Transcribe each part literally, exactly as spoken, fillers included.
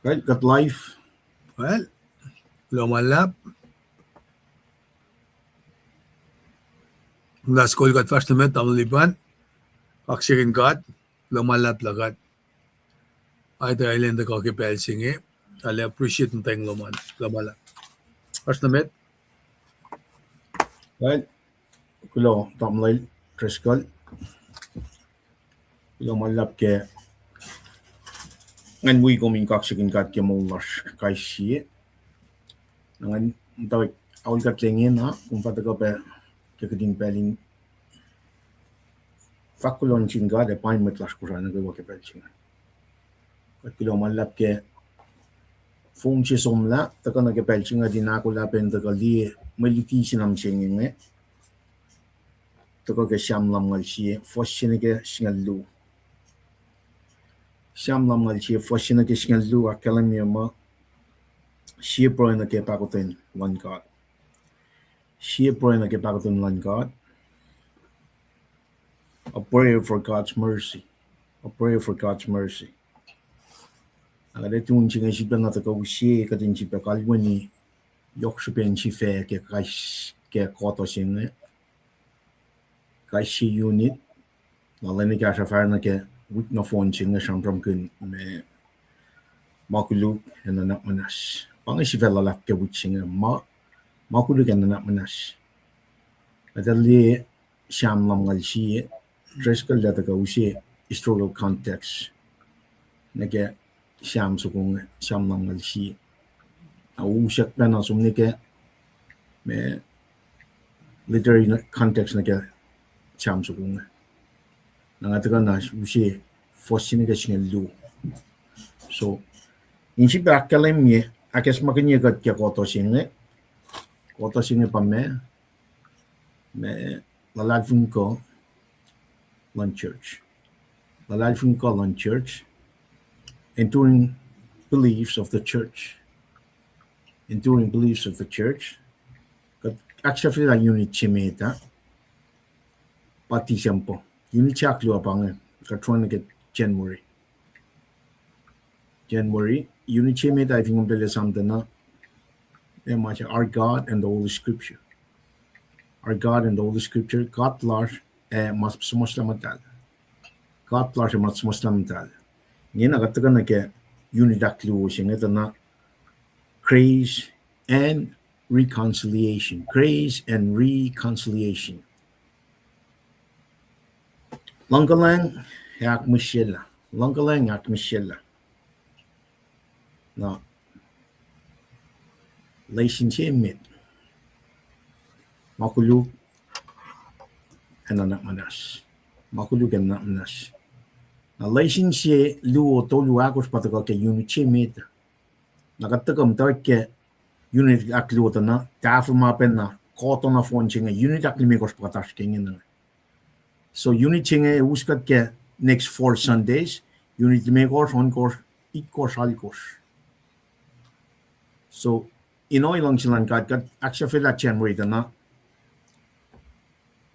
Kuht, kuht live. Well, kuloh ma luhlahp. Last call kuht fahsr nuh met, tamuhlwel Lipan. Kaksakihn God, kuloh ma luhlahp lah kuht aita elan tuhkuh ke pacl se inge. Tahllah appreciate muhtweng lom an. Kuloh ma luhlahp. Fahsr nuh met. Well, kuloh tamuhlwel Driscoll. Kuloh ma luhlahp ke ngan wi kom in kaksakihn God ke moul lasr kais sie. Na ngan muhtwacwacack aol kuht lengena, kom fah tuhkuh pac ke kihtin pacl in fahk kuloh nuh sin God ac paing mwet lasr Kosrae nuh kwewa ke pacl se inge. Kuht kuloh ma luhlahp ke fong se somlah tuhkuh nuh ke pacl se inge, in ahkolah pac in tuhkuh liye mwe luti se na mihsenge inge. Tuhkuh ke Sam lumngaul sie, fuhs se nuh ke singucul luo. Sam lumngaul sie, fuhs se nuh ke singucul luo, ahkkahlwemye muh, sie pruhe nuh ke pahkotwen luhn God. Sie pruhe nuh ke pahkotwen luhn God. A prayer for God's mercy. A prayer for God's mercy. Na kuht ac tun se inge sifilpac na tuhkuh use, kuht in sifilpac kalweni yohk srihpen sifac ke kais, ke quarter se inge. Kais sie unit, na lwen ekahsr ah fahsr nuh ke wik nohfohn se inge sramsramkihn me ma koluk ac nuhnak muhnahs. Pa inge sifac luhlahp ke wik se inge, ma, ma koluk ac nuhnak muhnahs. Kuht liye Sam lumngaul sie, Driscoll el tuhkuh use historical context nuh ke Sam soko inge, Sam lumngaul sie. Na usack pacna som nuh ke me literary context nuh ke Sam soko inge. Na nga tuhkuh na use fuhs se nuh ke singucul luo. So, in sifilpac ahkkahlwemye, ahkacsmakihnye kuht ke quarter se inge. Quarter se inge pa ma, ma luhlahlfongi kuh luhn church. Luhlahlfongi kuh luhn church. Enduring beliefs of the church. Enduring beliefs of the church. Kuht ahksahfyelah unit se met ah, pa December. Unit se ahkluo pa inge, kuht run nuh ke January. January, unit se met ah, fin kom tahl esam tuh na, e ma se Our God and the Holy Scripture. Our God and the Holy Scripture, God lasr ac ma suhmuhslah muhtahl. God lasr ac ma suhmuhslah muhtahl. Ingena kuht tuhkuh nuh ke unit ahkluo se inge tuh na Grace and Reconciliation. Grace and Reconciliation. Luhngkuhlwacng ac ahkmihsyelah. Luhngkuhlwacng ac ahkmihsyelah. Na lesin se met, ma koluk ac nuhnak muhnahs. Ma koluk ac nuhnak muhnahs. Na lesin se luo, tolu, ahkosr pa tuhkuh ke unit se met. Na kuht tuhkuh muhtwacwacack ke unit ahkluo tuh na, tahfuh ma pacna, quarter nohfohn se inge, unit ahklimekohsr pa kuht oasr ke ingena. So unit se inge us kuht ke next four Sundays, unit limekohsr, ohnkohsr, itkohsr, alkohsr. So in ohiyac luhngse luhn God, kuht ahksahfyelah January tuh na,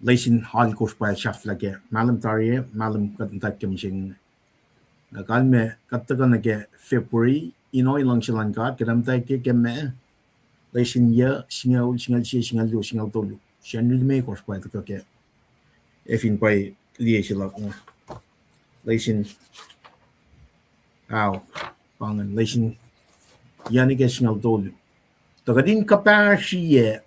lesin alkohsr pa sahflah ke mahlwem tari, mahlwem kuht muhtwacwacack ke mihsenge. Na kalmac kuht tuhkuh nuh ke February, in ohiyac luhngse luhn God, kuht muhtwacwacack ke ma, lesin yuh, singucul, singucul sie, singucul luo, singucul tolu. Sacnri limekohsr pa tuhkuh ke, ac fin pa liye se luhk inge, lesin, ao, pa ingacn, lesin yuh nuh ke singucul tolu. Tuh kuht in kuhpahsriyac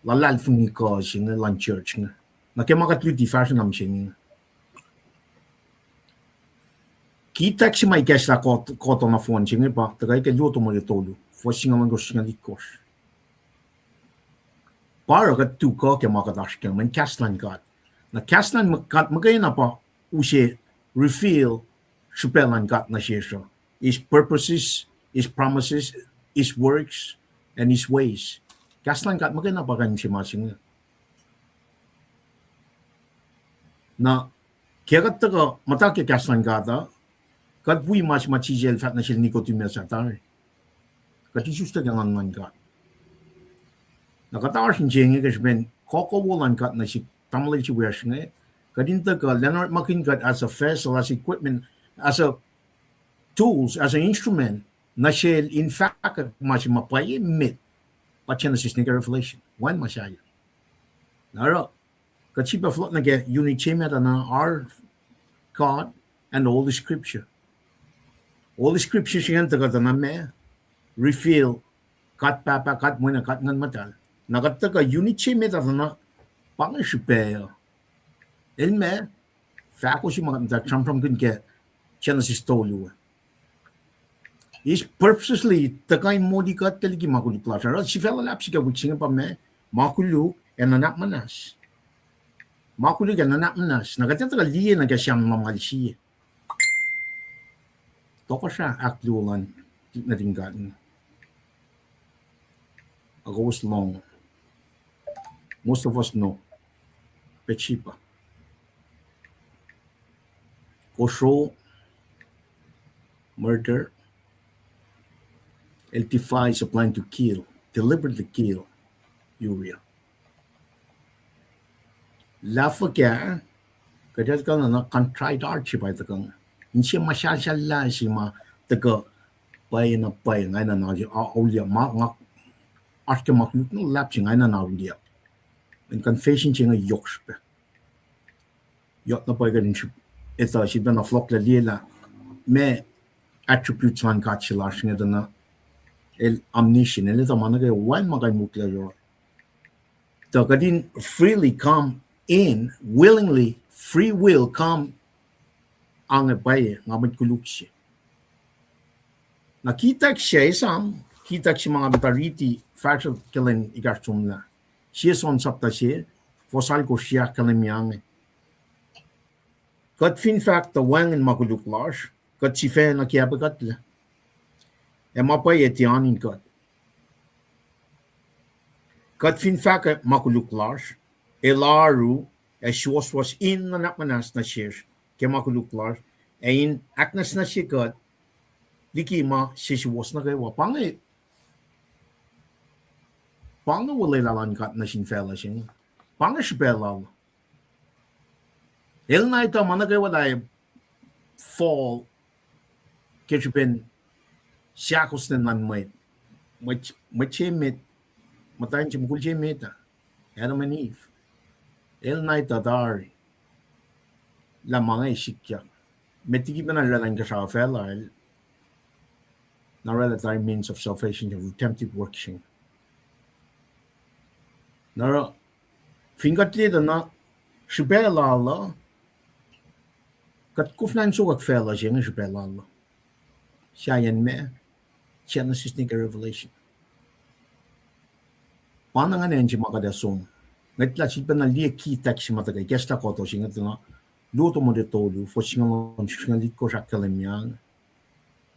luhlahlfongi kuh se inge luhn church inge. Na ke ma kuht luti fahsruh na mihsenge inge, ke text se ma ikacslah quarter nohfohn se inge pa tuhkuh ke luo Timothy tolu, fuhs singucul ohnkohsr, singucul itkohsr. Pa oruh kuht tuhkuh ke ma kuht oasr kac, mweyen kahs luhn God. Na kahs luhn God muhkwena pa use reveal srihpac luhn God nuh sesr uh. His purposes, his promises, his works, and his ways. Kahs luhn God muhkwena pa kuh in se ma se inge. Na ke kuht tuhkuh muhta ke kahs luhn God uh, kuht wi ma se ma Jisus el fahk nuh sel Nicodemus ah tari. Kuht isuslac ke Nguhn luhn God. Na kuht oasr in se inge ke srihpen kuh, kuh wo luhn God nuh sihk tamuhlwel se wiyacsr inge. Kuht in tuhkuh, Leonard muhkin kuht as a vessel, as equipment, as a tools, as an instrument. nuh sel in fahkwack ma se ma pwacye met, pa Genesis nuh ke Revelation, wacngihn ma sahyac. Na oruh, kuht sifilpac fohlohk nuh ke unit se met uh, our God and Holy Scripture. Holy Scripture se ingacn tuhkuh tuh na ma reveal God Pahpah, God Wen, God Nguhn Muhtahl. Na kuht tuhkuh unit se met uh tuh na, pa inge srihpac uh. El ma, fahko se ma kuht muhta sramsramkihn ke Genesis tolu. He's purposely tuhkuh in moli kuht liki ma koluk lasr uh. Oruh sifac luhlahp se ke wik se inge pa ma, ma koluk ac nuhnak muhnahs. Ma koluk ac nuhnak muhnahs. Na kuht ac tuhkuh liye nuh ke Sam lumngaul sie. Tohkohsrah ahkluo luhn nuhtin God. Ac kowos lohng. Most of us know Bathsheba. Kosro, murder, el devised a plan to kill, deliberately kill Uriah. Lah fuhkah, kuht ac tuhkuh na contrite heart se pa tuhkuh. Inse ma shalshallah se ma tuhkuh pwacye na pwacye, nga enenuh na auliyak ma, nga oasr ke ma koluk na luhlahp se nga enenuh na auliyak. In confession se inge yohk srihpac. Yohk na pwacye kuht in srihpac, etuh sifilpacna fohlohklac liye lah ma attributes luhn God se lasr inge tuh na, el omniscient, el etuh ma nuh kwewa, wacngihn ma kuh in mokle yohrohl. Tuh kuht in freely come in, willingly, free will come, ange pwacye nga mwet koluk se. Na kitak se esam, kitak se ma nga muhta riti fahsruh ke lwen ekahsr somlah. Sie John sapta se, fuhs alkosr, ahkkahlwemye inge. Kuht fin fahk tuh wacngihn ma koluk lasr, kuht sifacna kiacpwe kuhtlac, ac ma pwacye tiac oan in kuht. Kuht fin fahkwack ma koluk lasr, el oaru, ac suwohswohs in nuhnak muhnahs nuh sesr ke ma koluk lasr, ac in ahknwacsnwacsye kuht liki ma sesuwohs nuh kwewa. Pa inge, pa inge olwelah luhn God nuh sin facluh se inge. Pa inge srihpac lal. El na etuh ma nuh kwewa lah fal ke srihpen seahkostwen luhn mwet, mwet, mwet se met, muhtwacn se, mukul se met ah, Adam and Eve. El na etuh tari lah ma inge sikyak. Met liki pacna oraclah inkuhsrao facluh, el na oraclah tari means of salvation, redemptive work se inge. Na oruh, fin kuht liye tuh na srihpac lal uh, kuht koflah in sokwack facluh se inge srihpac lal uh. Sahyacn ma, Genesis nuh ke Revelation. Pa na ingacn se ma kuht ac som. Ngwetlah sifilpacna liye kitak se ma tuhkuh ikacslah kuhtuh se inge tuh na, Luo Timothy tolu, fuhs singucul, singucul itkohsr ahkkahlwemye inge.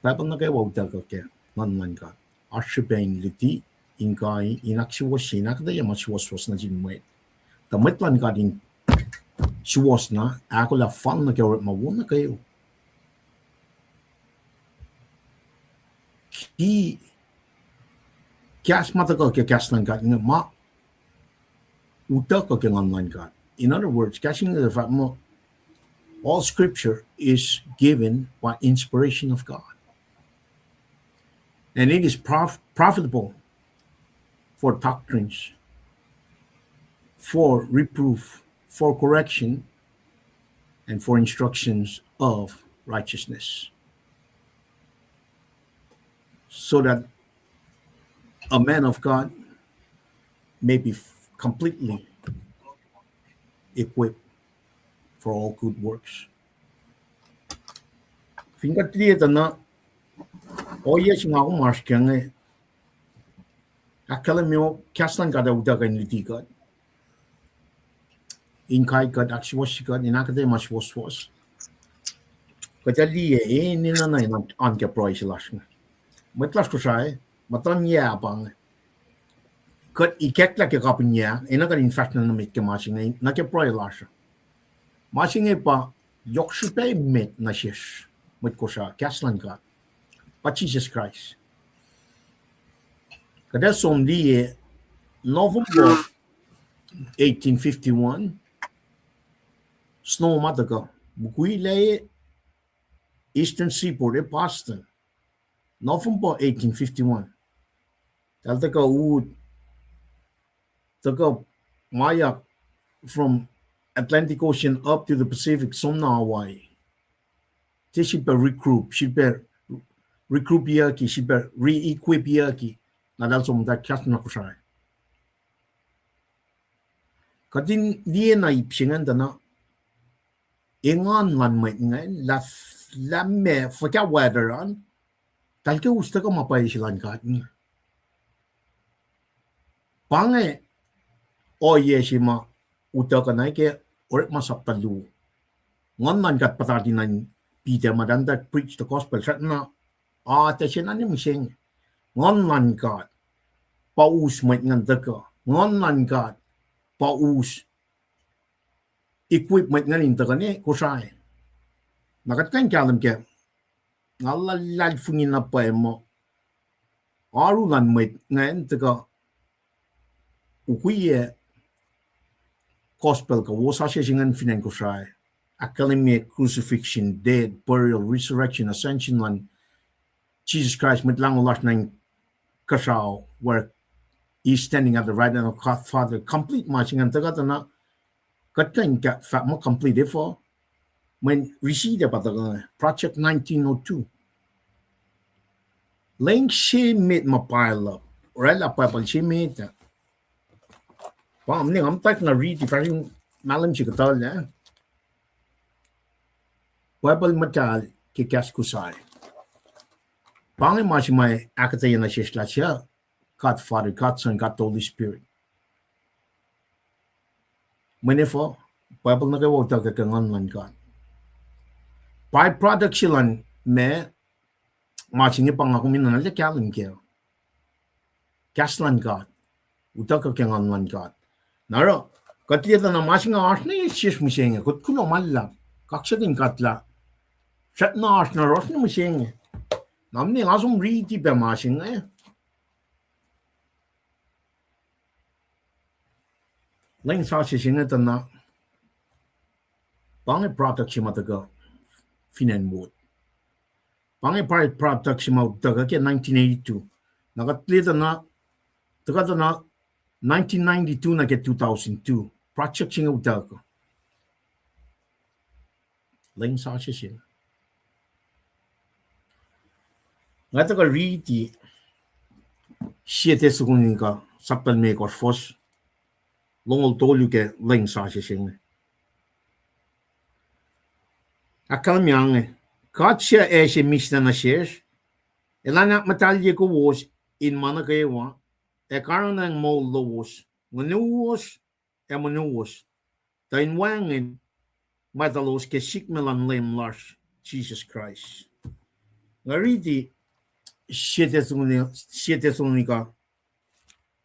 Bible nuh kwewa utuckuh ke Nguhn luhn God. Oasr srihpac in luti, in kai, in ahksuwohsye, in ahkuhtweyac ma suwohswohs nuh sin mwet. Tuh mwet luhn God in suwohs na, ahkolah fal nuh ke orekma wo nuh kwewa. Ki kahs ma tuhkuh ke kahs luhn God inge ma utuckuh ke Nguhn luhn God. In other words, kahs inge fahk muh, all scripture is given by inspiration of God. And it is prof-, profitable for doctrines, for reproof, for correction, and for instructions of righteousness, so that a man of God may be f-, completely equipped for all good works. Fin kuht liye tuh na, ohiyac se nga kom oasr ke inge, ahkkahlwemye, kahs luhn God uh utuckuh in luti kuht, in kai kuht, ahksuwohsye kuht, in ahkuhtweyac ma suwohswohs. Kuht ac liye enenuh na in oan ke pruhe se lasr inge. Mwet lasr Kosrae, muhtuhnyac pa inge. Kuht ikacklah ke kapihn yac, enenuh kuht in fahsr na nuh met ke ma se inge nuh ke pruhe lasr uh. Ma se inge pa yohk srihpac emet nuh sesr mwet Kosrae, kahs luhn God, pa Jisus Kraist. Kuht ac som liye November eighteen fifty-one, snow ma tuhkuh mukwilac Eastern Seaboard ac Boston. November eighteen fifty-one. Eltahl tuhkuh ut, tuhkuh mayak from Atlantic Ocean up to the Pacific, som nuh Hawaii. Tiac sifilpac regroup, sifilpac regroupiyucki, sifilpac re-equipiyucki. Na eltahl som tuh kahs na Kosrae. Kuht in liye na ip se ingacn tuh na, engan luhn mwet ingacn, lah, lah meac fuhkah weather an, eltahl ke us tuhkuh ma pwacye se luhn God inge. Pa inge ohiyac se ma utuckuh na ke Orekma sapta luo. Nguhn luhn God puhtati nuh in Peter muh tuh preach the gospel, srackna atac se na ne mihsenge. Nguhn luhn God pa us mwet ingacn tuhkuh. Nguhn luhn God pa us equip mwet ingacn in tuhkuh ne Kosrae. Na kuht kuh in kahlwem ke nga luhlahlfongi na pwacye muh oaru luhn mwet ingacn tuhkuh ukwiyac gospel kuh wosasuc se ingacn fin acn Kosrae. Ahkkahlwemye crucifixion, death, burial, resurrection, ascension luhn Jisus Kraist, Mwet Lahngo lasr nuh inkuhsrao, where he is standing at the right hand of God Father. Complete ma se ingacn tuhkuh tuh na, kuht kuh in fahk muh complete efuh? Mweyen receipt pa tuhkuh, Project nineteen oh two. Leng se met ma pile up, oraclah Bible se met ah. Pa mne nga muhtwacwacack na riti fahsr in mahlwem se kuhtuh lah Bible muhtahl ke kahs Kosrae. Pa inge ma se ma ahkuhtweyac nuh sesr lah suc God Father, God Son, God the Holy Spirit. Mweyen efuh? Bible nuh kwewa utuckuh ke Nguhn luhn God. By-product se luhn ma, ma se inge pa nga kom in nuhnlah kahlwem kac. Kahs luhn God utuckuh ke Nguhn luhn God. Na oruh, kuht liye tuh na ma se inge oasr nuh sesr mihsenge, kuht kuloh ma luhlahp, kaksakihn God lah srackna oasr na oasr nuh mihsenge. Na mne nga som riti pac ma se inge. Lwen sasuc se inge tuh na, pa inge product se ma tuhkuh fin acn Ward. Pa inge product se ma utuckuh ke nineteen eighty-two. Na kuht liye tuh na, tuhkuh tuh na nineteen ninety-two nuh ke two thousand two. Project se inge utuckuh. Lwen sasuc se inge. Nga tuhkuh riti Sie Thessalonica sapta limekohsr, fuhs longoul tolu ke lwen sasuc se inge. Ahkkahlwemye inge, God suc ase mihslac nuh sesr, elan ahkmuhtahlye kowos in ma nuh kwewa, ac karihngihn moul lowos, ngunuwos ac monuwos, tuh in wacngihn mwatulos ke sikme luhn Leum lasr Jisus Kraist. Nga riti Sie Thessalonica, Sie Thessalonica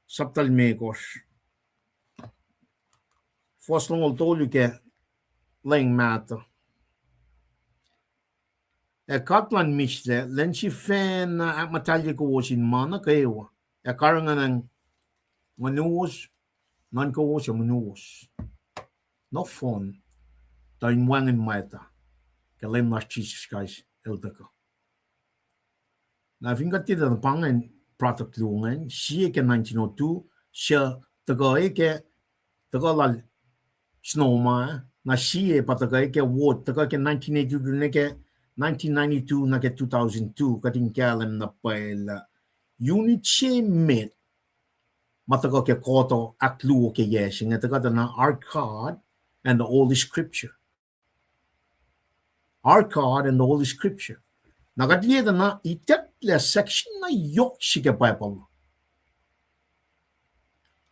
sapta limekohsr, fuhs longoul tolu ke lwen mahtuh. Ac God luhn mihslac, lwen sifacna ahkmuhtahlye kowos in ma nuh kwewa, ac karihngihn ngunuwos, nuhnkowos ac monuwos nohfohn, tuh in wacngihn mwatuh ke Leum lasr Jisus Kraist el tuhkuh. Na fin kuht tiac tuh na pa ingacn product luo ingacn, sie ke nineteen oh two, suc tuhkuh ke, tuhkuh lal Sonoma, na sie pa tuhkuh ke Ward, tuhkuh ke nineteen eighty-two nuh ke nineteen ninety-two nuh ke two thousand two, kuht in kahlwem na pwacye lah unit se met ma tuhkuh ke kohto ahkluo ke yac se inge tuhkuh tuh na Our God and the Holy Scripture. Our God and the Holy Scripture. Na kuht liye tuh na itucklac section na yohk se ke Bible.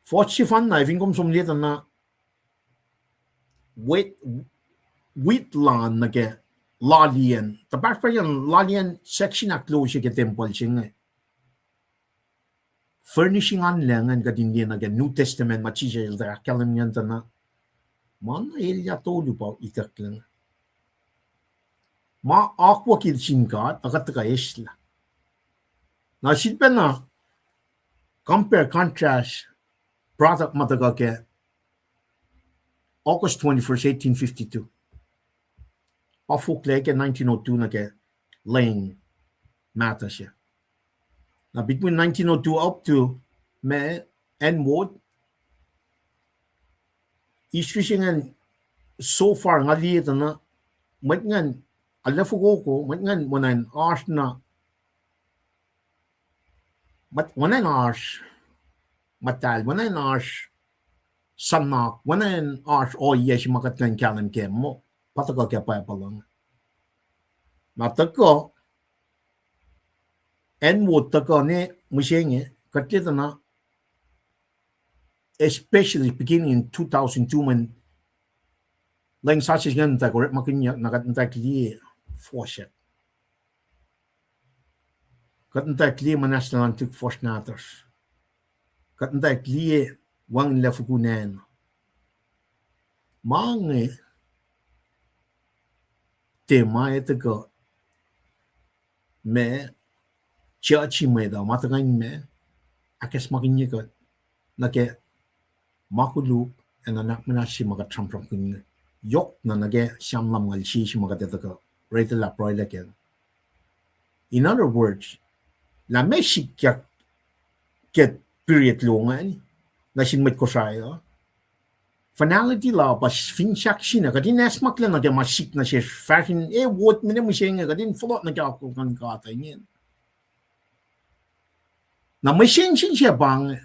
Fuhs sefanna, fin kom som liye tuh na wet, wet lan nuh ke laliyacn, tuhpahsr pa laliyacn section ahkluo se ke tempuhl se inge. Furnishing an lah ingacn kuht in liye nuh ke New Testament ma Jisus el tuh ahkkahlwemye tuh na, ma na elyah tolu pa itucklac inge. Ma akwuck el sin God, na kuht tuhkuh eslah. Na sifilpacna compare, contrast product ma tuhkuh ke August twenty-first, eighteen fifty-two. Pa foklac ke nineteen oh two nuh ke lwen mahtuh se. Na between nineteen oh two up to ma acn Wood, history se ingacn so far nga liye tuh na mwet ingacn, arlac fokoko, mwet ingacn oacna in oasr na, mwet, oacna in oasr muhtahl, oacna in oasr suhnak, oacna in oasr ohiyac se ma kuht kuh in kahlwem kac muh pa tuhkuh ke Bible uh. Na tuhkuh, acn Wood tuhkuh ne mihsenge, kuht liye tuh na, especially beginning in two thousand two, mweyen lwen sasuc se ingacn muhtwacwacack orekmakihnyuck, na kuht muhtwacwacack liye fohsack. Kuht muhtwacwacack liye muhnahs luhn tuhlihk fuhsr nahtuhsr. Kuht muhtwacwacack liye wacngihnlac fukun acn. Ma inge tiac ma etuh kuh ma church-i mwet uh ma tuhkuh in ma ahkacsmakihnye kuht nuh ke ma koluk ac nuhnak muhnahs se ma kuht sramsramkihn inge. Yohk na nuh ke Sam lumngaul sie se ma kuht etuh kuh oraclah pruhelah kac. In other words, lah meac sikyak ke period luo ingacn nuh sin mwet Kosrae uh, finality la pa finsrak se na kuht in acsmaklac nuh ke ma sik nuh sesr fahsr in, e, Wood mine mihsenge, kuht in fohlohk nuh ke akwuck luhn God uh ingacn. Na mihsenge se pa inge,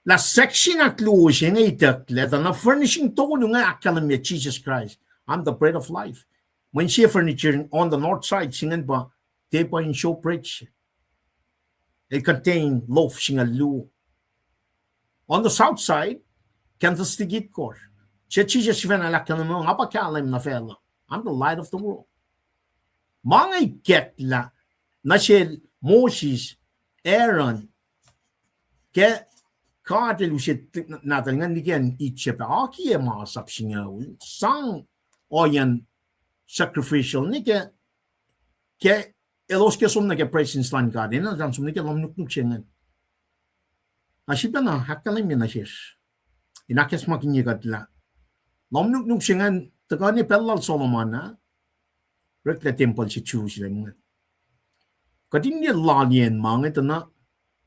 lah section ahkluo se inge itucklac, tuh na furnishing tolu inge ahkkahlwemye Jisus Kraist, I'm the bread of life. Mweyen sie furniture on the north side se ingacn pa, tiac pa in showbread se. It contain loaf singucul luo. On the south side, candlestick itkohsr. Se Jisus sifacna el ahkkahlwemye, nga pa kahlwem nuh facluh. I'm the light of the world. Ma inge ikacklah nuh sel Moses, Aaron, ke God el use nahtuhl ingacn liki acn Egypt, akiyac masap singucul, sang ohiyacn sacrificial, ne ke, ke elos ke som nuh ke presence luhn God, enenuh in som nuh ke lohm nuknuk se ingacn. Na sifacna ahkkahlwemye nuh sesr, in ahkacsmakihnye kuht lah lohm nuknuk se ingacn tuhkuh ne pacl lal Solomon ah, oreklac tempuhl se Jerusalem ingacn. Kuht in liye laliyacn ma inge tuh na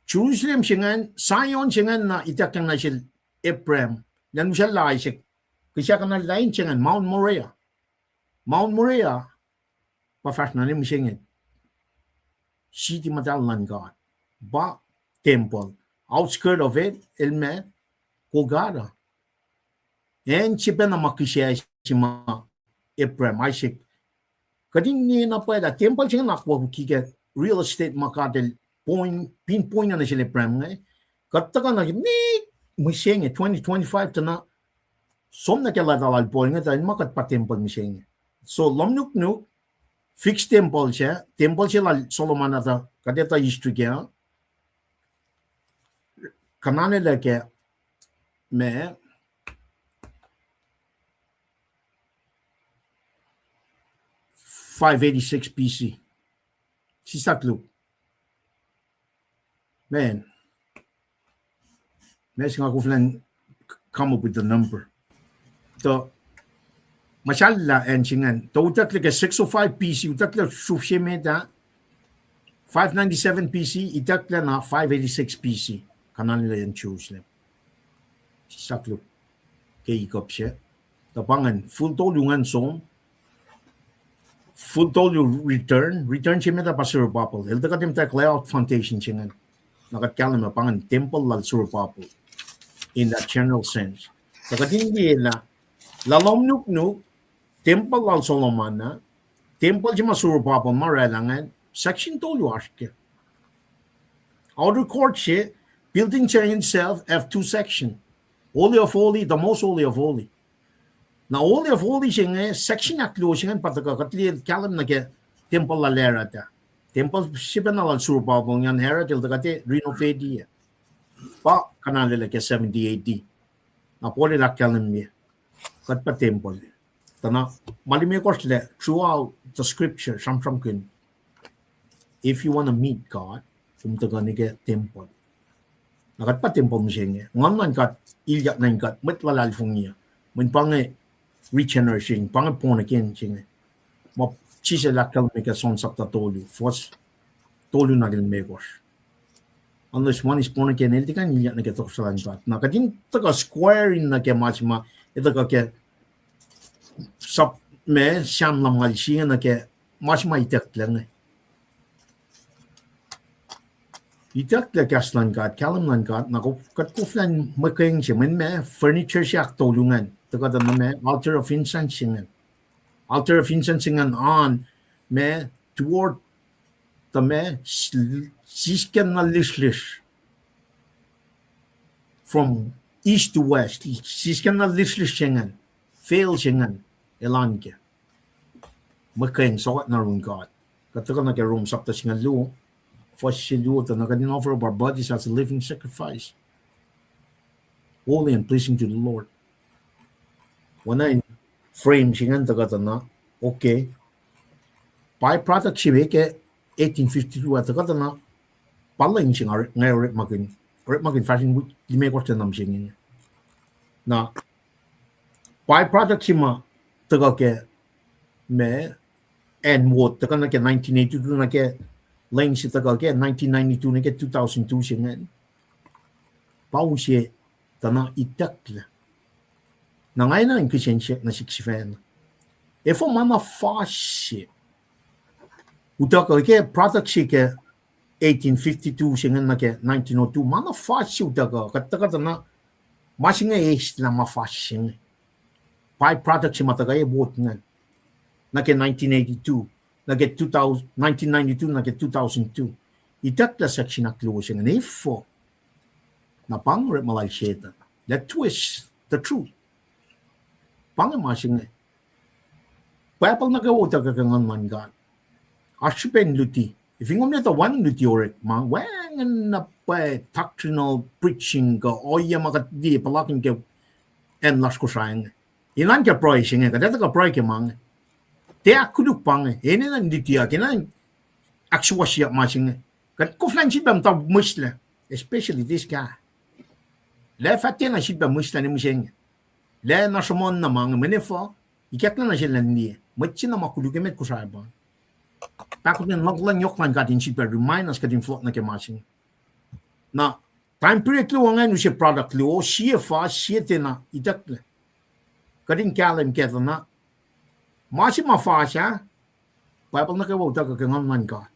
Jerusalem se ingacn, Zion se ingacn na ituckyang nuh sel Abraham, elan usacllah Isaac, kihsac kuhnalah in se ingacn, Mount Moriah. Mount Moriah pa fahsr na ne mihsenge, city muhtahl luhn God, pa tempuhl. Outskirt of it, el ma Golgotha. Acn se pacna ma kihsac se ma Abraham, Isaac. Kuht in liye na pwacye lah tempuhl se ingacn akwucki ke real estate ma God el point, pinpoint nuh sel Abraham inge. Kuht tuhkuh na ne mihsenge twenty twenty-five tuh na som nuh ke leta lal Paul inge tuh in ma kuht pa tempuhl mihsenge. So lohm nuknuk, fix tempuhl se, tempuhl se lal Solomon ah tuh kuht etuh history kac, kuhnahoslah ke ma five eighty-six B C. Sislah koluk. Man. Ma se nga koflah come up with the number. Tuh muhsahllah acn se ingacn, tuh utucklac ke six oh five B C, utucklac sruf se met ah, five ninety-seven B C, itucklac na five eighty-six B C, kuhnahoslah acn Jerusalem. Sislah koluk ke ikup se. Tuh pa ingacn, fihl tolu ingacn som. Fihl tolu return. Return se met ah pa Zerubbabel. El tuhkuh tiac muhtwacwacack lay out foundation se ingacn. Na kuht kahlwem ah pa ingacn tempuhl lal Zerubbabel in that general sense. Tuh kuht in liye lah, lah lohm nuknuk, tempuhl lal Solomon ah, tempuhl se ma Zerubbabel ma oraclah ingacn, section tolu oasr ke. Outer court se, building se in itself have two section. Holy of Holy, the most holy of holy. Na Holy of Holy se inge, section ahkluo se ingacn pa tuhkuh, kuht liye kahlwem nuh ke tempuhl lal Herod ah. Tempuhl se pacna lal Zerubbabel ingacn Herod el tuhkuh tiac renovate-i ah. Pa kuhnahoslah ke seventy A D. Na Paul el ahkkahlwemye, kuht pa tempuhl. Tuh na ma limekohsr lah throughout the scripture, sramsramkihn, if you want to meet God, kom tuhkuh nuh ke tempuhl. Na kuht pa tempuhl mihsenge. Nguhn luhn God ilyak nuh in kuht, mwet luhlahlfongi uh. Mweyen pa inge regeneration, pa inge born again se inge. Ma Jisus el ahkkahlwemye ke John chapter tolu, verse tolu nuh ke limekohsr. Unless one is born again, el tiac kuh in ilyak nuh ke tohkohsrahi luhn God. Na kuht in tuhkuh square in nuh ke ma se ma, e tuhkuh ke sap ma Sam lumngaul sie nuh ke ma se ma itucklac inge. Itucklac kahs luhn God, kahlwem luhn God, na kuht koflah in muhkwena se, mweyen ma furniture se ahktolu ingacn, tuhkuh tuh na ma altar of incense se ingacn. Altar of incense se ingacn an ma toward tuh ma s-, sisken na lisrlisr. From east to west, sisken na lisrlisr se ingacn, veil se ingacn, elan ke muhkwena sokwack nuh yurin God. Kuht tuhkuh nuh ke Rom sapta singucul luo, fuhs se luo, tuh na kuht in offer up our bodies as a living sacrifice, holy and pleasing to the Lord. Oacna in frame se ingacn tuhkuh tuh na, okay. Byproduct se ma ke eighteen fifty-two ah tuhkuh tuh na, pa lwen se nga orekmakihn, orekmakihn fahsr in wik limekohsr nuh mihsenge. Na byproduct se ma tuhkuh ke ma acn Wood, tuhkuh nuh ke nineteen eighty-two nuh ke lwen se tuhkuh ke nineteen ninety-two nuh ke two thousand two se ingacn, pa use tuh na itucklac. Na nga enenuh in kihsen siyuck nuh sihk sifacna, efuh ma na fas se utuckuh ke product se ke eighteen fifty-two se ingacn nuh ke nineteen oh two, ma na fas se utuckuh, kuht tuhkuh tuh na ma se inge eislah ma fas se inge. Byproduct se ma tuhkuh Wood ingacn nuh ke nineteen eighty-two, nuh ke two thousand, nineteen ninety-two nuh ke two thousand two. Itucklac section ahkluo se ingacn, efuh? Na pa inge orekma lal Setuhn, that twist the truth. Pa inge ma se inge. Bible nuh kwewa utuckuh ke Nguhn luhn God. Oasr srihpen luti. Fin kom etuh wacngihn luti orekma, wacngihn na pwacye doctrinal preaching kuh ohiyac ma kuht liye puhlakihn ke acn lasr Kosrae inge. Inan ke pruhe se inge, kuht etuh kuh pruhe ke ma inge. Tiac ahkkoluk pa inge, enenuh in lutiyuck, enenuh in ahksuwohsyeyuck ma se inge. Kuht koflah in sifilpac muhta mihslac, especially this guy. Lah fah tiacna sifilpac mihslac ne mihsenge. Lah na sruhmuhn na ma inge, mweyen efuh? Ikacklah nuh sel in liye. Mwet se na ma koluk emet Kosrae pa. Pahkotwen luhngse luhn yohk luhn God in sifilpac remind us kuht in fohlohk nuh ke ma se inge. Na time period luo ingacn use product luo, sie fas, sie tiacna itucklac. Kuht in kahlwem kac tuh na ma se ma fas ah, Bible nuh kwewa utuckuh ke Nguhn luhn God.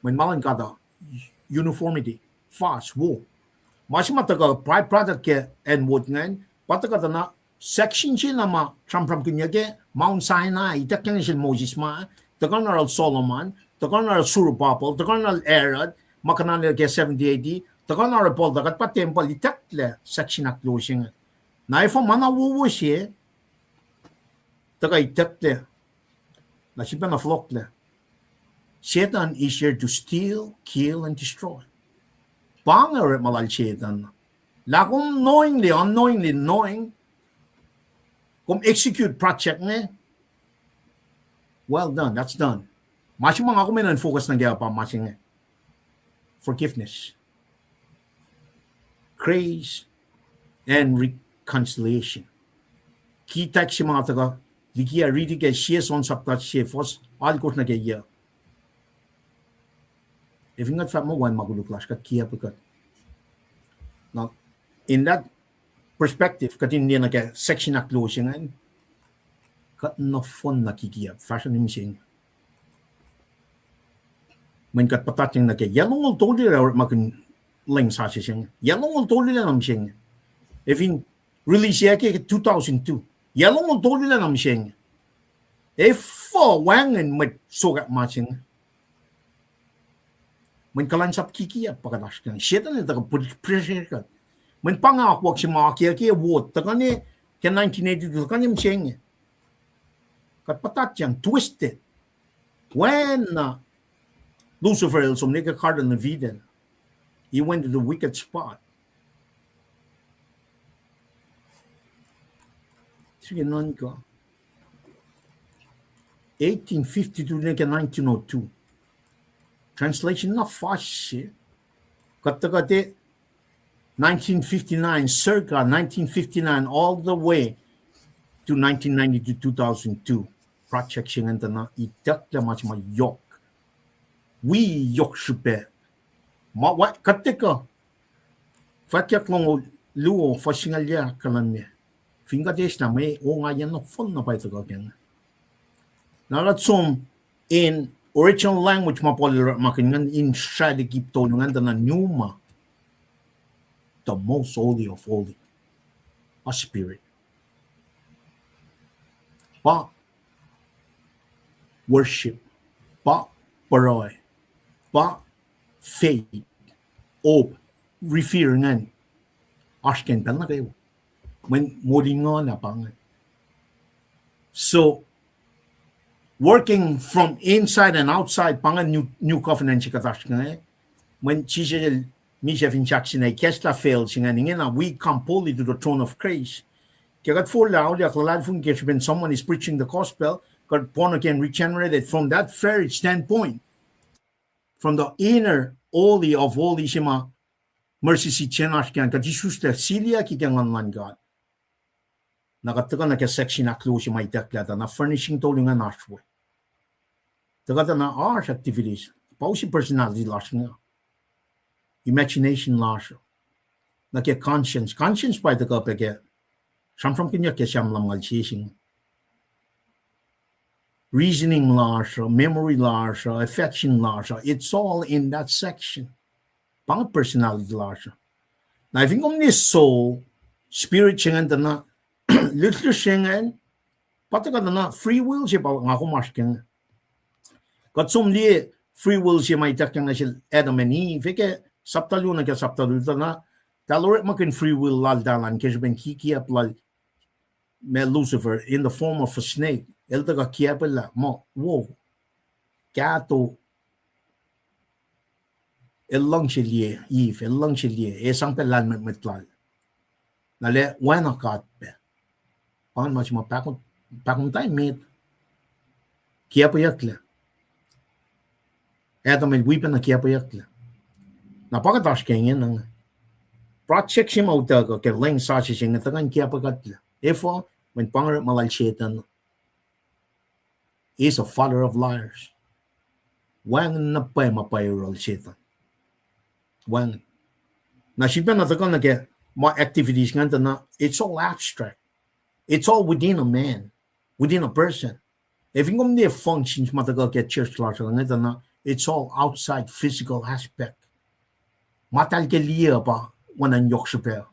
Mweyen ma luhn God uh uniformity, fas, wo. Ma se ma tuhkuh byproduct ke acn Wood ingacn, pa tuhkuh tuh na section se na ma sramsramkihnyuck ke Mount Sinai, ituckyang sel Moses ma, tuhkuh na oruh Solomon, tuhkuh na oruh Zerubbabel, tuhkuh na oruh Herod, ma kuhnahoslah ke seventy A D, tuhkuh na oruh Paul, tuh kuht pa tempuhl, itucklac section ahkluo se inge. Na efuh ma na wowo se tuhkuh itucklac, na sifilpac na fohlohklac? Satan is here to steal, kill, and destroy. Pa inge orekma lal Setuhn. Lah kom knowingly, unknowingly, knowing, kom execute project inge, well done, that's done. Ma se ma nga kom enenuh in focus nuh ke uh pa ma se inge. Forgiveness, grace, and reconciliation. Ki tax se ma tuhkuh liki ah, riti ke Sie John sapta se, fuhs alkosr nuh ke yac. Ac fin kuht fahk muh wacngihn ma koluk lasr, kuht kiacpwe kuht. Na, in that perspective, kuht in liye nuh ke section ahkluo se ingacn, kuht nohfohn na kikiacp fahsruh ne mihsenge. Mweyen kuht puhtatyang nuh ke yac longoul tolu lac orekmakihn lwen sasuc se inge. Yac longoul tolu lac nuh mihsenge. Ac fin release ac ke two thousand two, yac longoul tolu lac nuh mihsenge. Efuh wacngihn mwet sokwack ma se inge? Mweyen kuhlwacnsap kikiacp pa kuht oasr ke inge. Setuhn el tuhkuh pressure kuht. Mweyen pa inge akwuck se ma akiyac ke Wood, tuhkuh ne ke nineteen eighty-two, tuhkuh ne mihsenge. Kuht puhtatyang, twisted. Wacna Lucifer el som nuh ke Garden of Eden. He went to the wicked spot. Srihke nuhnkuh. Eighteen fifty-two nuh ke nineteen oh two. Translation na fas se. Kuht tuhkuh ke nineteen fifty-nine, circa nineteen fifty-nine, all the way to nineteen ninety-two, two thousand two. Project se ingacn tuh na itucklac ma se ma yohk. wi yohk srihpac. Ma, kuht tiac kuh, Fwackyuck longoul luo, fuhs singucul yac ahkkahlwemye. Fin kuht eis na mwe ongaiyac nohfohn na pwacye tuhkuh kac inge. Na kuht som in original language ma Paul el orekmakihn ingacn in sraclihk ip tolu ingacn tuh na pneuma, the most holy of holy, a spirit. Pa worship, pa pruhe, pa faith, hope, revere ingacn. Oasr ke pacl nuh kwewa. Mweyen moul in nguhn ah pa ingacn. So, working from inside and outside, pa ingacn new, new covenant se kuht oasr ke inge. Mweyen Jisus el misac fin sahk se na ikacslah veil se ingacn, ingena we come boldly to the throne of grace. Ke kuht forlah auliyak luhlahlfongi ke srihpen someone is preaching the gospel, kuht born again, regenerated from that very standpoint, from the inner holy of holy se ma mercy seat se oasr ke an, kuht isuslac siliyucki ke nguhn luhn God. Na kuht tuhkuh nuh ke section ahkluo se ma itucklac tuh na furnishing tolu ingacn oasr we. Tuhkuh tuh na oasr activities, pa use personality lasr inge. Imagination lasr uh. Nuh ke conscience. Conscience pa tuhkuh pac ke sramsramkihnyuck ke Sam lumngaul sie se inge. Reasoning lasr uh, memory lasr uh, affection lasr uh, it's all in that section. Pa inge personality lasr uh. Na fin kom liye soul, spirit se ingacn tuh na lihtlihsr se ingacn, pa tuhkuh tuh na free will se pa nga kom oasr ke inge. Kuht som liye free will se ma ituckyang nuh sel Adam and Eve, ke sapta luo nuh ke sapta luo tuh na, eltahl orekmakihn free will laltahl an ke srihpen kikiacp lal ma Lucifer in the form of a snake. El tuhkuh kiacpwelah muh wo, kahto, el luhngse liye Eve, el luhngse liye, ac sang pac lahlmwetmwet lal. Na lah oacna God pac. Pa ingacn ma se ma pahkot-, pahkomuhta met. Kiacpweyucklac. Adam el wi pacna kiacpweyucklac. Na pa kuht oasr ke ingena inge. Project se ma utuckuh ke lwen sasuc se inge tuhkuh in kiacpwe kuhtlac. Efuh? Mweyen pa inge orekma lal Setuhn. He's a father of liars. Wacngihn na pwacye ma pwacye yohrohl Setuhn. Wacngihn. Na sifilpacna tuhkuh nuh ke ma activities ingacn tuh na, it's all abstract. It's all within a man, within a person. Ac fin kom liye functions ma tuhkuh ke church lasr uh inge tuh na, it's all outside physical aspect. Ma eltahl ke liye pa oacna in yohk srihpac.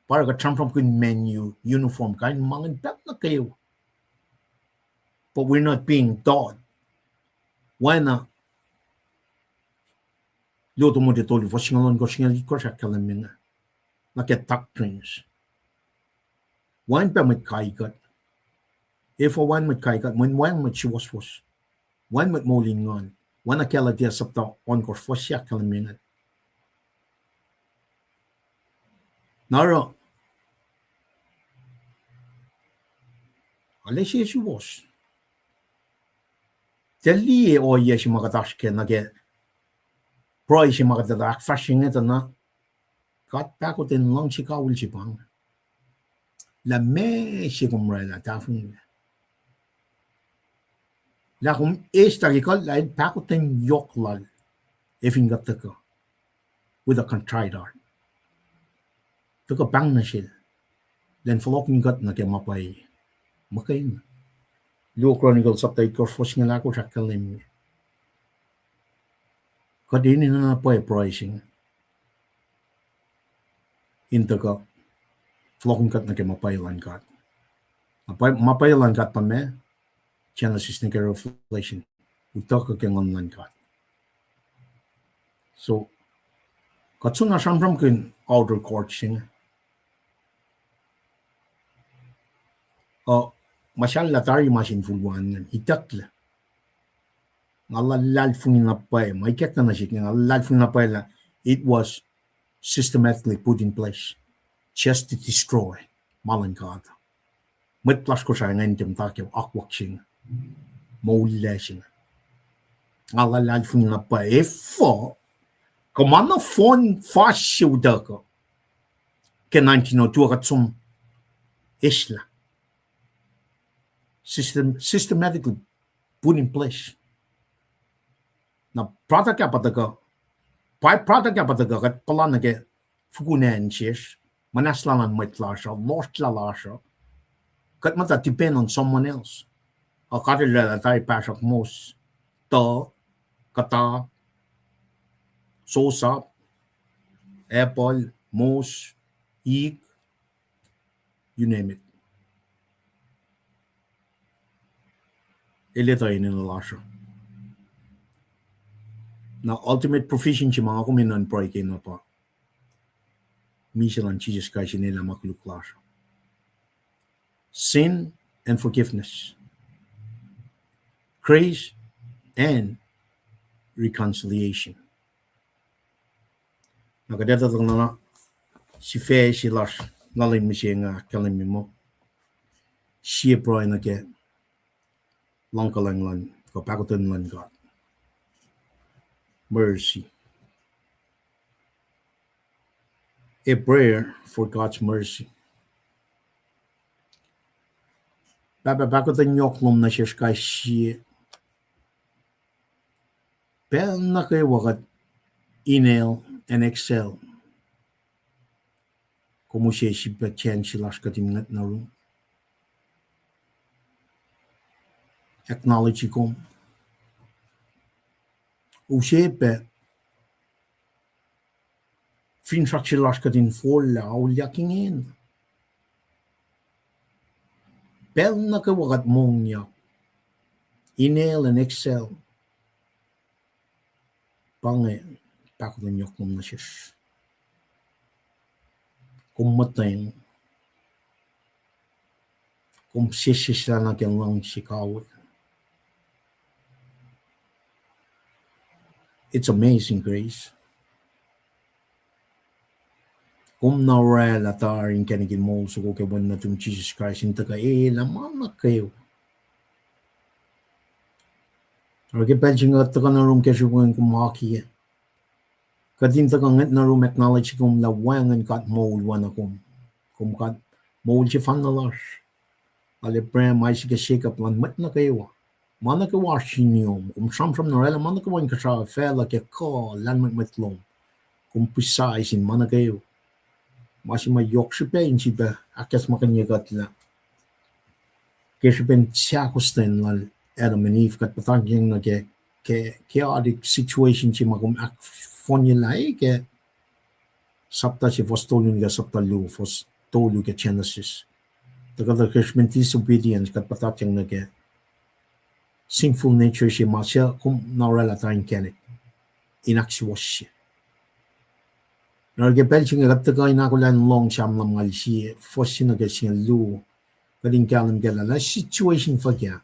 Pa oruh kuht sramsramkihn menu, uniform, kain ma ingacn pacl nuh kwewa. But we're not being taught. Oacna luo Timothy tolu, fuhs singucul ohnkohsr, singucul itkohsr ahkkahlwemye inge. Nuh ke doctrines. Wacngihn pac mwet kai kuht. Efuh wacngihn mwet kai kuht? Mweyen wacngihn mwet suwohswohs. Wacngihn mwet moul in nguhn. Oacna Galatia sapta ohnkohsr, fuhs se ahkkahlwemye inge. Na oruh, arlac sesuwohs. Tiac liye ohiyac se ma kuht oasr ke nuh ke pruhe se ma kuht etuh ahkfahsrye inge tuh na, God pahkotwen luhngse kawihl se pa inge. Lah meac se kom orwaclah tahfonglac. Lah kom eslah ke kuht lah el pahkotwen yohk lal, ac fin kuht tuhkuh with a contrite heart. Tuhkuh pahng nuh sel, elan fohlohkihn kuht nuh ke ma pwacye muhkwena. Luo Chronicles sapta itkohsr, fuhs singucul ahkosr ahkkahlwemye, kuht enenuh na pwacye pruhe se inge in tuhkuh fohlohkihn kuht nuh ke ma pwacye luhn God. Ma pwacye, ma pwacye luhn God pa meac? Genesis nuh ke Revelation. Utuckuh ke nguhn luhn God. So, kuht soenna sramsramkihn outer court se inge. Uh, ma sahlah tari ma sin fuluan ingacn, itucklac. Nga luhlahlfongi na pwacye, ma ikackna nuh sihk, nga luhlahlfongi na pwacye lah it was systematically put in place just to destroy ma luhn God. Mwet lasr Kosrae ingacn tiac muhta ke akwuck se inge, moul lac se inge. Nga luhlahlfongi na pwacye, efuh, kuh ma nohfohn fuhs se utuckuh ke nineteen oh two kuht som eslah. System, systematically put in place. Na product ah pa tuhkuh, by product ah pa tuhkuh, kuht puhla nuh ke fukun acn sesr, muhnahslah luhn mwet lasr uh, lohsrlah lasr uh, kuht muhta depend on someone else. Uh, God El oraclah tari pahsruhk mos, tuh, kuhta, sosap, apple, mos, ik, you name it. El etuh enenuh lasr uh. Na ultimate provision se ma nga kom enenuh in pruhe kena pa misac luhn Jisus Kraist in elah ma koluk lasr uh. Sin and forgiveness, grace and reconciliation. Na kuht etuh tuh na sifac se lasr lal in mihsenge ahkkahlwemye muh sie pruhe nuh ke luhngkuhlwacng luhn, kuh pahkotwen luhn God. Mercy. A prayer for God's mercy. Pahpah, pahkotwen yohk lom nuh sesr kais sie. Pacl nuh kwewa kuht inhale and exhale, kom use srihpac change lasr kuht in ngwet nuh rum. Acknowledge kom. Use pac finsrak se lasr kuht in forlah auliyak ingena. Pacl nuh kwewa kuht mongyak, inhale and exhale, pa inge pahkotwen yohk lom nuh sesr. Kom muhtweng. Kom sesseslah nuh ke luhngse kawihl. It's amazing grace. Kom na oraclah tari inkacnek in moul soko ke Wen nuhtum Jisus Kraist in tuhkuh elah ma nuh kwewa. Oruh ke pacl se inge kuht tuhkuh nuh rum ke srihpen kom akiyac. Kuht in tuhkuh ngwet nuh rum acknowledge kom lah wacngihn God moul oacna kom. Kom God moul sefanna lasr, lal Abraham, Isaac, ac Jacob, lal mwet nuh kwewa. Ma nuh kwewa oasr siniom, kom sramsram na oraclah ma nuh kwewa in kuhsrao facluh ke kuh lahlmwetmwet lom. Kom precise in ma nuh kwewa. Ma se ma yohk srihpac in sifilpac ahkacsmakihnye kuht lah ke srihpen sahkostwen lal Adam and Eve, kuht puhtatyang nuh ke, ke chaotic situation se ma kom ahkfohnyelah ke sapta se fuhs tolu nuh ke sapta luo fuhs tolu ke Genesis. Tuhkuh ke srihpen disobedience kuht puhtatyang nuh ke sinful nature se ma suc kom na oraclah tari inkacnek in ahksuwohsye. Na oruh ke pacl se inge kuht tuhkuh in ahkolah in lohng Sam lumngaul sie, fuhs se nuh ke singucul luo. Kuht in kahlwem kac lah situation fuhkah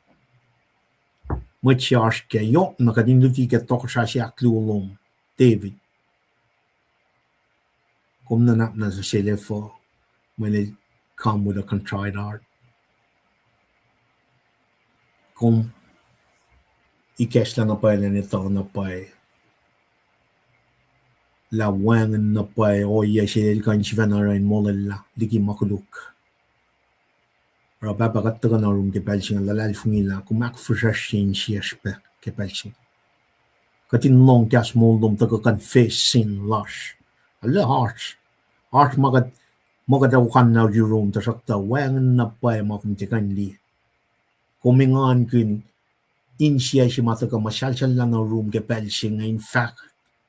mwet se oasr kac, yohk na kuht in luti ke tohkohsrah se ahkluo lom, David. Kom nuhnak nuh sel efuh, mweyen el come with a contrite heart. Kom ikacslah na pwacye elan etuh na pwacye lah wacngihn na pwacye ohiyac se el kuh in sifacna oruh in molwelah liki ma koluk. Oruh Pahpah, kuht tuhkuh nuh rum ke pacl se inge luhlahlfongi lah kom ahkfihsracsrye insiyacsr pac ke pacl se inge. Kuht in lohng kahs moul lom tuhkuh confess sin lasr. Arlac oasr, oasr ma kuht, ma kuht ac okanna yurum, tuhsruhktuh wacngihn na pwacye ma kom tiac kuh in liye. Kom engankihn insiyac se ma tuhkuh muhsahlsahllah nuh rum ke pacl se inge in fahk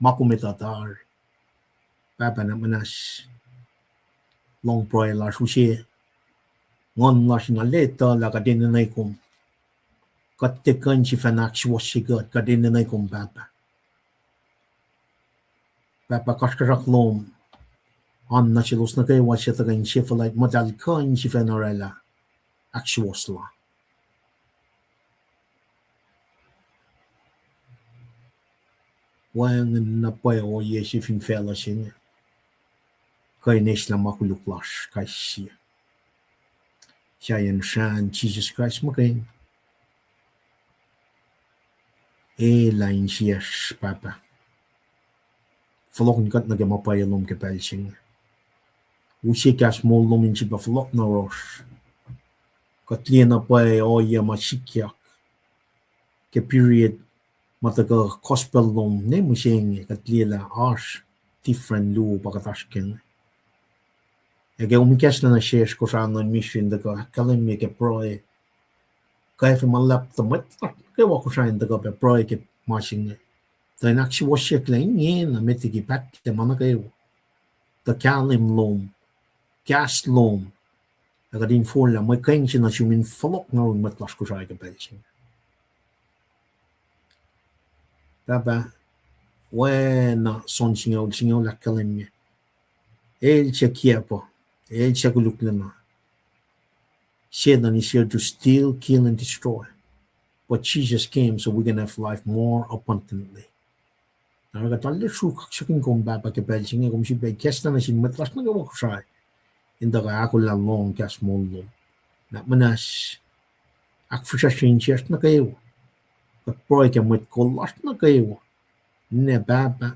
ma kom etuh tari. Pahpah, nuhnak muhnahs, lohng pruhe lasr, use nguhn lasr in arlac etuh lah kuht enenuh kom. Kuht tiac kuh in sifacna ahksuwohsye kuht, kuht enenuh kom, Pahpah. Pahpah, kasrkuhsrak lom an nuh selos nuh kwewa suc tuhkuh insefuhlwact muhtahl kuh in sifacna oraclah ahksuwohs la. Wacngihn na pwacye ohiyac se fin facluh se inge, kuh in eislah ma koluk lasr kais sie. Sahyacn srahn Jisus Kraist muhkwena. Elah insiyacsr, Pahpah. Fohlohkihn kuht nuh ke ma pwacye lom ke pacl se inge. Use kahs moul lom in sifilpac fohlohk nuh yohrohsr. Kuht liye na pwacye ohiyac ma sikyak ke period ma tuhkuh gospel lom ne mihsenge, kuht liye lah oasr different luo pa kuht oasr ke inge. Ac ke kom ikacslah nuh sesr Kosrae luhn Misin, tuhkuh ahkkahlwemye ke pruhe, kwacfe ma luhlahp tuh mwet lasr nuh kwewa Kosrae in tuhkuh pac pruhe ke ma se inge, tuh in ahksuwohsyucklac ingena met liki pahtlac ma nuh kwewa, tuh kahlwem lom, kahs lom, ac kuht in forlah mwe keng se nuh sum in fohlohk nuh yurin mwet lasr Kosrae ke pacl se inge. Pahpah, oacna John singucul, singucul ahkkahlwemye, el suc kiacp uh, el suc koluklacna. Satan is here to steal, kill, and destroy. But Jesus came so we can have life more abundantly. Na oruh kuht arlac sruhk kaksakihn kom Pahpah ke pacl se inge, kom sifilpac ikacslah nuh sin mwet lasr nuh kwewa Kosrae in tuhkuh ahkolah lohng kahs moul lom. Na muhnahs ahkfihsracsrye insiyacsr nuh kwewa. Kuht pruhe ke mwet kol lasr nuh kwewa, ne Pahpah,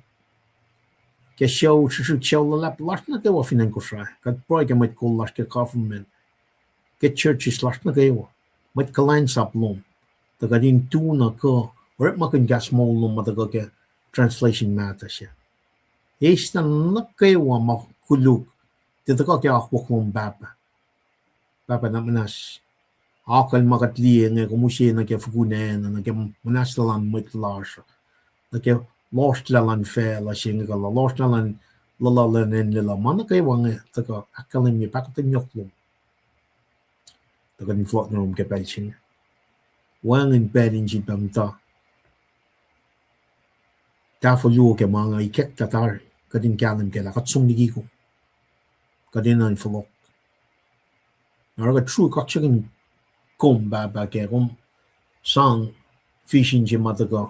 ke sucu srihsrihk, sucu luhlahp lasr nuh kwewa fin acn Kosrae. Kuht pruhe ke mwet kol lasr ke government, ke churches lasr nuh kwewa, mwet kuhlwacnsap lom, tuh kuht in tu na kuh orekmakihn kahs moul lom ma tuhkuh ke translation mahtuh se. Eislah nuh kwewa ma koluk, tiac tuhkuh ke akwuck lom Pahpah. Pahpah, na muhnahs, akucl ma kuht liye inge, kom use nuh ke fukun acn, nuh ke muhnahs luhn mwet lasr, nuh ke lohsrlah luhn facluh se inge kuh lohsrlah luhn luhluh luhn acn Lelu, ma nuh kwewa inge tuhkuh ahkkahlwemye pahkotwen yohk lom, tuh kuht in fohlohk nuh yurum ke pacl se inge. Wacngihn pacl in sifilpac muhta tahfuh luo ke ma inge ikacklah tari, kuht in kahlwem kac lah kuht som liki kom, kuht enenuh in fohlohk. Na oruh kuht sruhk kaksakihn kom Pahpah ke kom sang vision se ma tuhkuh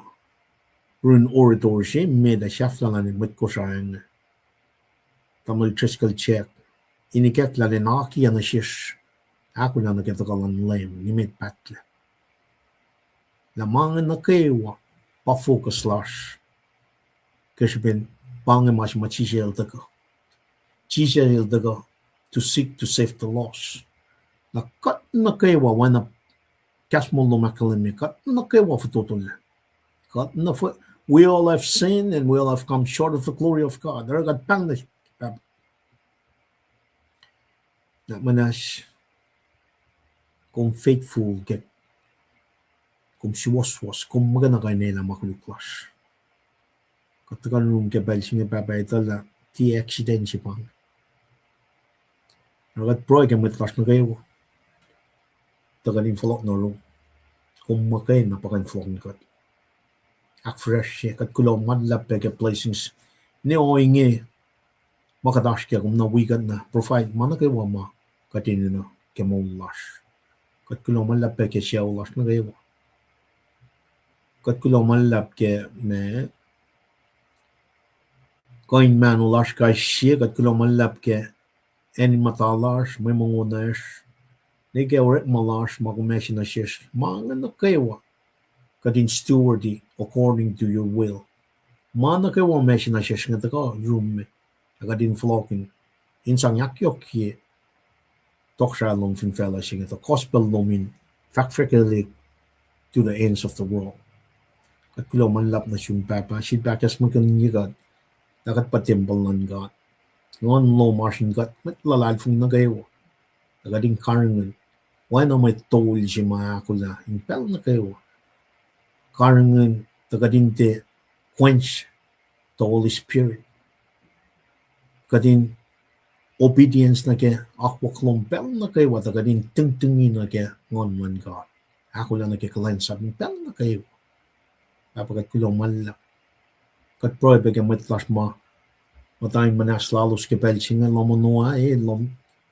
yurin orator se met ac sahflah luhn mwet Kosrae inge, Tamuhlwel Driscoll Jack, in ikacklah lwen akiyac nuh sesr, ahkolah nuh ke tuhkuh luhn Leum nimet pahtlac. Lah ma inge nuh kwewa pa focus lasr, ke srihpen pa inge ma se ma Jisus el tuhkuh. Jisus el tuhkuh to seek to save the lost. Na kuht nuh kwewa, oacna kahs moul lom ahkkahlwemye, kuht nuh kwewa fototo lah kuht nuh, we all have sinned and we all have come short of the glory of God. Oruh kuht pahng nuh sum Pahpah, na muhnahs, kom faithful ke, kom suwohswohs, kom muhkwena kuh in elah ma koluk lasr. Kuht tuhkuh nuh yurum ke pacl se inge Pahpah, etuh lah tiac accident se pa inge. Na kuht pruhe ke mwet lasr nuh kwewa, tuh kuht in fohlohk nuh yurum, kom muhkwena pa kuh in fohlohk nuh kuht. Ahkfihsracsrye, kuht kuloh ma luhlahp pac ke blessings ne ohinge ma kuht oasr kac, kom na wi kuht na provide ma nuh kwewa ma kuht enenuh ke moul lasr. Kuht kuloh ma luhlahp pac ke sucu lasr nuh kwewa. Kuht kuloh ma luhlahp ke ma kuh in mahno lasr kais sie, kuht kuloh ma luhlahp ke acn in muhta lasr, mwe mongo lasr, ne ke orekma lasr ma kom ase nuh sesr, ma inge nuh kwewa kuht in steward according to your will. Ma nuh kwewa ma ase nuh sesr inge tuhkuh yurum, ac kuht in fohlohkihn in sang ahkyohkye tohkohsrahi lom fin facluh se inge, tuh gospel lom in fahkfahkelihk to the ends of the world. Kuht kuloh ma luhlahp nuh sum Pahpah, sifilpac ahkacsmakihnye kuht lah kuht pa tempuhl luhn God. Nguhn lom oasr in kuht mwet luhlahlfongi nuh kwewa, tuh kuht in karihngihn, oacna mwe tol se ma ahkolah in pacl nuh kwewa. Karihngihn tuh kuht in tiac quench the Holy Spirit. Kuht in obedience nuh ke akwuck lom pacl nuh kwewa, tuh kuht in tihngtihng nuh ke Nguhn luhn God, ahkolah nuh ke kuhlwacnsap in pacl nuh kwewa. Pahpah, kuht kuloh ma luhlahp. Kuht pruhe pac ke mwet lasr ma muhta in muhnahs lalos ke pacl se inge, lohm ono ah, e lohm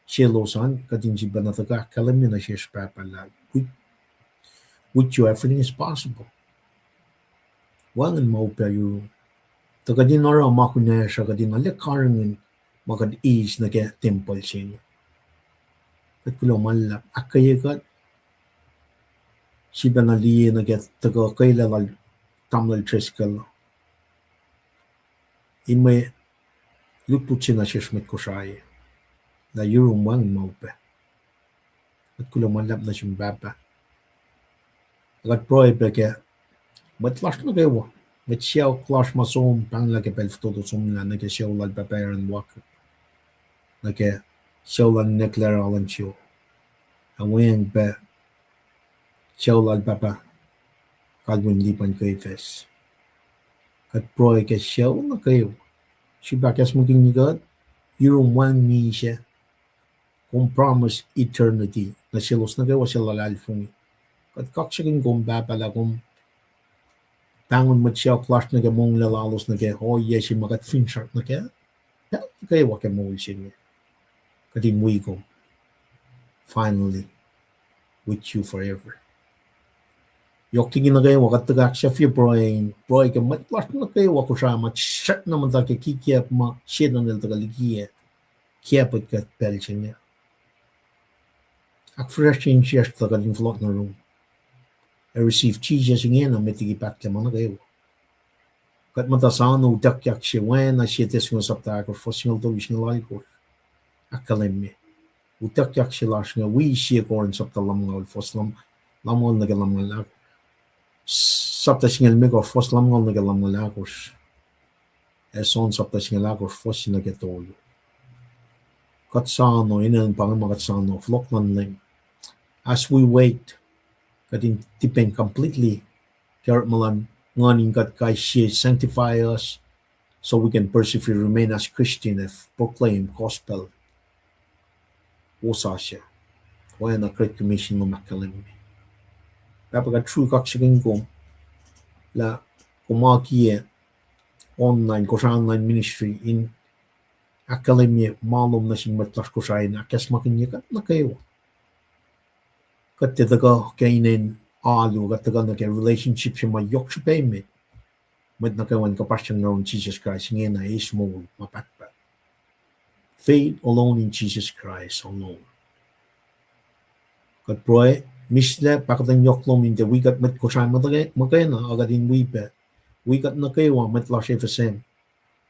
selos an, kuht in sifilpac na tuhkuh ahkkahlwemye nuh sesr Pahpah lah with, with you everything is possible. Wacngihn ma upac yurum, tuh kuht in oruh ma kunacsr uh, kuht in arlac karihngihn ma kuht eis nuh ke tempuhl se inge. Kuht kuloh ma luhlahp, ahkkweye kuht, sifilpac na liye nuh ke tuhkuh kwelac lal Tamuhlwel Driscoll in mwe lutlut se nuh sesr mwet Kosrae, lah yurum wacngihn ma upac. Kuht kuloh ma luhlahp nuh sum Pahpah. Kuht pruhe pac ke Mwet lasr nuh kwewa, mwet sacohk lasr ma som pahnglah ke pacl fototo somlah nuh ke sucu lal pahpah Aaron Walker, nuh ke sucu lal Necklaire Alonso, ac weacng pac sucu lal pahpah Calvin Lipan Kefas. Kuht pruhe ke sucu nuh kwewa. Srihpac ahkacsmakihnye kuht, yurum wacngihn misac, kom promise eternity nuh selos nuh kwewa suc luhlahlfongi. Kuht kaksakihn kom, Pahpah, lah kom pahngon mwet sacohk lasr nuh ke monglac lalos nuh ke ohiyac se ma kuht finsrak nuh kac. Pacl nuh kwewa ke moul se inge, kuht in wi kom finally with you forever. Yohk liki nuh kwewa, kuht tuhkuh ahksahfye pruhe in pruhe ke mwet lasr nuh kwewa Kosrae ma srackna muhta ke kikiacp ma Setuhn el tuhkuh likiyac, kiacpwet kuht pacl se inge. Ahkfihsracsrye insiyacsr tuh kuht in fohlohk nuh yurum ac receive Jisus ingena met liki pahtlac ma nuh kwewa. Kuht muhta sano utuckyak se, oacna Sie Tessalonians sapta ahkosr, fuhs singucul tolu, singucul alkosr ahkkahlwemye. Utuckyak se lasr inge wi Sie Korin sapta lumngaul, fuhs lumngaul nuh ke lumngaul ahkosr, sapta singucul limekohsr, fuhs lumngaul nuh ke lumngaul ahkosr, ac John sapta singucul ahkosr, fuhs se nuh ke tolu. Kuht sano, enenuh pa inge ma kuht sano, fohlohk luhn Leum. As we wait, kuht in depend completely ke orekma luhn Nguhn in kuht kais sie, sanctify us, so we can persevere, remain as Christian, ac proclaim gospel wosasuc, oacna Great Commission lom ahkkahlwemye. Pahpah, kuht sruhk kaksakihn kom lah kom akiyac online, Kosrae Online Ministry in ahkkahlwemye ma lom nuh sin mwet lasr Kosrae in ahkacsmakihnye kuht nuh kwewa. Kuht tiac tuhkuh ke inen alu, kuht tuhkuh nuh ke relationship se ma yohk srihpac emet. Mwet nuh kwewa in kuhpahsryang nuh yurin Jisus Kraist ingena eis moul ma pahtpaht. Faith alone in Jesus Christ alone. Kuht pruhe, mislac pahkotwen yohk lom in tiac wi kuht mwet Kosrae muhkwena, a kuht in wi pac, wi kuht nuh kwewa mwet lasr F S M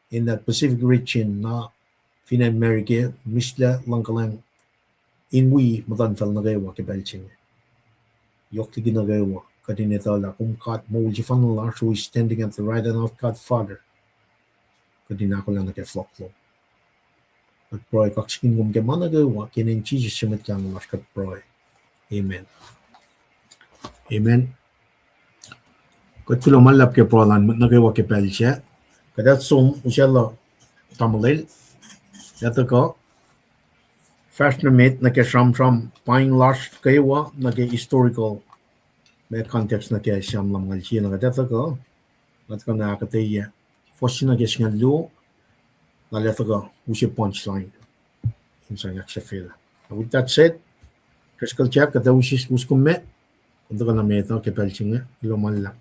in that Pacific region, na fin acn America, mislac luhngkuhlwacng in wi muhtuhnfacl nuh kwewa ke pacl se inge. Yohk liki nuh kwewa, kuht in etuh lah kom God moul sefanna lasr, who is standing at the right hand of God Father. Kuht in ahkolah nuh ke fohlohk lom. Kuht pruhe kaksakihn kom ke ma nuh kwewa, ke inen Jisus se Mwet Lahngo lasr kuht pruhe. Amen. Amen. Kuht kuloh ma luhlahp ke pruhe luhn mwet nuh kwewa ke pacl sac. Kuht ac som usaclah tamuhlwel, ac tuhkuh fahsr nuh met nuh ke sramsram paing lasr kwewa nuh ke historical, ma context nuh ke Sam lumngaul sie, na kuht ac tuhkuh, kuht kuh in ahkuhtweyac fuhs se nuh ke singucul luo, na el ac tuhkuh use punchline in sang ahksahfyelah. With that said, Driscoll Jack, kuht ac us, us kom me, kom tuhkuh nuh met uh ke pacl se inge, kuloh ma luhlahp.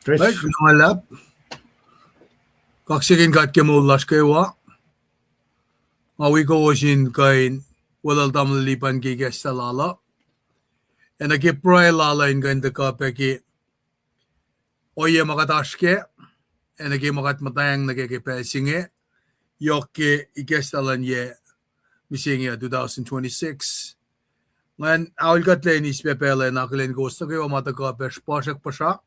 Kuloh ma luhlahp. Kaksakihn God ke moul lasr kwewa. Nga wi kowos in kuh in weluhl tamuhlwel Lipan ke ikacslah lal uh, ac nuh ke pruhe lal uh in kuh in tuhkuh pac ke ohiyac ma kuht oasr kac, ac nuh ke ma kuht muhtwacng nuh kac ke pacl se inge, yohk ke ikacslah luhn yac mihsenge uh, two thousand twenty-six. Ngan aol kuhtlac in eis pac pacl in akihlen kowos nuh kwewa ma tuhkuh pac srihpacsrak puhsra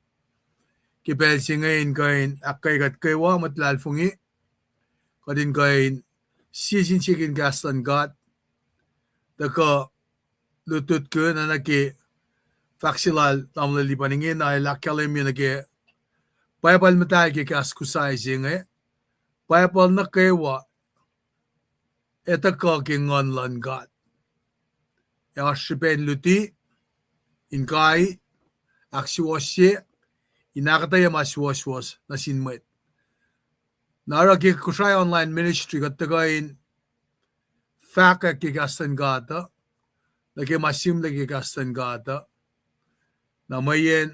ke pacl se inge in kuh in ahkkweye kuht kwewa mwet luhlahlfongi, kuht in kuh in sie sin sie ke kahs luhn God, tuhkuh lutlutkihn nuh ke fahk se lal tamuhlwel Lipan ingena, el ahkkahlwemye nuh ke Bible muhtahl ke kahs Kosrae se inge, Bible nuh kwewa ac tuhkuh ke Nguhn luhn God. Ac oasr srihpac in luti, in kai, ahksuwohsye, in ahkuhtweyac ma suwohswohs nuh sin mwet. Na oruh ke Kosrae Online Ministry kuht tuhkuh in fahkwack ke kahs luhn God uh, nuh ke ma sihmlac ke kahs luhn God uh. Na mweyen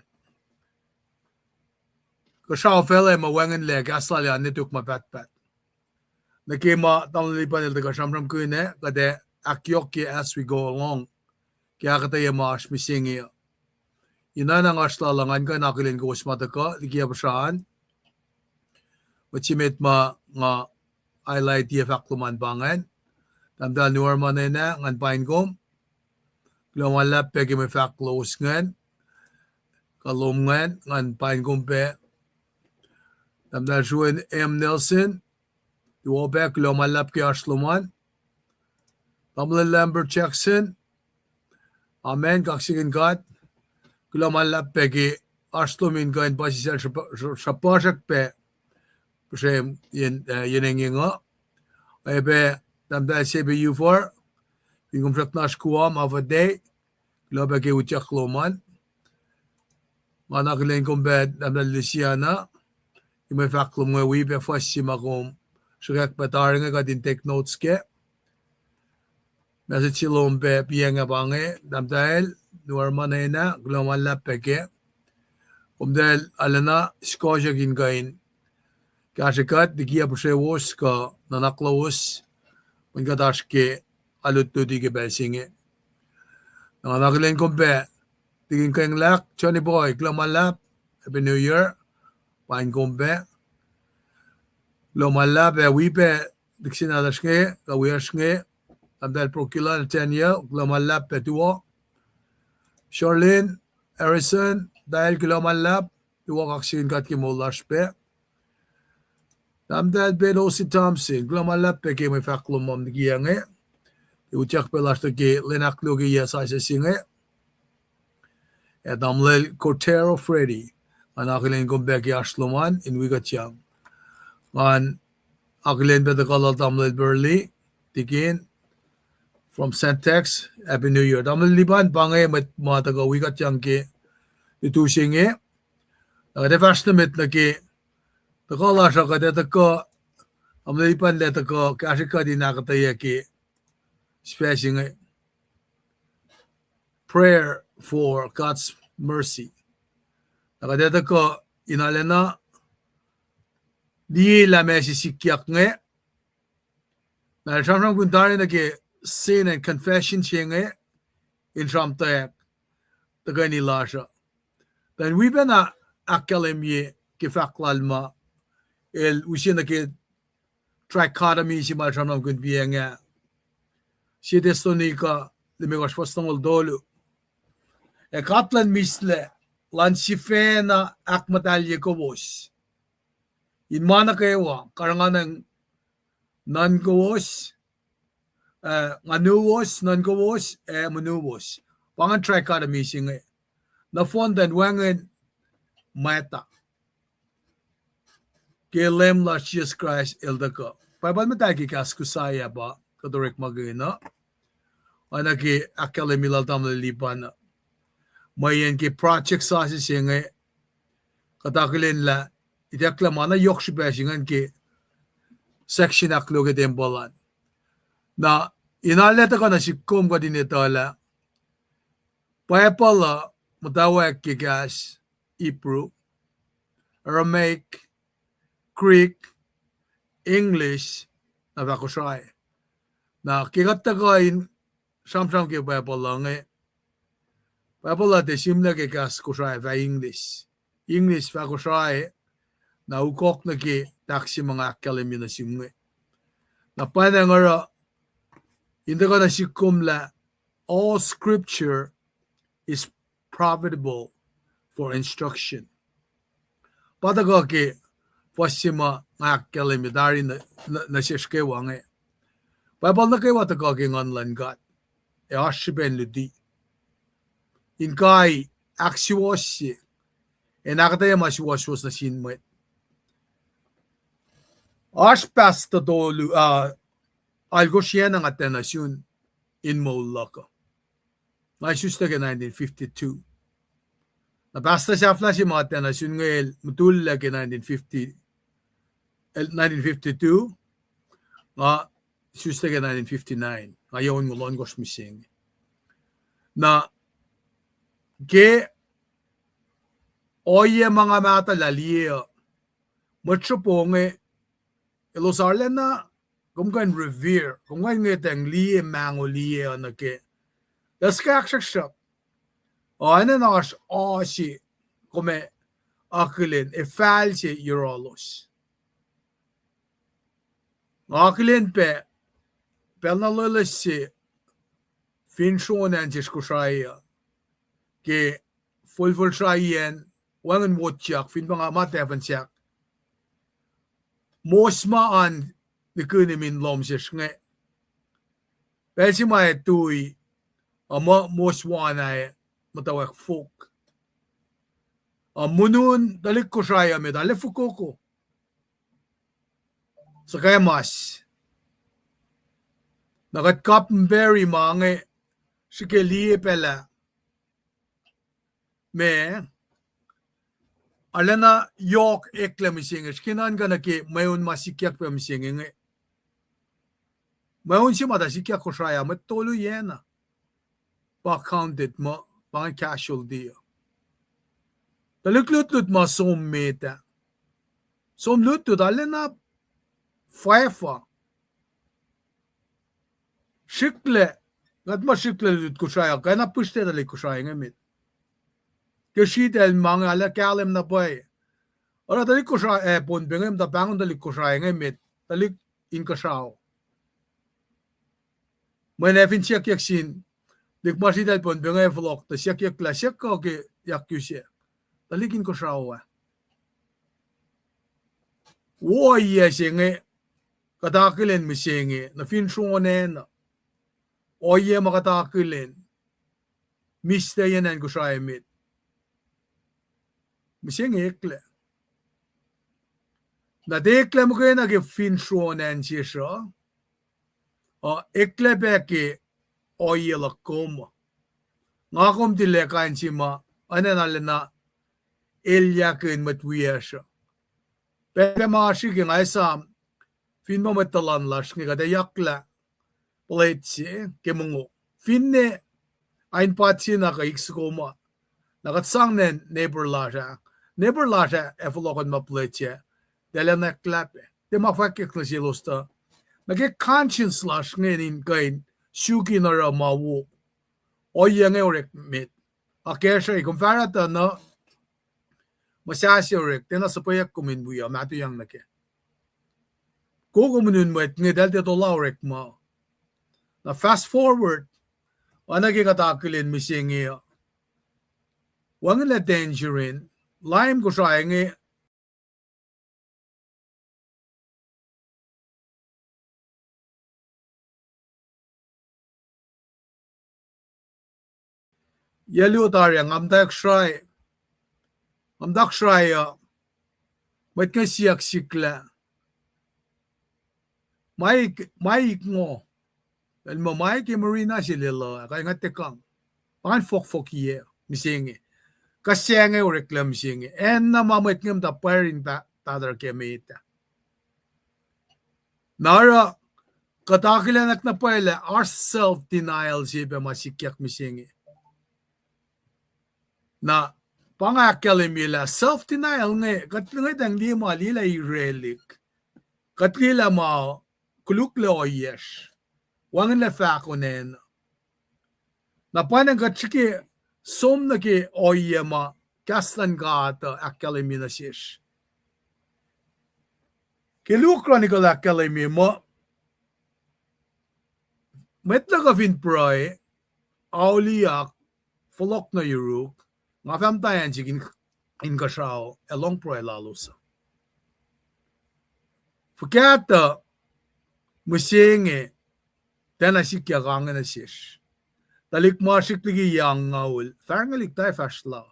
kuhsrao facluh ma wacngihnlac kahs lal an nwe tok ma pahtpaht. Nuh ke ma tamuhlwel Lipan el tuhkuh sramsramkihn ah, kuht ac ahkyohkye as we go along ke ahkuhtweyac ma oasr mihsenge uh. Ina na ngoasr lal uh, ngan kuh in akihlen kowos ma tuhkuh liki yac puhsra an. Mwet se met ma nga highlight-i ac fahk lom an pa ingacn. Tahmtahel Nuorman, ngan paing kom. Kuloh ma luhlahp pac ke mwe fahk lowos ingacn. kuh lohm ingacn, ngan paing kom pac. Tahmtahel Sruen M. Nelson, tuo pac, kuloh ma luhlahp ke oasr lom an. Tamuhlwel Lambert Jackson, amen, kaksakihn God. Kuloh ma luhlahp pac ke oasr lom in kuh in puhsisacl sruhp-, sruhp-, sruhpuhsrak pac puhsrem yen, eh, yen engyeng uh. Oacyacpac Tahmtahel Sebe Ufor, fin kom srackna oasr Guam, Half a Day, kuloh pac ke utyak lom an. Ngan akihlen kom pac Tahmtahel Luciana, in mwe fahk lom inge wi pac fuhs se ma kom sruhkwack pac tari inge kuht in take notes kac. Message se lom pac piacng ah pa inge, Tahmtahel Nuarmanena, kuloh ma luhlahp pac kac. Komtacl arulacna sikohsrak in kuh in kahsrwe kuht, likiyac puhsrewos kuh nuhnak lowos, mweyen kuht oasr ke alu luti ke pacl se inge. Na ngan akihlen kom pac, Tikin Kenglah, Johnny Boy, kuloh ma luhlahp, Happy New Year, paing kom pac. Kuloh ma luhlahp ac wi pac, Dixon Adash inge, kuh wiyacsr inge, Tahmtahel Prokila Nathaniel, kuloh ma luhlahp pac tuo. Charlene Harrison, Tahel, kuloh ma luhlahp, tuo, kaksakihn God ke moul lasr pac. Tahmtahel Pelosi Thompson, kuloh ma luhlahp pac ke mwe fahk lom ma likiyac inge, ke utyak pac lasr nuh ke lwen ahkluo ke yac sasuc se inge. Ac Tamuhlwel Cotero Freddy, ngan akihlen kom pac ke oasr lom an in wi kuhtyang. Ngan akihlen pac tuhkuh lal Tamuhlwel Burley, Tikin, from Centex, Happy New Year. Tamuhlwel Liban, pa inge mwet ma tuhkuh wi kuhtyang ke lutu se inge. Na kuht ac fahsr nuh met nuh ke tuhkuh lasr uh, kuht ac tuhkuh, Tamuhlwel Liban el ac tuhkuh kahsrwe kuht in ahkuhtweyac ke sifac se inge, Prayer for God's Mercy. Na kuht ac tuhkuh in arulacna liye lah meac se sikyak inge. Na el sramsramkihn tari nuh ke sin and confession se inge in sramtweack tuhkweni lasr uh. Then wi pacna ahkkahlwemye ke fahk lal ma el use nuh ke trichotomy se ma el sramsramkihn piacng ah. Sie Thessalonica limekohsr fuhs longoul tolu. Ac God luhn mislac elan sifacna ahkmuhtahlye kowos in ma nuh kwewa, karihngihn nuhnkowos, eh, nguhnuwos, nuhnkowos, ac monuwos. Pa ingacn trichotomy se inge. Nohfohn tuh wacngihn mwata ke Leum lasr Jisus Kraist el tuhkuh. Bible muhtahl ke kahs Kosrae ah pa kuht orekmakihn uh. Oacna ke ahkkahlwemye lal Tamuhlwel Liban uh, mweyen ke project sasuc se inge, kuht akihlen lah itucklac ma na yohk srihpac se ingacn ke section ahkluo ke tempuhl an. Na in arlac tuhkuh nuh sihk kom kuht in etuh lah Bible uh muhtwacwacack ke kahs Hebrew, Aramaic, Greek, English, na fah Kosrae. Na ke kuht tuhkuh in sramsram ke Bible uh inge, Bible uh tiac sihmlac ke kahs Kosrae, fah English. English fah Kosrae, na ukok nuh ke tahk se ma nga ahkkahlwemye nuh sum inge. Na pwacnwacng oruh in tuhkuh nuh sihk kom lah all scripture is profitable for instruction. Pa tuhkuh ke fuhs se ma nga ahkkahlwemye tari nuh, nuh, nuh sesr kwewa inge. Bible nuh kwewa tuhkuh ke Nguhn luhn God, ac oasr srihpen luti in kai ahksuwohsye, in ahkuhtweyac ma suwohswohs nuh sin mwet. Oasr pahs tolu, uh, alkosr na nga tiacna sun in moul luhk uh. Nga isus nuh ke nineteen fifty-two. Na pastor sahflah se ma tiacna sun inge el mutullac ke nineteen fifty, el nineteen fifty-two, nga isus nuh ke nineteen fifty-nine, nga yac onngoul ohnkohsr mihsenge. Na ke ohiyac ma nga mahtuhlah liye uh, mwet sruhpo inge, elos arulacna, kom kuh in revere, kom kuh in ngwetacng liye, mango liye uh nuh ke, tuh srihkasraksrak. Oacna oasr oa se kom ac akihlen, ac fahl se yohrohlos. Nga akihlen pac, pacl na loeloes se fin sronin sesr Kosrae uh, ke folfol sraiyacn, wacngihn wotyak, fin pa nga ma tahfuhn sahk. Mos ma an nikihn in lohm sesr inge. Pacl se ma ac tui, a muh mos won ah muhtwacwacack fok. A munun tuhlihk Kosrae uh met ah, lacfokoko. Suhkamas. Na kuht kapmtari ma inge, srihke liye pacl ah. Ma, arulacna yohk eklac mihsenge, srihke nuhnkuh nuh ke mweun ma sikyak pac mihsenge inge. Mweun se ma tuh sikyak Kosrae ah, mwet tolu iyacna pa counted muh, pa inge casualty uh. Tuhlihk lutlut ma som met ah. Som lutlut arulacna fwacfa. Srihklac, kuht muh srihklac lutlut Kosrae uh, kwacna pihsrte tuhlihk Kosrae inge met. Ke sritacl ma inge arlac kahlwem na pwacye. Oruh tuhlihk Kosrae, eh, Pohnpei inge, muhta pahngon tuhlihk Kosrae inge met, tuhlihk inkuhsrao. Mweyen ac fin siyuckyuck sin, tuhlihk ma sritacl Pohnpei inge fohlohk, tuh siyuckyuck lah siyuck kuh ke yakyu se. Tuhlihk inkuhsrao ah. Wo ohiyac se inge, kuht akihlen mihsenge, nuh fin sronacna. Ohiyac ma kuht akihlen, mihslac yen acn Kosrae met. Mihsenge eklac. Na tiac eklac muhkwena ke fin sronacn sesr uh, uh, eklac pac ke ohiyac luhk kom. Nga kom tilac kain se ma, oacna arulacna elyahkihn mwet wiyacsr uh. Pacl ma srihke nga esam, fin muh mwet tuhlan lasr inge kuht ac yaklah plate se ke mongo. Finne ain pat se na kuh ik soko ma. Na kuht sang nuh neighbor lasr ah. Neighbor lasr ah ac fohlohkohn ma plate se. Tiac lacnwack lah pac. Tiac ma fwackyuck nuh selos tuh, nuh ke conscience lasr inge in kuh in suk in oruh ma wo. Ohiyac inge orek met. Akacsruhi kom fahsruh tuh na muhsah se orek, tiacna suhpweyuck kom in wi uh, mahtuh yang nuh kac. Koko munin mwet inge eltahl tiac tola orekma. Na fast forward, oacna ke kuht akihlen mihsenge uh. Wacngihnlac danger in, Lyme Kosrae inge, yac luo tari ah, nga muhtwacwacack srahi, nga muhtwacwacack srahi uh, mwet inge siyuck sihk lah, ma, ma ingo, el muh ma ke marina se lwelah, kuh nga tiac kang. Pa ngan fohkfohkiyac mihsenge. Kuh se inge oreklac mihsenge. Acn na ma mwet inge muhta pwacr in pa-, pahtuhr ke met ah. Na oruh, kuht akihlenak na pwacye lah oasr self-denial se pac ma sikyak mihsenge. Na, pa nga ahkkahlwemye lah self-denial inge, kuht ngwetacng liye ma liyelah irelihk. Kuht liyelah ma koluklac ohiyacsr. Wacngihnlac fahk onacn. Na pwacnwacng kuht srihke som nuh ke ohiyac ma kahs luhn God uh ahkkahlwemye nuh sesr. Ke Luo Chronicle ahkkahlwemye muh, mwet luhk uh fin pruhe, auliyak, fohlohk nuh yuruk, nga fah muhtwacn sik in, inkuhsrao ac lohng pruhe lalos uh. Fuhkah tuh mihsenge tiacna sikyak inge nuh sesr. Tuhlihk ma srihk liki yac angngaul, fahrngihlik ta fahsr la.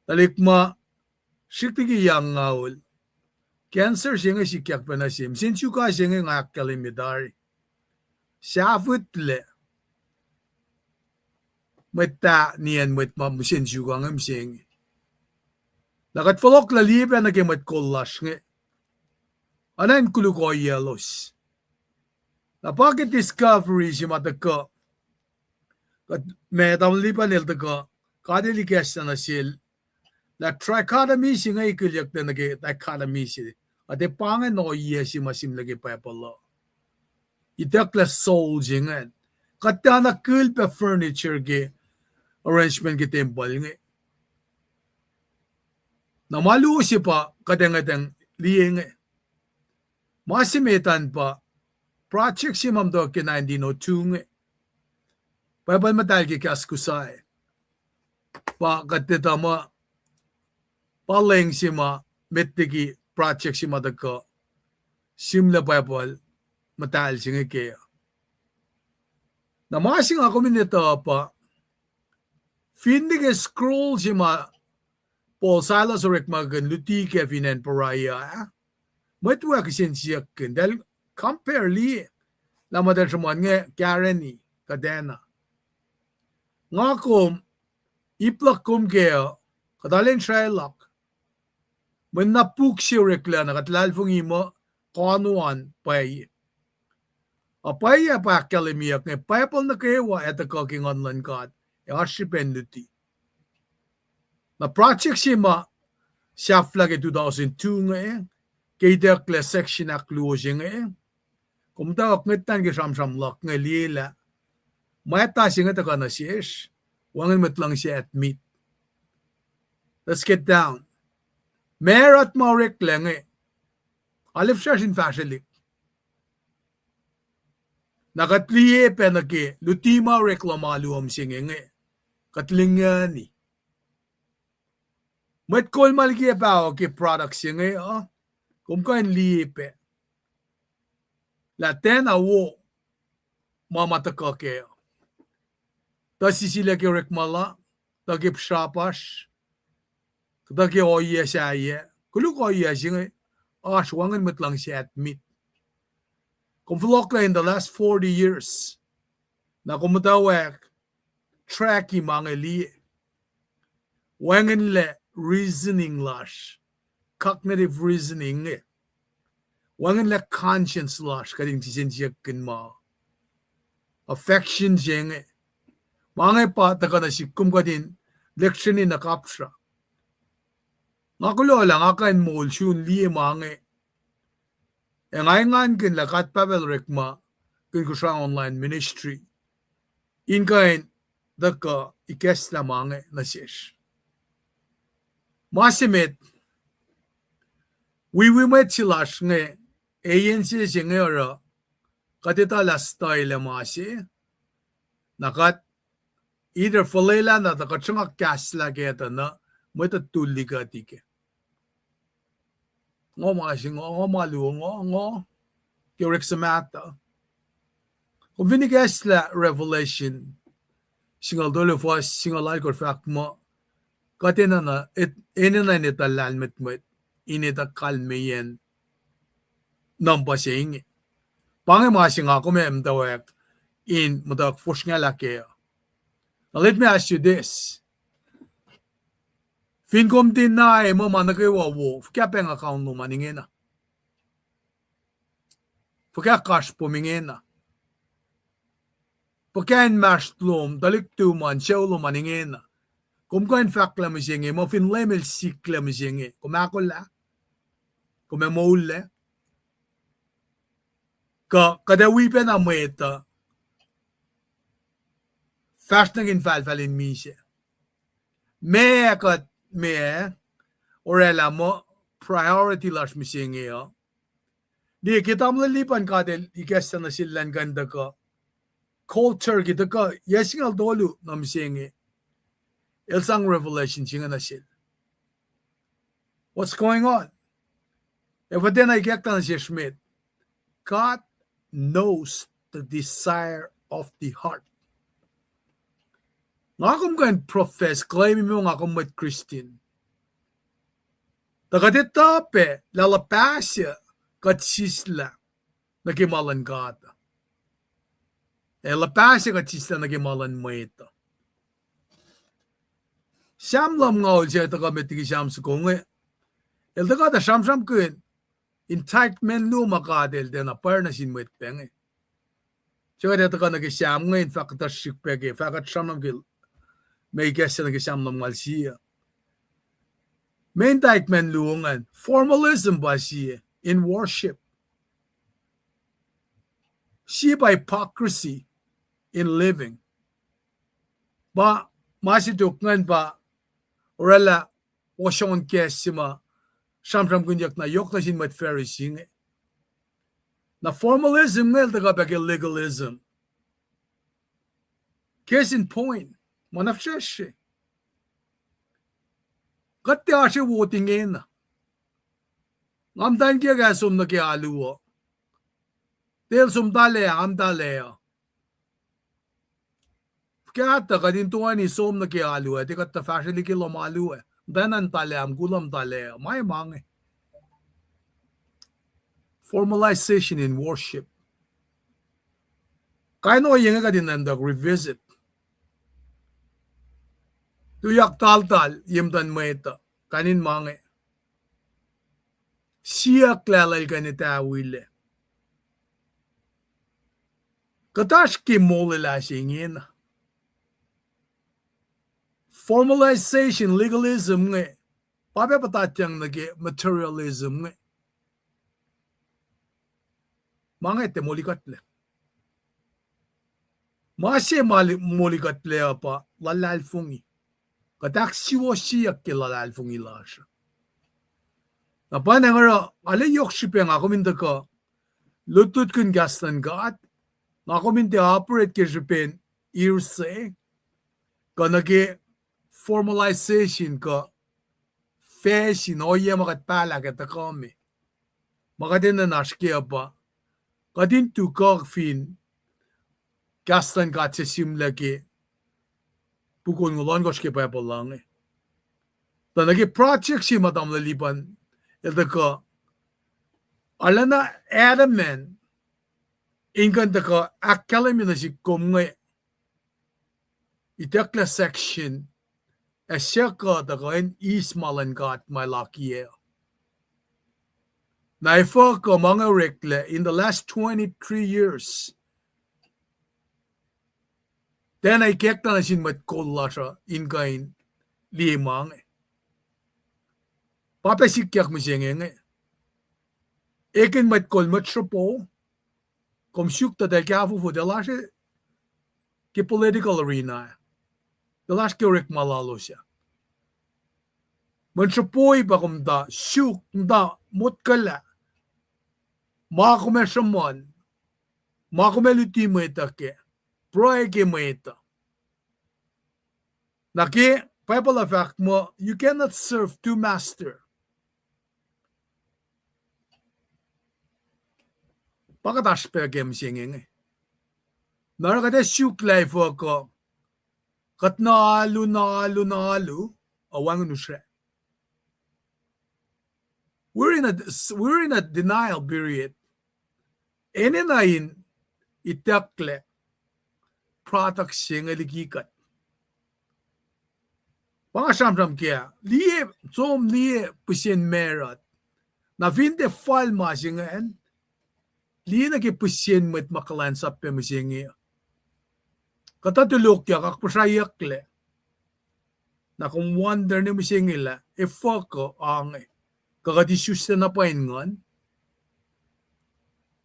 Tuhlihk ma srihk liki yac angngaul, cancer se inge sikyak pac nuh sesr. Mihsen suka se inge nga ahkkahlwemye tari. Sahfihllac mwet ah niyacn mwet ma mihsen suka inge mihsenge. Na kuht fohlohk lah liye pac nuh ke mwet kol lasr inge, oacna in koluk ohiyaclos. Na pa ke discovery se ma tuhkuh, kuht, ma tamuhlwel Lipan el tuhkuh, God el ikacslah nuh sel, lah trichotomy se inge ikulyucklac nuh ke dichotomy se. Kuht ac pa ingacn ohiyac se ma sihmlac ke Bible uh. Itucklac soul se ingacn. Kuht tiacna kihl pac furniture ke arrangement ke tempuhl inge. Na ma luo se pa kuht ngwetacng liye inge. Ma se met an pa project se ma muhtwacwacack ke nineteen oh two inge. Bible muhtahl ke kahs Kosrae. pa kuht etuh muh pa leng se ma met liki project se ma tuhkuh sihmlac Bible muhtahl se inge ke. Na ma se nga kom in etuh pa, finne ke scroll se ma Paul Silas orekmakihn luti kac fin acn Berea ah, mwet wiyuck kihsen siyuck kihn, eltahl compare liye lah ma eltahl sruhmuhn inge kareni kuhtwena. Nga kom, ip luhk kom kac uh, kuht arlac in srwaclak. Mweyen na puk se oreklac na kuht luhlahlfongi muh koano an pwacye. Ac pwacye pa ahkkahlwemyeyuck inge, Bible nuh kwewa ac tuhkuh ke Nguhn luhn God ac oasr srihpen luti. Na project se ma sahflah ke two thousand two inge, ke itucklac section ahkluo se inge, kom muhtwacwacack ngwetlah ke sramsram luhk inge liye lah mwata se inge tuhkuh nuh sesr, wacngihn mwet luhngse admit. Let's get down. Macruht ma oreklac inge, alef srasr in fahsrwelihk. Na kuht liye pac nuh ke luti ma orek luhn alu uh mihsenge inge, kuht lingani. Mwet kol ma likiyac paho ke product se inge uh, kom kuh in liye pac lah tiacna wo ma ma tuhkuh kac. Tuh sisilac ke orekma la, tuh ke pihsrapasr, kuhtuh ke ohiyac sahyac, koluk ohiyac se inge, oasr wacngihn mwet luhngse admit. Kom fohlohklah in the last forty years, na kom muhtwacwacack track-i ma inge liye. Wacngihnlac reasoning lasr, cognitive reasoning inge. Wacngihnlac conscience lasr, kuht in kihsen siyuck kihn ma affection se inge. Ma inge pa tuhkuh nuh sihk kom kuht in lecture-i nuh kapsra. Nga kuloh lah nga kuh in moul sun liye ma inge. Ac nga engankihn lah God Pahpah El orekmakihn Kosrae Online Ministry in kuh in tuhkuh ikacslah ma inge nuh sesr. Ma se met, wiwi mwet se lasr inge, eyan sese inge oruh kuht etuh lah study-lac ma se, na kuht either fuhlwelah na tuh kuht sruhnga kahslah kac tuh na mwet uh tuhlihk kuht ikac. Ngo ma se, ngo, ngo ma luo, ngo, ngo, ke orek suhmaht uh. Kom fin ikacslah Revelation singucul tolu fuhs singucul alkosr, fahk muh kuht enenuh, enenuh in etuh lahlmwetmwet, in etuh kalmeyacn number se inge. Pa inge ma se nga kom ac muhtwacwacack in muhtwacwacack fosrngahlah kac uh. Now let me ask you this. Fin kom deny muh ma nuh kwewa wo, fuhkah pacng account lom an ingena? Fuhkah kasrpom ingena? Fuhkah inmahsrlom, tuhlihk tuhma, sucu lom an ingena? Kom kuh in fahklah mihsenge, muh fin Leum El siklac mihsenge, kom ahkolah? Kom ac moullac? Kuh kuht ac wi pacna mwet uh fahsr nuh ke infahlfahl in misac? Meac kuht, meac orwaclah muh priority lasr mihsenge uh? Liye, ke tamuhlwel Lipan God El ikacslah nuh sel elan kuh in tuhkuh cold turkey, tuhkuh yac singucul tolu nuh mihsenge, el sang revelation se inge nuh sel. What's going on? Ac fah tiacna ikacklah nuh sesr met, God knows the desire of the heart. Nga kom kuh in profess, claim-i muh nga kom mwet Christian, tuh kuht etuh pac lah luhpah se kuht sislah nuh ke ma luhn God. Ac luhpah se kuht sislah nuh ke ma luhn mwet uh. Sam lumngaul se tuhkuh met liki Sam soko inge, el tuhkuh tuh sramsramkihn indictment luo ma God El tiacna pwacr nuh sin mwet pac inge. Su kuht ac tuhkuh nuh ke Sam inge in fahk kuhtuh srihk pac ke fahk kuht sramsram ke ma ikacslah nuh ke Sam lumngaul sie. Ma indictment luo ingacn, formalism pa sie in worship. Sie pa hypocrisy in living. Pa ma se tok ingacn pa orwaclah ohsun kahs se ma sramsramkihnyuck na yohk nuh sin mwet Pharisee inge. Na formalism inge el tuhkuh pac ke legalism. Case in point, ma na fihsracsrye. Kuht tiac oasr wo ingena. Nga muhtwacn kiyuhk ah som nuh ke alu uh. Tiac el som tuhlac, nga muhtahlac uh. Fuhkah tuh kuht in toeni som nuh ke alu ah, tiac kuht tuh fahsrwelihk ke lohm alu ah. Muhtwacn an tuhlac, mukul uh muhtahlac uh. Ma ma inge. Formalization in worship. Kain ohiyac inge kuht in nacntuck revisit. Tuyak taltal ye muhtuhn mwet uh, kain in ma inge. Siyuck lah lal kuh in etawi lac. Kuht oasr ke molwelah se ingena. Formalization, legalism inge, pa pac puhtatyang nuh ke materialism inge. Ma inge tiac moli kuhtlac. Ma se ma li-, moli kuhtlac uh pa luhlahlfongi. Kuht ahksuwohsyeyuck ke luhlahlfongi lasr. Na pa nga oruh, arlac yohk srihpac nga kom in tuhkuh lutlutkihn kahs luhn God, nga kom in tiac operate ke srihpen hearsay, kuh nuh ke formalization kuh facsin ohiyac ma kuht pahlah ke tuhkuh me. Ma kuht enenuh in oasr kac uh pa, kuht in tuhkuh fin kahs luhn God se sihmlac ke puk onngoul ohnkohsr ke Bible uh inge. Tuh nuh ke project se ma tamuhlwel Lipan el tuhkuh, arulacna adamant in kuh in tuhkuh ahkkahlwemye nuh sihk kom inge, itucklac section, ac suc kuh tuhkuh in eis ma luhn God ma el akiyac. Na efuh kuh ma inge oreklac in the last twenty-three years, tiacna ikacklah nuh sin mwet kol lasr uh in kuh in liye ma inge. Pa pac sikyak mihsenge inge. Ekihn mwet kol, mwet sruhpo, kom suk tuh eltahl kahfofo, eltahl oasr ke political arena, eltahl oasr ke orekma lalos ah. Mwe sruhpo pa kom muhta suk, muhta motkwaclah ma kom ac sruhmuhn, ma kom ac luti mwet uh kac, pruhe ke mwet uh. Na ke Bible uh fahk muh, you cannot serve two master. Pa kuht oasr pac ke mihsenge inge. Na oruh kuht ac suk lah efuh kuh, kuht na alu, na alu, na alu, ac wacngihn usra. We're in a, we're in a denial period. Enenuh in itucklac product se inge liki kuht. Pa nga sramsram kac, liye, som liye pihsen marut. Na fin tiac fal ma se ingacn, liye nuh ke pihsen mwet ma kuhlwacnsap pac mihsenge. Kuhtuh tulokyak, akpuhsraiyucklac. Na kom wonder ne mihsenge lah efuh kuh ange, kuh kuht isuslac na pwacye in nguhn.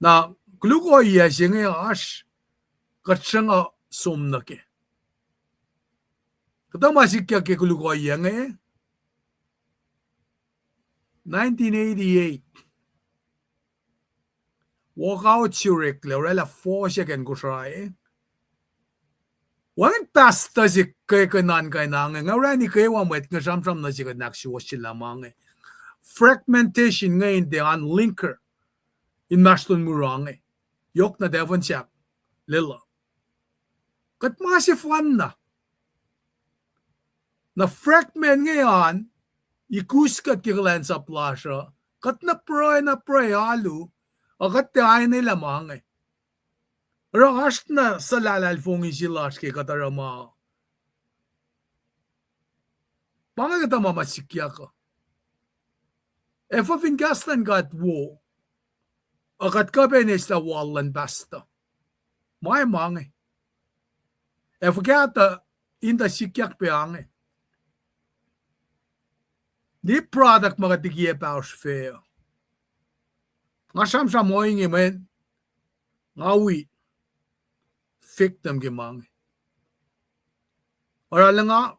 Na koluk ohiyac se inge oasr, kuht sruhnga som nuh kac. Kuhtuh ma sikyak ke koluk ohiyac inge, nineteen eighty-eight. Walkout se oreklac, oraclah fohsack acn Kosrae. Wacngihn pastor se ke kuh in oan kain ange, nga orani kwewa mwet inge sramsram nuh se kuht in ahksuwohsyelah ma inge. Fragmentation inge in tiac oan linker inmahsrlon mura inge. Yohk na tafun sahk lwelah. Kuht ma sefanna. Na fragment inge an, ikus kuht ke kuhlwacnsap lasr uh, kuht na pruhe, na pruhe alu, ac kuht tiac aenelah ma inge. Oruh oasr na suhlahlahlfongi se lasr ke kuht oruh ma. Pa inge kuhtuh ma ma sikyak uh. Efuh fin kahs luhn God wo, ac kuht kuh pac in eslah wal luhn pastor? Ma, ma inge. Ac fuhkah tuh in tuh sikyak pac ange. Liye product ma kuht likiyac pahosr fac. Nga sramsram ohinge mweyen nga wi victim ke ma inge. Oruh arulacna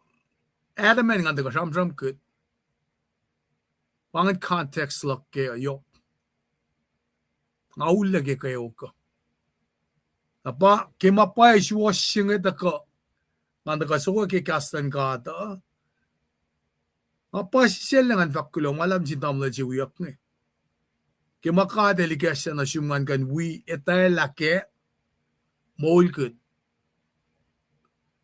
adamant ngan tuhkuh sramsramkihn. Pa ingacn context luhk ke yohk. Nga ullac ke kweok uh. Na pa ke ma pwacye suwohs se inge tuhkuh, ngan tuhkuh soko ke kahs luhn God uh. Nga puhsisacl ngan fahk kuloh ma luhlahp sin tamuhlwel se wiyuck inge. Ke ma God El ikacslah nuh sum ngan kuh in wi etwaclah kac, moulkihn.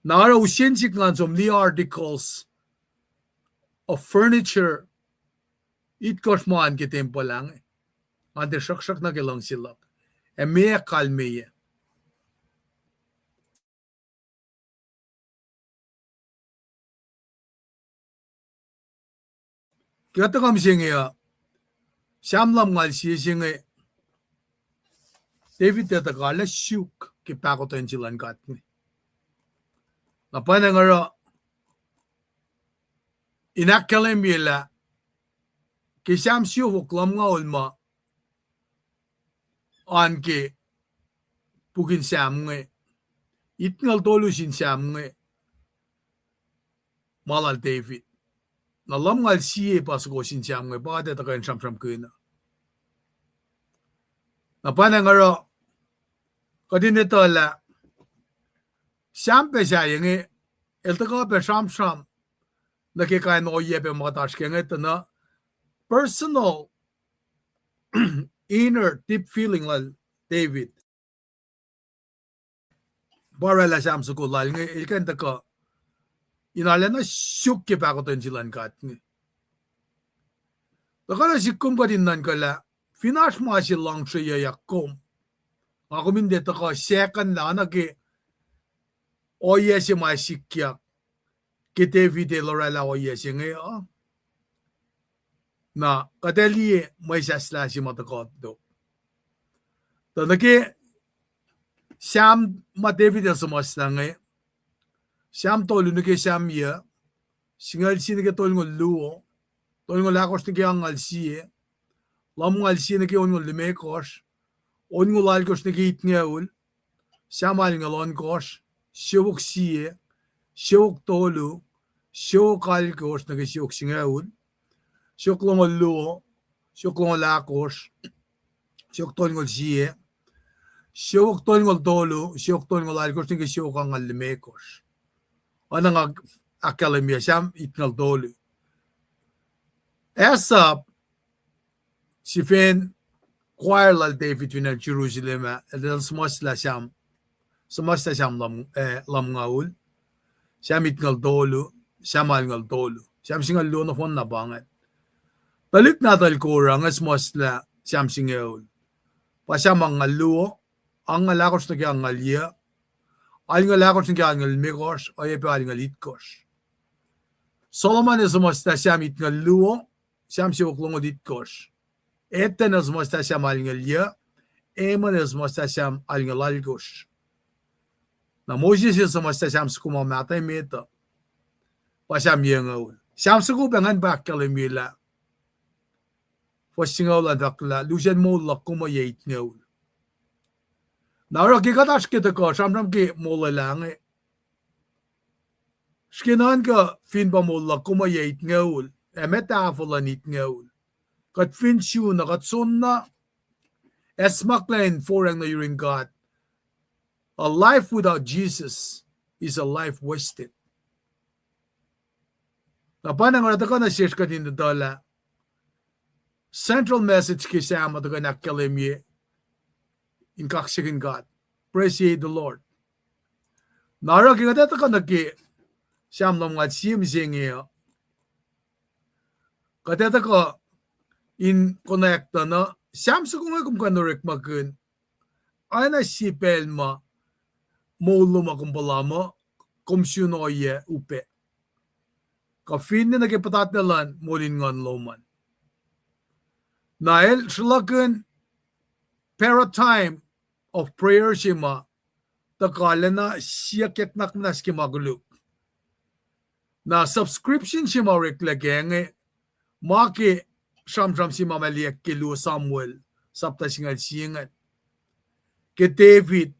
Na oruh use sik ngan som liye articles of furniture, itkohsr ma an ke tempuhl ah inge. Ngan tiac sruhksruhk nuh ke luhngse luhk. Ac meac kalmeyac. Ke kuht tuhkuh mihsenge uh, Sam lumngaul sie se inge, David el tuhkuh lah suk ke pahkotwen se luhn God inge. Na pwacnwacng oruh in ahkkahlwemye lah ke Sam siofok lumngaul ma an ke pukin Sam inge, itngucul tolu sin Sam inge, ma lal David. Na lumngaul sie pa soko sin Sam inge, pa kuht ac tuhkuh in sramsramkihn. Na pwacnwacng oruh kuht in etuh lah Sam pac sahyac inge, el tuhkuh pac sramsram nuh ke kain ohiyac pac ma kuht oasr ke inge tuh na personal inner deep feeling lal David. Pa oraclah Sam soko lal inge, el kuh in tuhkuh in arulacna suk ke pahkotwen se luhn God inge. Tuhkuh na sik kom kuht in nuhnkuh lah fin oasr ma se luhngseyuckyak kom, nga kom in tiac tuhkuh sahkuhnlah nuh ke ohiyac se ma sikyak ke David el oraclah ohiyac se inge uh. Na kuht ac liye mwesahslah se ma tuhkuh tok. Tuh nuh ke Sam ma David el suhmuhslah inge, Sam tolu nuh ke Sam yuc, singucul sie nuh ke tolngoul luo, tolngoul ahkosr nuh ke angngaul sie, lumngaul sie nuh ke onngoul limekohsr, onngoul alkosr nuh ke itngucul, Sam alngoul ohnkohsr, siofok sie, siofok tolu, siofok alkosr nuh ke siofok singucul, siofok longoul luo, siofok longoul ahkosr, siofok tolngoul sie, siofok tolngoul tolu, siofok tolngoul alkosr nuh ke siofok angngaul limekohsr. Oacna nga ahkkahlwemye Sam itngucul tolu. Asaph, sifen choir lal David fin acn Jerusalem ah, el suhmuhslah Sam, suhmuhslah Sam lum-, eh, lumngaul, Sam itngucul tolu, Sam alngoul tolu, Sam singucul luo nohfohn na pa ingacn. Tuhlihk nahtuhl Korah inge suhmuhslah Sam singucul. Pa Sam angngaul luo, angngaul ahkosr nuh ke angngaul yuc, alngoul ahkosr nuh ke alngoul limekohsr, oacyacpac alngoul itkohsr. Solomon el suhmuhslah Sam itngucul luo, Sam siofok longoul itkohsr. Ethan el suhmuhslah Sam alngoul yuc, Heman el suhmuhslah Sam alngoul alkosr. Na Moses el suhmuhslah Sam soko ma mahtuh emet uh, pa Sam yucngucul. Sam soko pac ingacn pa ahkkahlwemye lah fuhs singucul an fahk lah, lusacn moul luhk kom uh yac itngucul. Na oruh ke kuht oasr ke tuhkuh sramsram ke molwelah inge, srihke nuhnkuh fin pa moul luhk kom uh yac itngucul, ac meac tahfuh luhn itngucul. Kuht fin sun na, kuht sun na, ac smacklah in forang nuh yurin God. A life without Jesus is a life wasted. Na pa na nga tuhkuh nuh sesr kuht in etuh lah central message ke Sam ma tuhkuh in ahkkahlwemye in kaksakihn God. Praise ye the Lord. Na oruh ke kuht ac tuhkuh nuh ke Sam lumngaul sie mihsenge uh, kuht ac tuhkuh in connect na Sam soko inge kom kuh in orekmakihn oacna sie pacl ma moul lom uh kom puhla muh kom sun ohiyac upac, kuh finne nuh ke puhtatlac luhn moul in nguhn lom an. Na el sruhlakihn paradigm of prayer se ma tuhkuh lacna siyuckyak nuhnak muhnahs ke ma koluk. Na subscription se ma oreklac kac inge, ma ke sramsram se ma ma liye ke luo Samuel, sapta singucul sie ingacn, ke David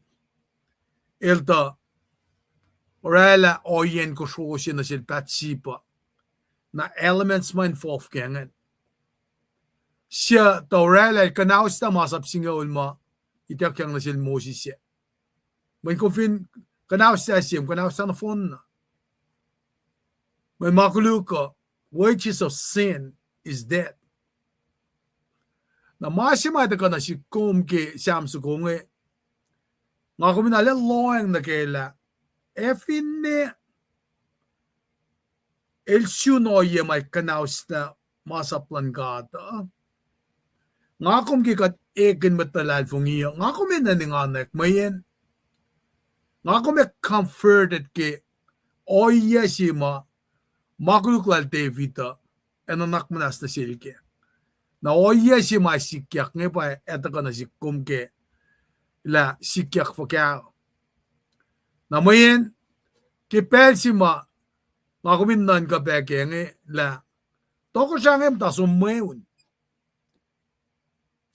el tuh oraclah ohiyacn kosro se nuh sel Bathsheba. Na elements ma involve kac ingacn. Suc tuh oraclah el kuhnahoslah masap singucul ma ituckyang nuh sel Moses ah. Mweyen kom fin kuhnahoslah sie, kuhnahoslah nohfohn na. Mweyen ma koluk uh, wages of sin is death. Na ma se ma tuhkuh nuh sihk kom ke Sam soko inge, nga kom in arlac lohacng nuh kac lah ac finne el sun ohiyac ma kuhnauslah masap luhn God uh, nga kom ke kuht ekihn mwet luhlahlfongi uh, nga kom enenuh in enganwack mweyen nga kom ac comforted ke ohiyac se ma, ma koluk lal David uh, ac nuhnak muhnahs nuh sel kac. Na ohiyac se ma sikyak inge pa ac tuhkuh nuh sihk kom ke lah sikyak fuhkah. Na mweyen ke pacl se ma nga kom in nuhnkuh pac kac inge lah tohkohsrah inge muhta som mweun.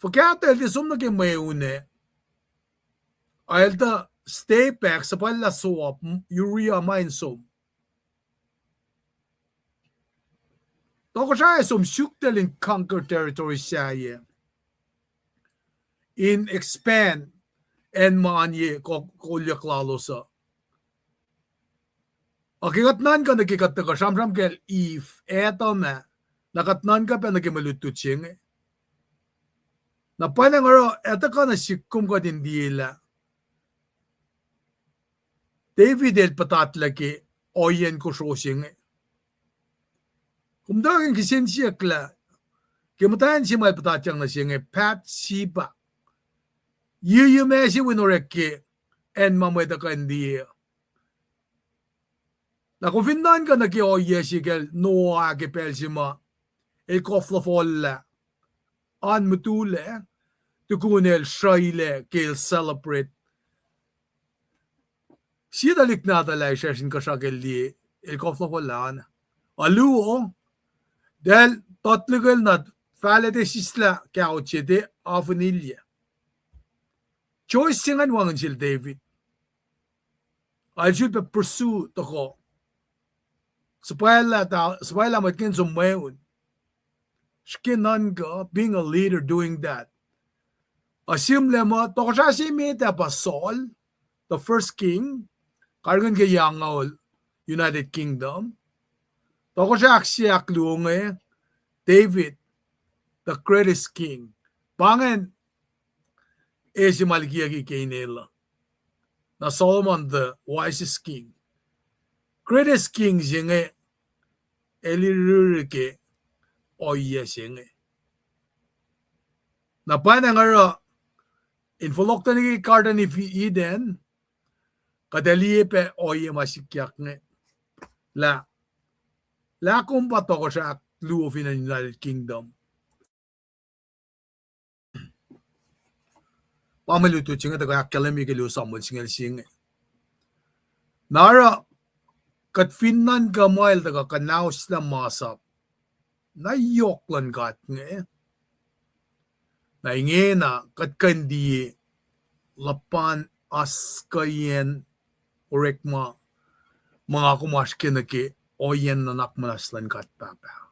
Fuhkah tuh el tiac som nuh ke mweun ah, el tuh stay back, suhpwacllah Joab, Uriah ma in som. Tohkohsrah ac som suk tuh el in conquer territory sahyac, in expand acn ma oan ye ko-, kolyuck lalos uh. Ac ke kuht nuhnkuh nuh ke kuht tuhkuh sramsram kacl Eve, Adam ah, na kuht nuhnkuh pac nuh ke mwe lutlut se inge. Na pwacnwacng oruh ac tuhkuh nuh sihk kom kuht in liye lah David el puhtatlac ke ohiyacn kosro se inge. Kom tuhkuh in kihsen siyuck lah ke muhtwacn se ma el puhtatyang nuh se inge, Bathsheba, yiyi ma se wi in orek ke acn ma mwet uh kuh in liye. Na kom fin nuhnkuh nuh ke ohiyac se kacl Noah ke pacl se ma el koflofol lah an mutul ah, tukun el sruhilac ke el celebrate sie tuhlihk nahtuhl ah sesr inkuhsrao ke el liye, el koflofol lah an. Aluo, tahl totlikel na fahlac te sislah kaot se te, afin ilya. Choice se ingacn wacngihn sel David. El sulpac pursue tohkoh, suhpwaclah ta-, suhpwaclah mwet ingacn som mweun. Srihke nuhnkuh, being a leader, doing that. Assume lah muh tohkohsrah se met ah pa Saul, the first king, karihngihn ke yac angngaul United Kingdom. Tohkohsrah ahkse ahkluo inge, David, the greatest king. Pa ingacn e se ma likiyucki ke inel uh. Na Solomon, the wisest king. Greatest king se inge, el riri ke ohiyac se inge. Na pwacnwacng oruh in fohlohk tuh nuh ke Garden of Eden, kuht ac liye pac ohiyac ma sikyak inge. Lah, lah kom pa tohkohsrah ahkluo fin acn United Kingdom. Pa mwe lutlut se inge tuhkuh ahkkahlwemye ke luo Samuel singucul sie inge. Na oruh kuht fin nuhnkuh muh el tuhkuh kuhnauslah masap, na yohk luhn God inge. Na ingena kuht kuh in liye luhpan oasr kuhiyacn orekma ma nga kom oasr ke nuh ke ohiyacn nuhnak muhnahs luhn God Pahpah.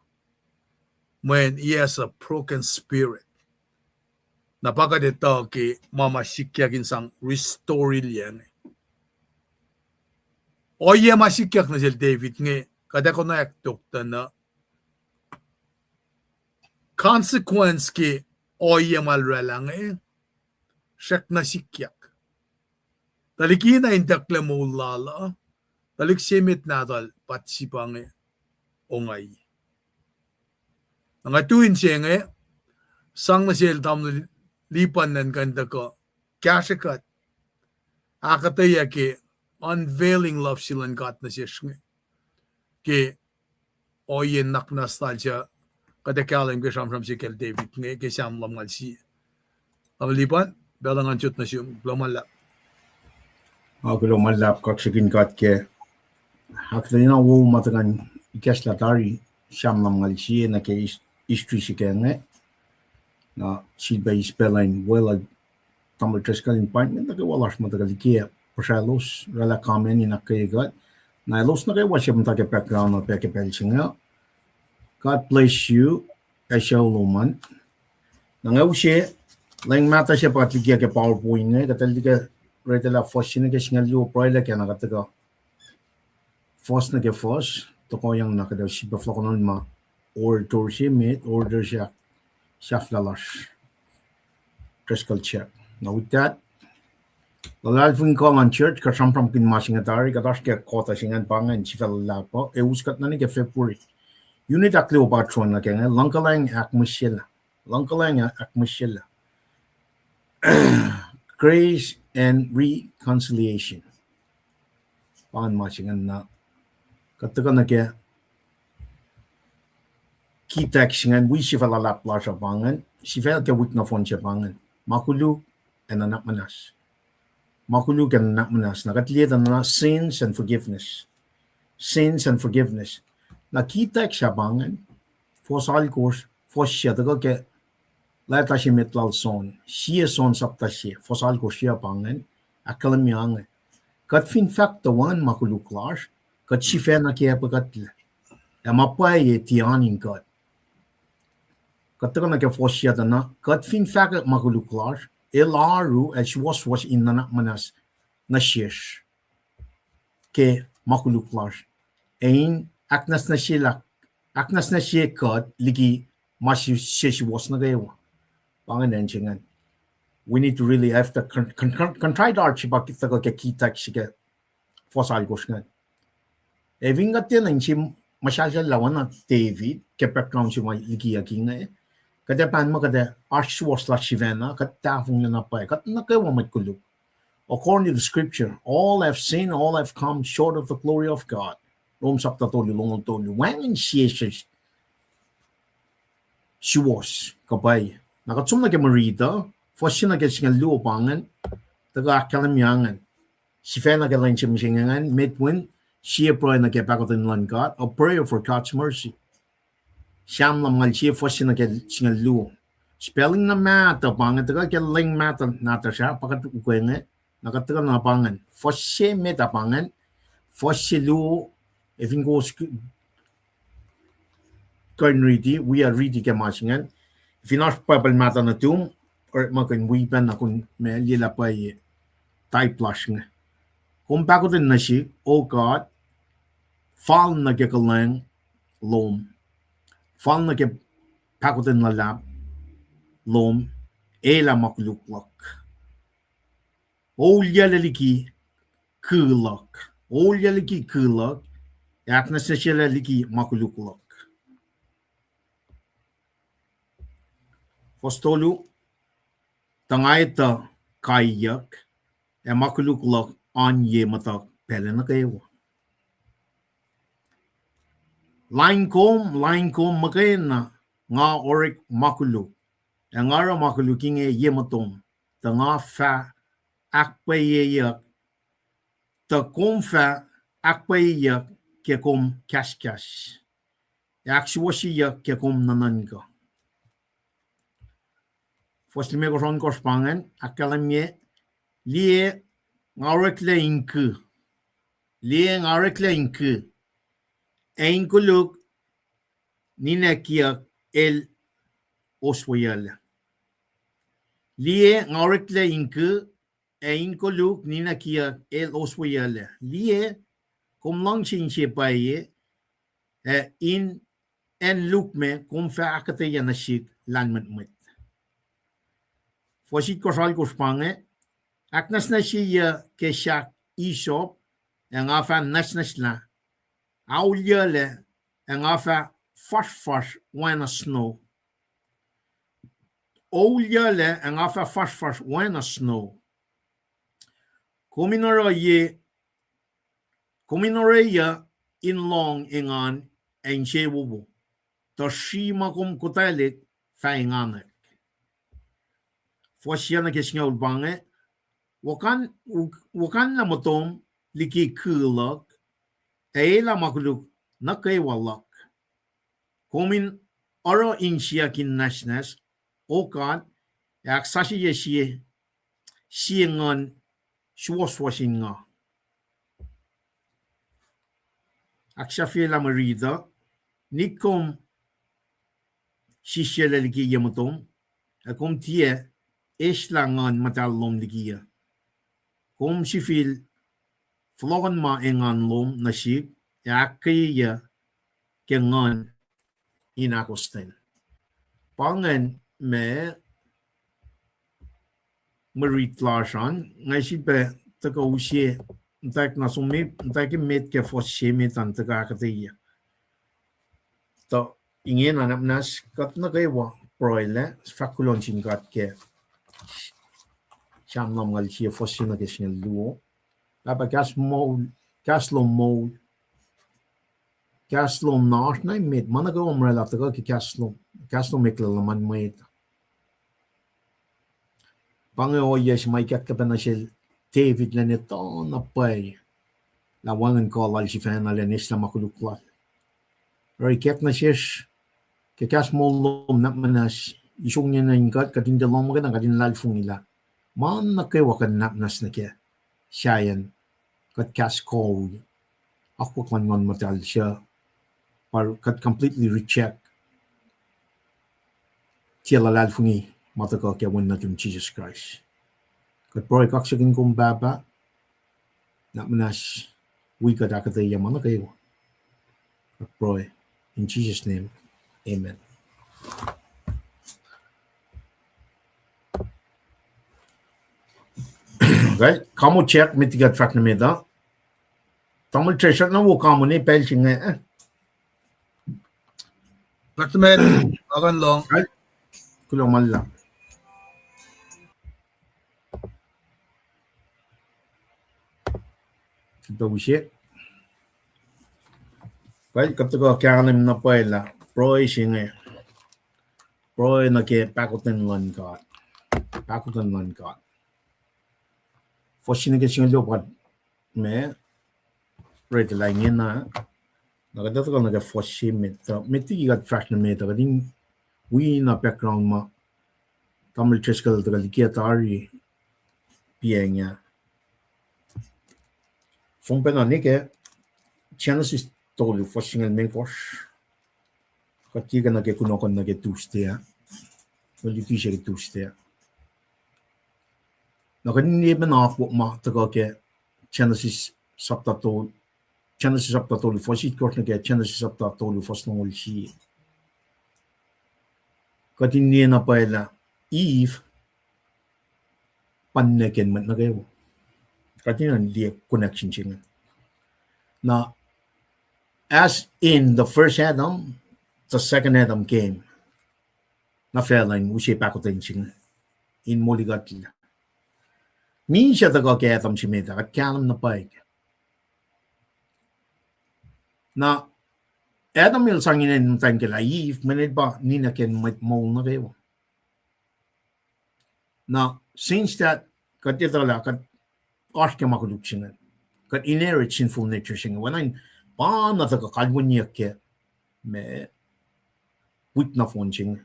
Mweyen he has a broken spirit. Na pa kuht etuh ke ma ma sikyak in sang restore-ilyac inge. Ohiyac ma sikyak nuh sel David inge, kuht ac konwacack tok tuh na consequence ke ohiyac ma el oraclah inge, srackna sikyak. Tuhlihk ina in tuhklac moul lal uh, tuhlihk se met nahtuhl Bathsheba inge ongaiyac. Na nga tu inse inge, sang nuh sel tamuhlwel Lipan in kuh in tuhkuh kahsrwe kuht ahkuhtweyac ke unveiling love se luhn God nuh sesr inge, ke ohiyacn nuhnak muhnahs lal suc kuht ac kahlwem ke sramsram se kacl David inge ke Sam lumngaul sie. Tamuhlwel Lipan, pacl uh ngan sot nuh sum, kuloh ma luhlahp. Ah, kuloh ma luhlahp, kaksakihn God ke ahkuhtweyac na wo ma tuhkuh in ikacslah tari Sam lumngaul sie nuh ke his-, history se ke inge. Na sifilpac eis pacl in weluhl Tamuhlwel Driscoll in paing nuh kwewa lasr ma tuhkuh liki puhsraclos, oraclah comment in ahkkweye kuht. Na elos nuh kwewa suc muhta ke background uh pac ke pacl se inge, God bless you, ac sucu lom an. Na nga use, lwen mahtuh se pa kuht liki ke PowerPoint inge, kuht ac liki, read lah fuhs se nuh ke singucul luo, pruhe lah ke na kuht tuhkuh fuhs nuh ke fuhs, tohkohyang na kuht ac sifilpac fohlohkohn ma orator se met, orator se, sahflah lasr. Driscoll Chuck. Na with that, luhlahlfongi kuh luhn church, kuht sramsramkihn ma se inge tari, kuht oasr ke quarter se ingacn pa ingacn, sifacna luhlahp uh, ac us kuht nuh ke February. Unit ahkluo pa tron nuh ke inge, luhngkuhlwacng ahkmihsyelah. Luhngkuhlwacng ahkmihsyelah. Grace and reconciliation. Pa ingacn ma se ingacn na. Kuht tuhkuh nuh ke key text se ingacn, wi sifacna luhlahp lasr uh pa ingacn, sifacna ke wik nohfohn se pa ingacn. Ma koluk ac nuhnak muhnahs. Ma koluk ac nuhnak muhnahs. Na kuht liye tuh na sins and forgiveness. Sins and forgiveness. Na key text se pa ingacn, fuhs alkosr, fuhs se tuhkuh ke leta se met lal John, sie John sapta se, fuhs alkosr se pa ingacn, ahkkahlwemye inge. Kuht fin fahk tuh wacngihn ma koluk lasr, kuht sifacna ke pwekuhtlac. Ac ma pwacye tiac oan in kuht. Kuht tuhkuh nuh ke fuhs se tuh na, kuht fin fahk ma koluk lasr, el oaru ac suwohswohs in nuhnak muhnahs nuh sesr ke ma koluk lasr. Ac in ahknwacsnwacsye, ahknwacsnwacsye kuht liki ma se suwohs nuh kwewa. Pa ingacn acn se ingacn. We need to really have the con-, con-, con-, contrite heart se pa tuhkuh ke key text se ke fuhs alkosr ingacn. Ac fin kuht tiacna in se muhsahlsahllah oacna David ke background se ma likiyuck inge, kuht ac pahn muh kuht ac oasr suwohs lasr sifacna, kuht tahfonglac na pwacye, kuht nuh kwewa mwet koluk. According to the scripture, all have sinned, all have come short of the glory of God. Rom sapta tolu, longoul tolu. Wacngihn sie sesr suwohs kuh pwacye. Na kuht som nuh ke mwe riti uh, fuhs se nuh ke singucul luo pa ingacn, tuhkuh ahkkahlwemye ingacn. Sifacna ke lwen se mihsenge ingacn, Medwin, sie pruhe nuh ke pahkotwen luhn God, a prayer for God's mercy. Sam lumngaul sie fuhs se nuh ke singucul luo. Spelling na mahtuh pa inge, tuhkuh ke lwen mahtuh nahtuhsr ah, pa kuht ukwe inge, na kuht tuhkuh na pa ingacn. Fuhs se met ah pa ingacn, fuhs se luo, ac fin kowos kuh in riti, wi uh riti ke ma se ingacn. Fin oasr Bible mahtuh nuhtum, orekmakihn wi pacna kom liye lah pwacye type lasr inge. Kom pahkotwen nuh sihk, O God, fal nuh ke kuhlwacng lom. Fal nuh ke pahkotwen luhlahp lom, elah ma koluk luhk. Oulyaclac liki ku luhk. Oulyaclac liki ku luhk, ac ahknwacsnwacsyelac liki ma koluk luhk. Fuhs tolu, tuh nga etuh kaiyuck, ac ma koluk luhk oan ye muhtuhk pacl nuh kwewa. Lain kom, lain kom muhkwena nga orek ma koluk, ac nga oruh ma koluk inge ye motom, tuh nga fah ahkpwacyeyuck, tuh kom fah ahkpwacyeyuck ke kom kahskahs, ac ahksuwohsyeyuck ke kom nuhnuhnkuh. Fuhs limekohsr ohnkohsr pa ingacn, ahkkahlwemye, liye, nga oreklac in ku. Liye, nga oreklac in ku, ac in koluk ninac kiyuck el osweyuclac. Liye, nga oreklac in ku, ac in koluk ninac kiyuck el osweyuclac. Liye, kom luhngse inse pwacye, ac in acn lukmac kom fah ahkuhtweyac nuh sihk lahlmwetmwet. Fuhs itkohsr alkohsr pa inge, ahknwacsnwacsye yuc ke sahk hyssop, ac nga fah nwacsnwacslah. Aulyuclac, ac nga fah fasrfasr oacna snow. Aulyuclac, ac nga fah fasrfasr oacna snow. Kom in oruh ye, kom in orweyuc in lohng engan ac insewowo, tuh sri ma kom kotwaclihk fah enganwack. Fuhs yuc nuh ke singucul pa inge, wokan, wokanlah motom liki ku luhk, ac elah ma koluk nuh kwewa luhk. Kom in oruh insiyuck in nwacsnwacs, O God, ac ahksasucye sie, sie nguhn suwohswohs in nga. Ahksahfyelah mwe riti uh, nik kom sisyelac liki ye motom, ac kom tiac eslah Nguhn Muhtahl lom likiyuc. Kom sifil fohlohkohnma engan lom nuh sihk, ac ahkkweyeyuc ke nguhn in ahkostwen. Pa ingacn ma mwe rit lasr an, nga sifilpac tuhkuh use, muhtwacwacack na som met, muhtwacwacack met ke fuhs se met an tuhkuh ahkuhtweyac. Tuh ingena na muhnahs kuht nuh kwewa pruhe lah fahk kuloh nuh sin God ke Sam lumngaul sie fuhs se nuh ke singucul luo. Pahpah, kahs moul, kahs lom moul, kahs lom na oasr na met, ma nuh kwewa ma oraclah tuhkuh ke kahs lom, kahs lom eklac luhman mwet. Pa inge ohiyac se ma ikacklah pacna sel David lah enenuh na pwacye lah wacngihn kuh lal sifacna lah enenuh eslah ma koluk lal. Oruh ikack nuh sesr ke kahs moul lom na muhnahs, isongyac nuh in kuht, kuht in tiac lohng muhkwena, kuht in luhlahlfongi lah ma nuh kwewa kuht in na muhnahs nuh kac sahyacn kuht kahs kuh, akwuck luhn Nguhn Muhtahl suc pa kuht completely reject tiac luhlahlfongi ma tuhkuh ke Wen nuhtum Jisus Kraist. Kuht pruhe kaksakihn kom Pahpah, na muhnahs wi kuht ahkuhtweyac ma nuh kwewa. Kuht pruhe in Jesus' name, amen. Kamo check met liki kuht fahk nuh met uh. Tamuhlwel Tresr, na wo kamo ne pacl se inge, eh? Kuht tuhmwacl, akan lohng. Kuloh ma luhlahp. Kuht use, kuht tuhkuh kahlwem na pwacye lah pruhe se inge, pruhe nuh ke pahkotwen luhn God. Pahkotwen luhn God. Fuhs se nuh ke singucul luo pa ma read lah ingena, na kuht tuhkuh nuh ke fuhs se met, tuh met liki kuht fahsr nuh met uh, kuht in wi na background ma Tamuhlwel Tresr el tuhkuh likiyac tari piacng ah. Fong pacna nuh ke Genesis tolu fuhs singucul limekohsr. Kuht tiac kuh nuh ke kunohkohn nuh ke Tuesday ah. Kuh luti se ke Tuesday ah. Na kuht in liye pacna akwuck ma tuhkuh ke Genesis sapta tolu, Genesis sapta tolu fuhs itkohsr nuh ke Genesis sapta tolu fuhs longoul sie. Kuht in liye na pwacye lah Eve pa ninac kacn mwet nuh kwewa. Kuht in liye connection se inge. Na, as in the first Adam, the second Adam came. Na facluh in use pahkotwen se inge in moli kuhtlac. Misac tuhkuh ke Adam se met ah, kuht kahlwem na pwacye. Na Adam el sang inen muhtwacn ke lah Eve, mweyen el pa ninac kacn mwet moul nuh kwewa. Na since that, kuht etuh lah kuht oasr ke ma koluk se inge, kuht inherit sinful nature se inge, oacna in pa na tuhkuh kalweniyuck ke ma wik nohfohn se inge.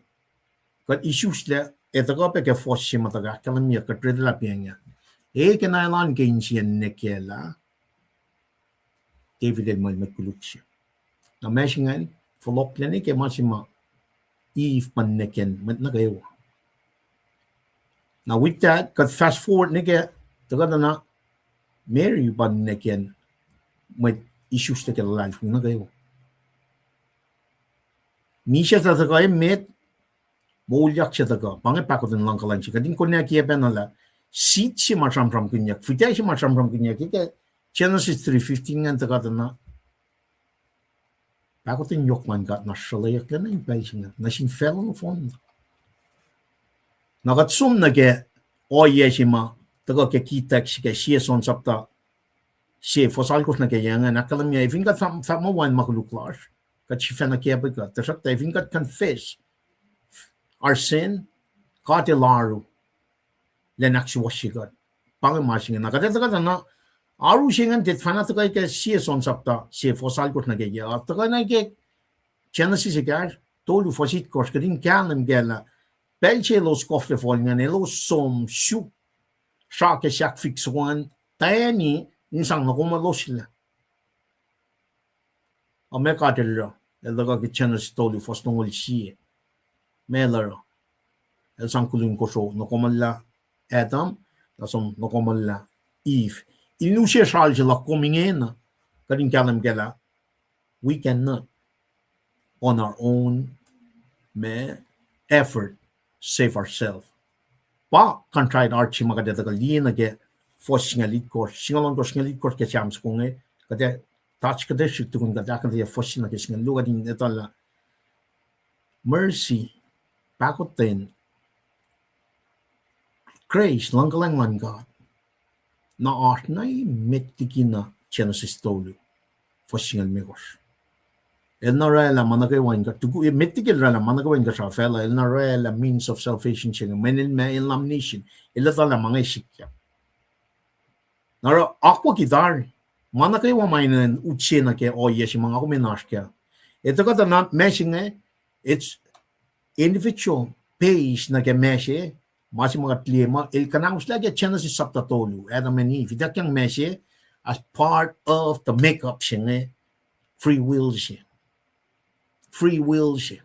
Kuht isuslac, ac tuhkuh pac ke fuhs se ma tuhkuh ahkkahlwemyeyuck, kuht read lah piacng ah. E ke na elan ke insiyacn ninac kacl ah, David el muh mwet koluk se. Na ma se ingacn, fohlohklac nuh ke ma se ma Eve pa ninac kacn mwet nuh kwewa. Na with that, kuht fast forward nuh ke, tuhkuh tuh na Mary pa ninac kacn mwet isuslac ke luhlahlfongi nuh kwewa. Misac tuh tuhkuh emet, moulyak se tuhkuh, pa inge pahkotwen luhn kuhlwacng se. Kuht in konwacack pacna lah seed se ma sramsramkihnyuck, fihtac se ma sramsramkihnyuck ke Genesis three fifteen ingacn tuhkuh tuh na pahkotwen yohk luhn God na sruhleyucklac nuh in pacl se inge nuh sin facluh nohfohn. Na kuht som nuh ke ohiyac se ma tuhkuh ke key text ke Sie John sapta se fuhs alkosr nuh ke yac ingacn ahkkahlwemye, ac fin kuht fah-, fahk muh wacngihn ma koluk lasr, kuht sifacna kacpwe kuht. Tuhsruhktuh fin kuht confess our sin, God El oaru elan ahksuwohsye kuht. Pa inge ma se inge. Na kuht etuh kuht na oaru se ingacn tiac fahna tuhkuh ke Sie John sapta se fuhs alkosr nuh ke yac, tuhkuh na ke Genesis ekahsr, tolu fuhs itkohsr, kuht in kahlwem kac lah pacl se elos koflah fal ingacn, elos som suk srah ke sahk fik soko ingacn, tani in sang nohkohmohloslac. Ac meac God El oruh? El tuhkuh ke Genesis tolu fuhs longoul sie. Meac El oruh? El sang koluk kosro, nohkohmohlah Adam, na som nohkohmohlah Eve. In use sral se luhk kom ingena, kuht in kahlwem kac lah we cannot on our own me effort, save ourselves. Pa contrite heart se ma kuht ac tuhkuh liye nuh ke fuhs singucul itkohsr, singucul ohnkohsr, singucul itkohsr ke Sam soko inge, kuht ac touch kuhtasrihk tukun kuht ahkuhtweyac fuhs se nuh ke singucul luo, kuht in etuh lah mercy, pahkotwen, grace, luhngkuhlwacng luhn God. Na oasr na met liki na Genesis tolu, fuhs singucul limekohsr. El na orwaclah ma nuh kwewa in kuh-, tuku, met liki el orwaclah ma nuh kwewa in kuhsrao facluh, el na orwaclah means of salvation se inge, mweyen el ma el omniscient, el etuh lah ma inge sikyak. Na oruh akwucki tari, ma nuh kwewa ma enenuh in utse nuh ke ohiyac se ma nga kom in oasr kac. Etuh kuhtuh na ma se inge, it's individual base nuh ke ma se, ma se ma kuht liye muh el kuhnahoslah ke Genesis chapter tolu, Adam and Eve, ituckyang ma se as part of the makeup se inge, free will se. Free will se.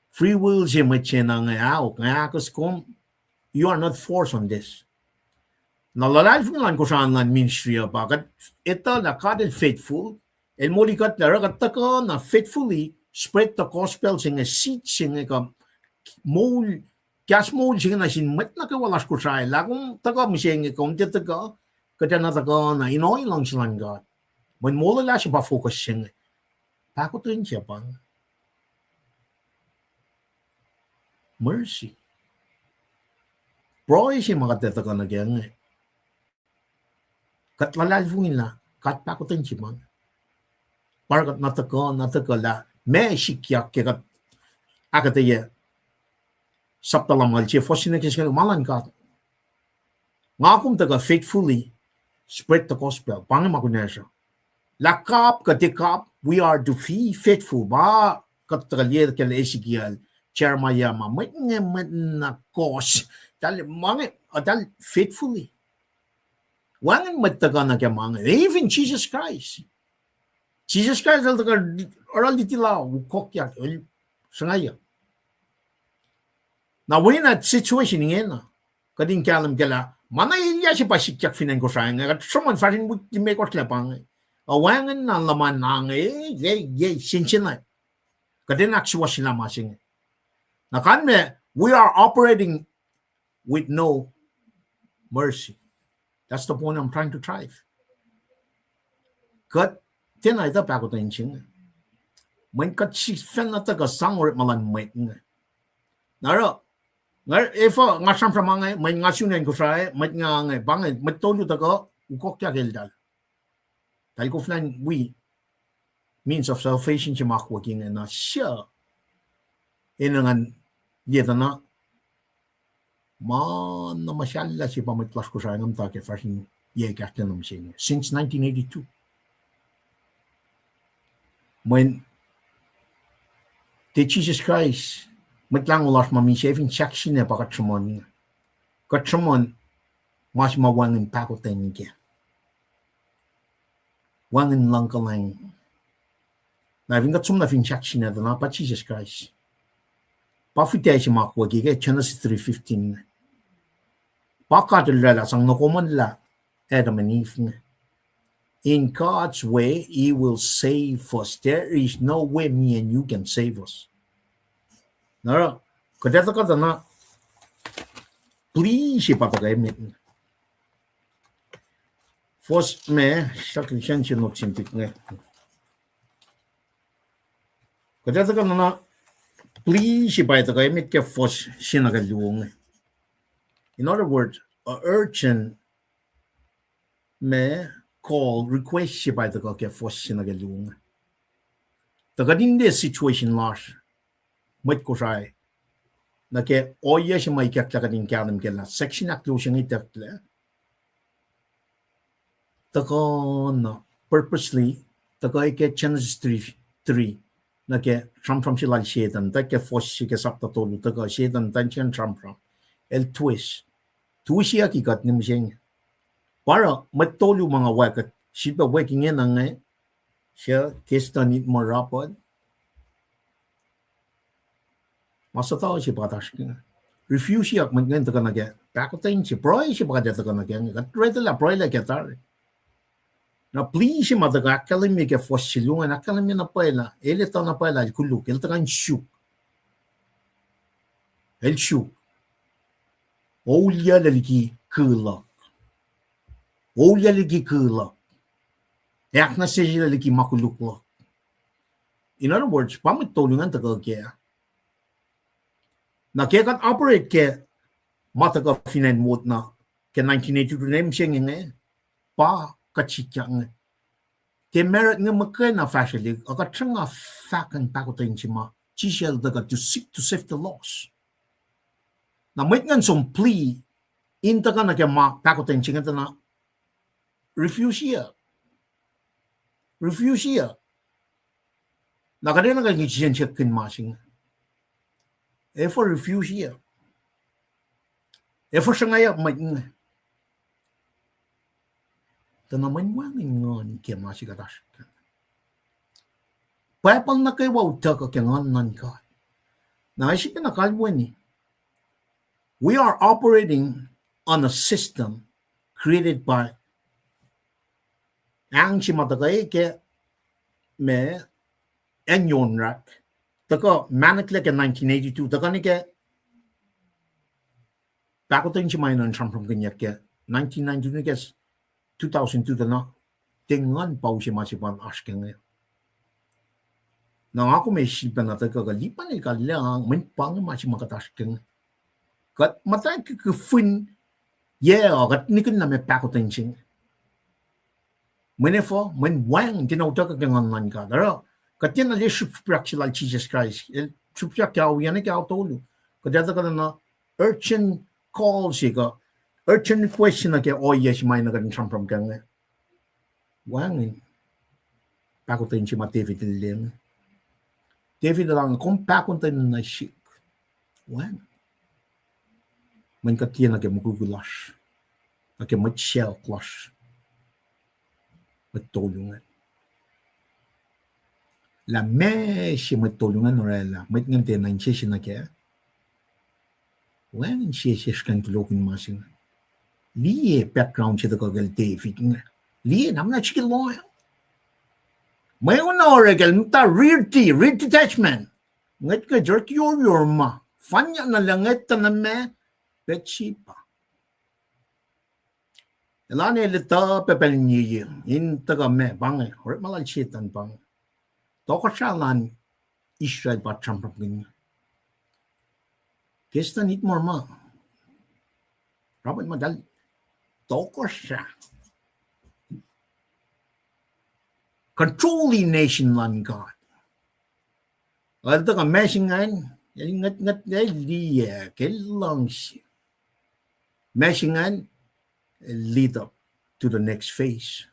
Free will se mwet se na inge, ahok, nga ahkos kom, you are not forced on this. Na luhlahlfongi luhn Kosrae luhn ministry uh pa kuht etuh lah God el faithful, el moli kuht lah oruh kuht tuhkuh na faithfully spread the gospel se inge, seed se inge, kuh moul, kahs moul se inge nuh sin mwet nuh kwewa lasr Kosrae lah kom tuhkuh mihsenge, kom tiac tuhkuh, kuht ac na tuhkuh na in ohi luhngse luhn God. Mweyen molwelah se pa focus se inge. Pahkotwen se pa mercy. Pruhe se ma kuht ac tuhkuh nuh kac inge, kuht luhlahlfongi lah God pahkotwen se pa inge. Pa oruh kuht na tuhkuh, na tuhkuh lah ma sikyak ke kuht ahkuhtweyac sapta lumngaul se, fuhs se nuh ke singucul luo, ma luhn God. Nga kom tuhkuh faithfully spread the gospel. Pa inge ma kunacsr uh. Lah kap kuh tiac kap, we are to be faithful. Pa kuht tuhkuh liye ke Ezekiel, Jeremiah, ma mwet inge mwet na kohs. Tahl ma inge, uh, tahl faithfully. Wacngihn mwet tuhkuh nuh ke ma inge, even Jesus Christ. Jesus Christ el tuhkuh oruh luti la ukokyak, el sruhngwacyuck. Na wi na situation ingena, kuht in kahlwem ke lah ma na elyah se pa sikyak fin acn Kosrae inge, kuht sruhmuhn fahsr in wik limekohsr lah pa inge. Ac wacngihn na luhman na inge, ye, ye, sensen na. Kuht in ahksuwohsyelah ma se inge. Na kain me, we are operating with no mercy. That's the point I'm trying to drive. Kuht tiacna etuh pahkotwen se inge. Mweyen kuht sifacna tuhkuh sang orekma luhn mwet inge. Na oruh, nga, efuh nga sramsram ma inge, mweyen nga sun acn Kosrae, mwet nga inge, pa inge, mwet tolu tuhkuh ukokyak eltahl. Tahl koflah in wi means of salvation se ma akwucki inge, na suc enenuh in liye tuh na ma na muhsahllah se pa mwet lasr Kosrae inge muhta ke fahsr in yac ekahsr nuh mihsenge, since nineteen eighty-two. Mweyen tiac Jesus Christ, Mwet Lahngo lasr ma misac fin sahksinac pa kuht sruhmuhn, kuht sruhmuhn ma se ma wacngihn pahkotwen kac, wacngihn luhngkuhlwacng. Na fin kuht som na fin sahksinac tuh na pa Jesus Christ. Pa fihtac se ma akwucki ke Genesis three fifteen. Pa God El oraclah sang nokomuhnlah Adam and Eve inge. In God's way, He will save us. There is no way me and you can save us. Na oruh, kuht ac tuhkuh tuh na, plea se pa tuhkuh emet. Fuhs me, sahk lihksreni se not sin pik inge. Kuht ac tuhkuh na, plea se pa tuhkuh emet ke fuhs se nuh ke luo inge. In other words, a urgent me call, request se pa tuhkuh ke fuhs se nuh ke luo inge. Tuh kuht in liye situation lasr, mwet Kosrae, nuh ke ohiyac se ma ikacklah kuht in kahlwem ke lah section ahkluo se inge itucklac. Tuhkuh na purposely, tuhkuh ke Genesis three, three, nuh ke sramsram se lal Setan, tuh ke fuhs se ke sapta tolu, tuhkuh Setan, tuh in sramsram, el twist. Twisiyucki kuht nwe mihsenge. Pa oruh mwet tolu ma nga wacngihn, sifilpac wacngihn ingena inge, se Keston it ma rapat. Ma suhtuhuh se pa oasr ke inge. Refuseyuck mwet inge in tuhkuh nuh ke pahkotwen se, pruhe se pa kuht ac tuhkuh nuh ke inge. Kuht orwaclah pruhelah ke tari. Na plea se ma tuhkuh ahkkahlwemye ke fuhs se luo inge, ahkkahlwemye na pwacye lah, el etuh na pwacye lah el koluk, el tuhkuh in suk. El suk. Oulyac liki kuh luhk. Oulyac liki kuh luhk. Ac ahknwacsnwacsyelah liki ma koluk luhk. In other words, pa mwet tolu ingacn tuhkuh kac. Na ke kuht operate ke ma tuhkuh fin acn Wood na ke nineteen eighty-two, ne mihsenge inge, pa kuht sikyak inge. Tiac marut inge muhkwena fahsrwelihk, a kuht sruhnga fahk in pahkotwen se ma Jisus El tuhkuh to seek to save the lost. Na mwet ingacn som plea in tuhkuh nuh ke ma pahkotwen se inge tuh na refuse-iyuck. Refuse-iyuck. Na kuht enenuh kuh in siyuck siyuck kihn ma se inge. Efuh refuse-iyuck? Efuh sruhngwacyuck mwet inge? Tuh na mweyen wacngihn nguhn ke ma se kuht oasr kac. Bible nuh kwewa utuckuh ke nguhn luhn God. Na srihpac na kalweni, we are operating on a system created by, ahng se ma tuhkuh ke ma, acn Eohnrak, tuhkuh mahneklac ke nineteen eighty-two, tuhkuh nuh ke pahkotwen se ma enenuh in sramsramkihnyuck ke nineteen ninety-two nuh ke two thousand two tuh na, tiac nguhn pa use ma se pa oasr ke inge. Na nga kom ac sifilpacna tuhkuh kuh Lipan el kallah, mweyen pa inge ma se ma kuht oasr ke inge. Kuht muhta ke kihfin, yac uh kuht nihkihn na ma pahkotwen se inge. Mweyen efuh? Mweyen wacngihn, tiacna utuckuh ke nguhn luhn God. Oruh, kuht tiacna liye srihpsrihpyak se lal Jisus Kraist. El srihpsrihpyak ke ao yac nuh ke ao tolu. Kuht ac tuhkuh na urgent call se kuh urgent request se nuh ke ohiyac se ma enenuh kuht in sramsram ke inge. Wacngihn pahkotwen se ma David el liye inge. David el an, kom pahkotwen nuh sihk. Wacngihn. Mweyen kuht liye nuh ke mukwikwi lasr, nuh ke mwet sacohk lasr, mwet tolu ingacn. Lah meac se mwet tolu ingacn orwaclah, mwet ingacn tiacna insese nuh kac. Wacngihn sie sesr kuh in kuloh kihn ma se inge. Liye background se tuhkuh kacl David inge. Liye na muhnahs srihke loh. Mweun orekacl muhta rear de-, rear detachment. Ngwetngwet, orekma yoryom ma. Fanyuck na lah ngwet tuh na ma, Bathsheba. Elan el etuh pacl in yeye, in tuhkuh ma pa inge, orekma lal Setan pa inge. Tohkohsrah lal Israel pa sramsramkihn. Ke Satan it mor ma, Robert Madal, tohkohsrah, controlling nation luhn God. El tuhkuh ma se ingacn, el ngwetngwet, el liye, el luhngse. Ma se ingacn, el lead up to the next phase.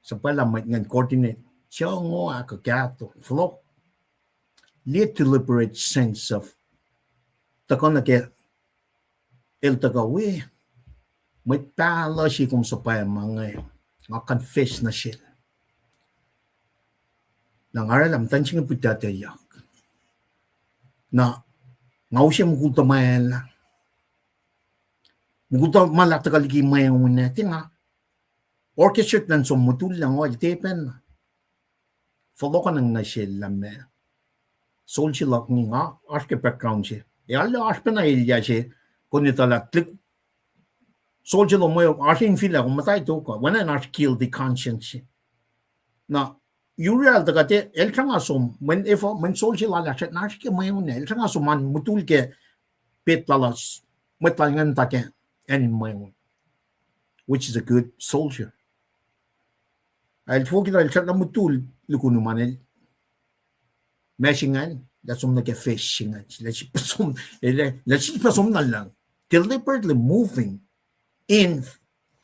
Suhpwaclah mwet ingacn coordinate, sihngo ahkuh kahto, fohlohk. Liye deliberate sense of, tuhkuh nuh ke, el tuhkuh we, mwet pahluh se kom suhpwacma inge, nga confess nuh sel. Na nga orwaclah muhtwacn se inge pihtuctucyak. Na nga use mukul tuhmwacl ah. Mukul tuhmwacl ah tuhkuh liki mweun ah, tiac nga orchestrate lah som mutul lah ngoal tepen. Fohlohkohnacng nuh sel lah ma, soldier luhk inge, nga oasr ke background se. Ac arlac oasr pacna elyah se, kom etuh lah tuhlihk soldier lom we oasr in fihl ah, kom muhta tok uh, oacna in oasr guilty conscience se. Na Uriah el tuhkuh tiac, el sruhnga som, mweyen efuh, mweyen soldier lal ah srackna oasr ke mweun ah, el sruhnga som an mutul ke pet lalos, mwet lal ingacn muhta ke acn in mweun, which is a good soldier. El fokita el srackna mutul lukun uman el. Ma se ingacn, lah som nuh ke flesh se ingacn, lah sifilpac som, lah sifilpac som na lucng. Deliberately moving in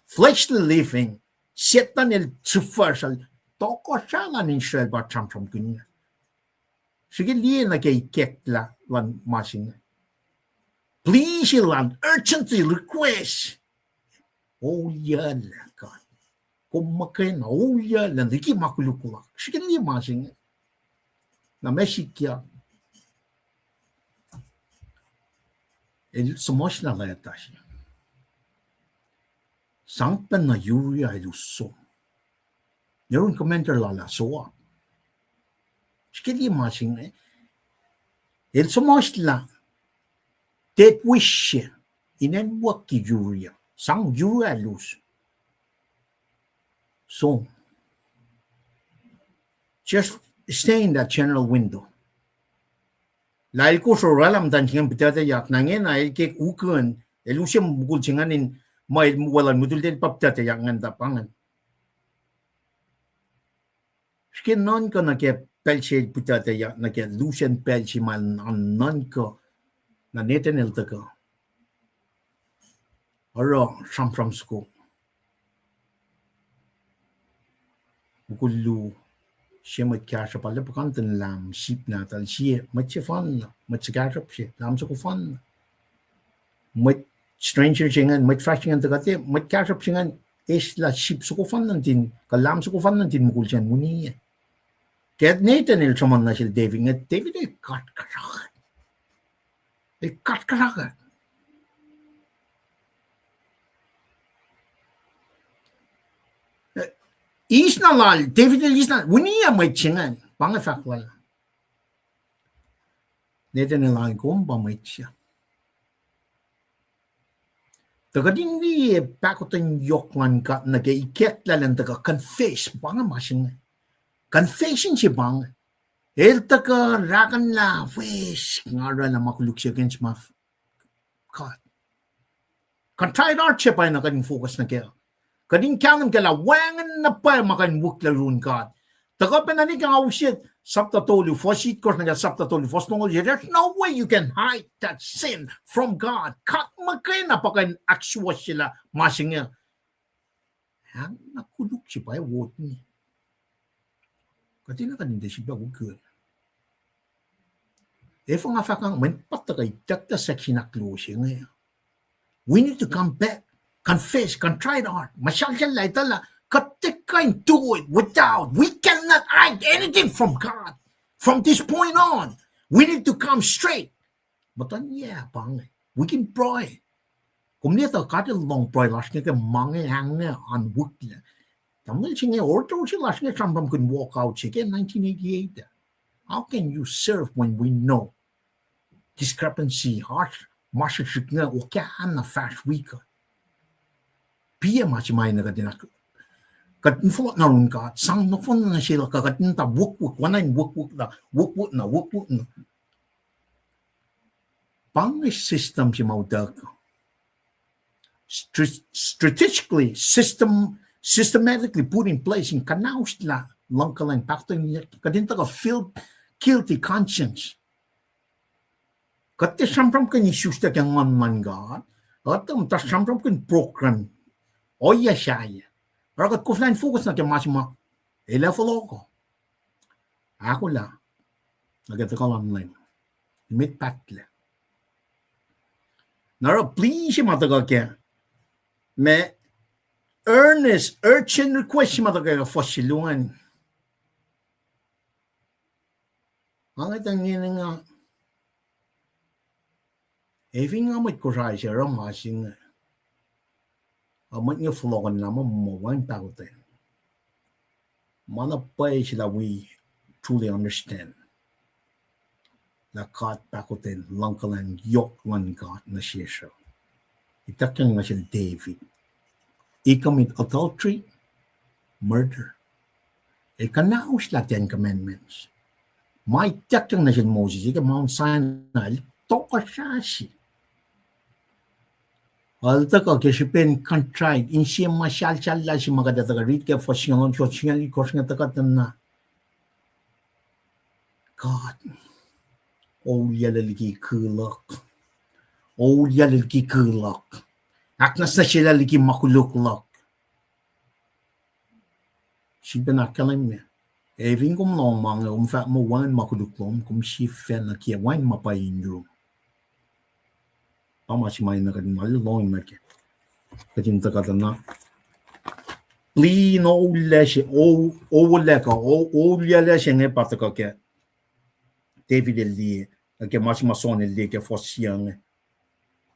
fleshly living, Setan el sifacna, tohkohsrah lal Israel pa sramsramkihn. Srihke liye nuh ke ikacklah luhn ma se inge. Plea se lal, urgently request. Oulyac lah God, kom muhkwena, oulyac lah liki ma koluk luhk. Srihke liye ma se inge. Na ma sikyak, el suhmuhslah leta se. Sang pacna Uriah el us som. Yurin commander lal ah soa. Srihke liye ma se inge. El suhmuhslah Tet wisye, inen wak ki yuri uh. Sang yuri ah lus. So, just stay in that general window. Lah el kosro oraclah muhtwacn se ingacn puhtuhtuhyak, na ingena el ke ukun, el use mukul se ingacn in ma el weluhl mutultahl pa puhtuhtuhyak ingacn tuh pa ingacn. Srihke nuhnkuh nuh ke pacl se el puhtuhtuhyak nuh ke lusen pacl se ma el nuhnkuh, na Nathan el tuhkuh. Oruh sramsram soko. Mukul luo, sie mwet kahsruhp ah, lwepuh kanten lahm, sip nahtuhl, sie mwet se fanna, mwet se kahsruhp se, lahm soko fanna. Mwet stranger se ingacn, mwet fahsr se ingacn tuhkuh, tiac mwet kahsruhp se ingacn, eslah sip soko fanna nuhtin, kuh lahm soko fanna nuhtin mukul se ingacn, winiyac. Ke Nathan el sruhmuhn nuh sel David, inge David el katkasrak. El katkasrak. Eis na lal, David el eis na, winiyac mwet se ingacn, pa inge fahk lal. Nathan el an, kom pa mwet se. Tuh kuht in liye pahkotwen yohk luhn God nuh ke ikacklah elan tuhkuh confess, pa inge ma se inge. Confession se pa inge. El tuhkuh rakunlah, weis, nga oraclah ma koluk se against ma God. Contrite heart se pa na kuht in focus nuh kac. Kuht in kahlwem kac lah wacngihn na pwacye ma kuh in wihklac yurin God. Tuhkuh pacna nwe ke nga use sapta tolu, fuhs itkohsr nuh ke sapta tolu, fuhs longoul, there's no way you can hide that sin from God. God muhkwena pa kuh in ahksuwohsyelah ma se inge. Ac na koluk se pa wot ni. Kuht in, kuht in tiac sifilpac wihklac. Efuh nga fahk ah, mweyen pa tuhkuh ituckyang section ahkluo se inge. We need to come back, confess, contrite heart. Muhsahlsahllah, etuh lah kuht tiac kuh in do it without, we cannot hide anything from God. From this point on, we need to come straight. Muhtuhn yac pa inge, we can pray. Kom liye tuh God El lohng pruhe lasr inge ke ma inge, inge an wihklac. Tamuhlwel se inge, order se lasr inge sramsramkihn walk out se ke nineteen eighty-eight. How can you serve when we know discrepancy, oasr ma srihsrihk inge, okah na fahsr wi kuht. Piyac ma se ma enenuh kuht in, kuht in fohlohk na yurin God, sang nohfohn nuh sel, kuh kuht in tuh wukwuck, oacna in wukwuck na, wukwuck na, wukwuck na. Pa inge system se ma utuckuh. Stra-, strategically, system, systematically put in place in kuhnaoslah luhngkuhlwacng, pahkotwen, kuht in tuhkuh feel guilty conscience. Kuht tiac sramsramkihn isus tuh ke Nguhn luhn God, kuht tuh muhta sramsramkihn program, ohiyac sahyac. Oruh kuht koflah in focus nuh ke ma se ma, el ac fohlohkoh. Ahkolah, nuh ke tuhkuh luhn Leum. Met pahtlac. Na oruh plea se ma tuhkuh kac, ma earnest, urgent request se ma tuhkuh ke fuhs se luo an. Nga ngetang nge nga, ac fin nga mwet Kosrae se oruh ma se inge, a mwet inge fohlohkohnlah muh ma wacngihn pahkotwen. Ma na pwacye se lah we truly understand lah God pahkotwen luhngkuhlwacng yohk luhn God nuh sesr uh. Ituckyang nuh sel David. He commit adultery, murder. El kuhnaoslah Ten Commandments. Ma ituckyang nuh sel Moses ke Mount Sinai, el tohkohsrah. El tuhkuh ke srihpen contrite, insiyac ma muhsahlsahllah se ma kuht ac tuhkuh riti ke fuhs singucul, fuhs singucul itkohsr inge tuhkuh tuh na, God, oulyalah liki kihluhk. Oulyalah liki kihluhk. Ahknwacsnwacsyelah liki ma koluk luhk. Sifilpac ahkkahlwemye. Ac fin kom lohng ma inge, kom fahk muh wacngihn ma koluk lom, kom sifacna kiyac wacngihn ma pwacye in yurum. Pa ma se ma enenuh kuht in ma lohng nuh kac. Kuht in tuhkuh tuh na, plea in oulac se, o-, oulac kuh, o-, oulyalah se inge pa tuhkuh ke David el liye, nuh ke ma se ma Saul el liye ke fuhs se inge.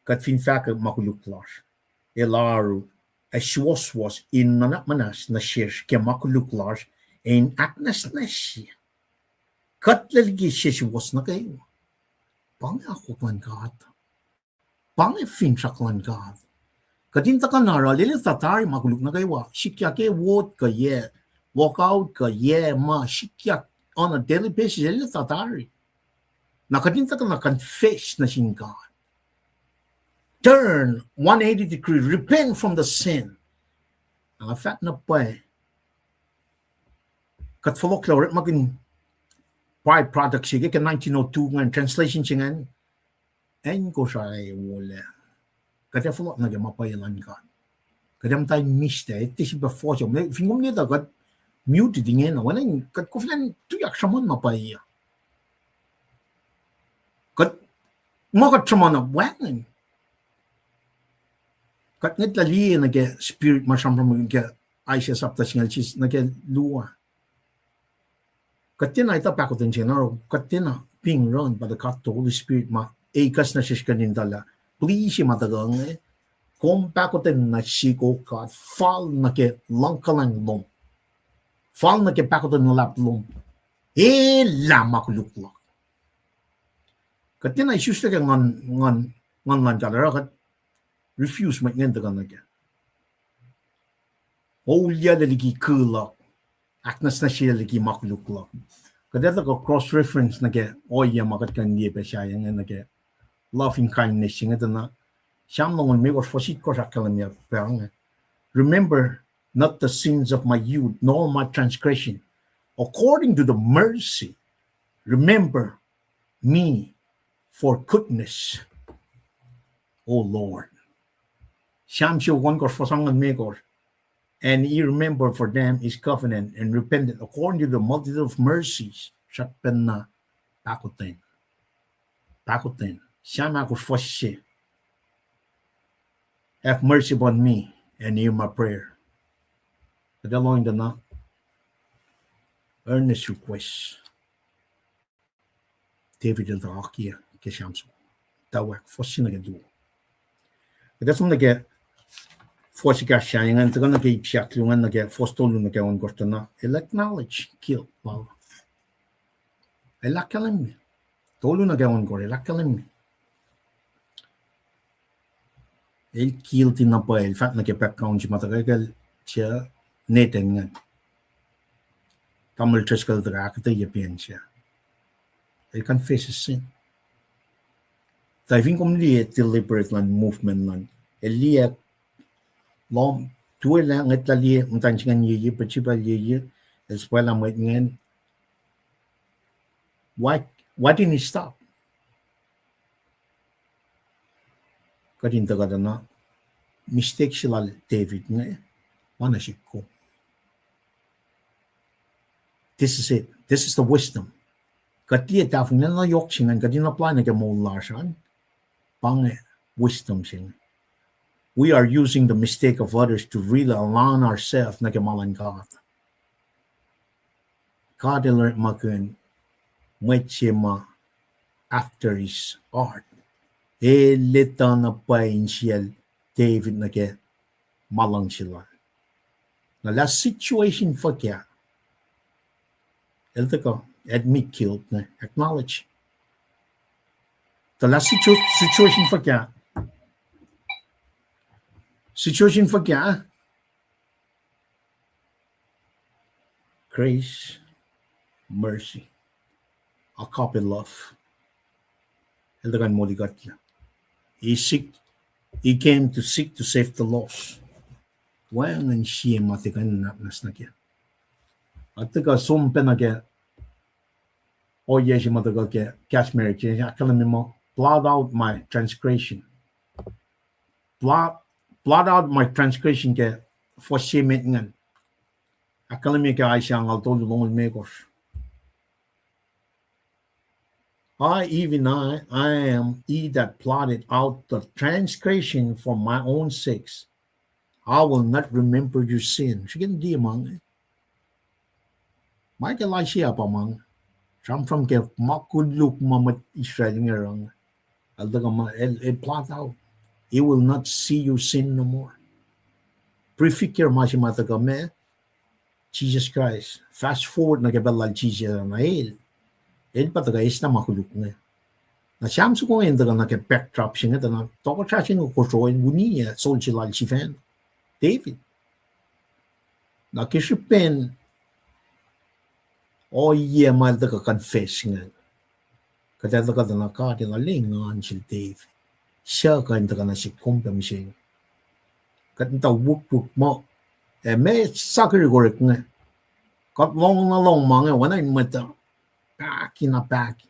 Kuht fin fahkwack ma koluk lasr, el oaru, ac suwohswohs in nuhnak muhnahs nuh sesr ke ma koluk lasr, ac in ahknwacsnwacsye kuht liki sesuwohs nuh kwewa. Pa inge akwuck luhn God. Pa inge finsrak luhn God. Kuht in tuhkuh na oruh lwelah tuh tari ma koluk nuh kwewa, sikyak ke wot kuh yac, walk out kuh yac ma sikyak on a daily basis, lwelah tuh tari. Na kuht in tuhkuh na confess nuh sin God. Turn one eighty degree, repent from the sin. Na nga fahk na pwacye, kuht fohlohk lah orekmakihn by-product se ke, ke nineteen oh two ingacn, translation se ingacn, acn Kosrae wolac. Kuht ac fohlohk nuh ke ma pwacye luhn God. Kuht ac muhta in mista, etuh sifilpac fohs, fin kom liye tuh kuht muted ingena, oacna kuht koflah in tuyak sruhmuhn ma pwacye uh. Kuht, ma kuht sruhmuhn uh wacngihn. Kuht ngwetlah liye nuh ke spirit ma sramsram ke Isaiah sapta singucul sie nuh ke luo. Kuht tiacna etuh pahkotwen se na, kuht tiacna being run by the God, the Holy Spirit ma ekuh nuh sesr kuht in tuh lah, please, ma tuhkuh inge, kom pahkotwen nuh sihk, O God, fal nuh ke luhngkuhlwacng lom. Fal nuh ke pahkotwen luhlahp lom. Elah ma koluk luhk. Kuht tiacna isuslac ke nguhn, nguhn, nguhn luhn God, oruh kuht refuse mwet ingacn tuhkuh nuh kac. Oulyac liki kuh luhk, ahknwacsnwacsyelah liki ma koluk luhk. Kuht etuh kuh cross reference nuh ke ohiyac ma kuht kuh in liye pac sahyac inge nuh ke loving kindness se inge tuh na Sam longoul limekohsr, fuhs itkohsr ahkkahlwemye pa inge. Remember not the sins of my youth, nor my transgression. According to the mercy, remember me for goodness, O Lord. Sam siofok ohnkohsr, fuhs angngaul limekohsr. And he remembered for them his covenant and repented according to the multitude of mercies. Srackpacna pahkotwen. Pahkotwen. Sam ahkosr, fuhs se. Have mercy upon me and hear my prayer. Kuht ac lohng tuh na earnest request. David el tuh akiyac ke Sam soko. Tuh wak fuhs se nuh ke luo. Kuht ac som nuh ke fuhs ekahsr se ingacn, tuhkuh nuh ke ip se ahkluo ingacn nuh ke fuhs tolu nuh ke ohnkohsr tuh na el acknowledge guilt lal. El ahkkahlwemye. Tolu nuh ke ohnkohsr, el ahkkahlwemye. El guilty na pwacye, el fahk nuh ke background se ma tuhkuh kacl se Nathan ingacn. Tamuhlwel Driscoll el tuhkuh ahkuhtweyac pacn se. El confess his sin. Tuh fin kom liye deliberate luhn movement luhn, el liye lohm, tuelah ngwetlah liye muhtwacn se ingacn yeye, Bathsheba yeye, el suhpwaclah mwet ingacn. Why, why didn't he stop? Kuht in tuhkuh tuh na mistake se lal David inge, ma na sihk kom. This is it. This is the wisdom. Kuht liye tahfonglac na yohk se ingacn, kuht in apply nuh ke moul lasr an, pa inge wisdom se inge. We are using the mistake of others to really align ourselves nuh ke ma luhn God. God el orekmakihn mwet se ma after his heart. El etuh na pwacye insiyacl David nuh ke ma luhngse lal. Na lah situation fuhkah, el tuhkuh admit guilt, na acknowledge. Tuh lah situ-, situation fuhkah, situation fuhkah, grace, mercy, agape love. El tuhkuh in molikuhtlac. He seek, he came to seek to save the lost. Wacngihn sie ma tuhkuh in nwacsnwacs nuh kac. Ac tuhkuh som pacna ke ohiyac se ma tuhkuh ke kahs marriage, ahkkahlwemye muh blot out my transgression. Blot, blot out my transgression ke fuhs se met ingacn. Ahkkahlwemye ke Isaiah angngaul tolu, longoul limekohsr. I, even I, I am he that blotted out the transgression for my own sakes. I will not remember your sin. Srihke in liye ma inge. Ma ke Isaiah pa ma inge. Sramsram ke ma koluk ma mwet Israel inge oruh inge. El tuhkuh ma, el, el blot out. He will not see your sin no more. Prefigure ma se ma tuhkuh ma, Jesus Christ. Fast forward nuh ke pacl lal Jisus an, el, el pa tuhkuh eslah ma koluk inge. Na Sam soko inge tuhkuh nuh ke backdrop se inge, tuh na tohkohsrah se inge kosro in uniyac soldier lal sifacna, David. Na ke srihpen ohiyac ma el tuhkuh confess inge, kuht ac tuhkuh tuh na God El arlac engan sel David. Suc kuh in tuhkuh nuh sihk kom pac mihsenge? Kuht muhta wukwuk muh, ac meac sakihri orek inge? Kuht lohng na lohng ma inge, oacna in mwet uh pahki na pahki.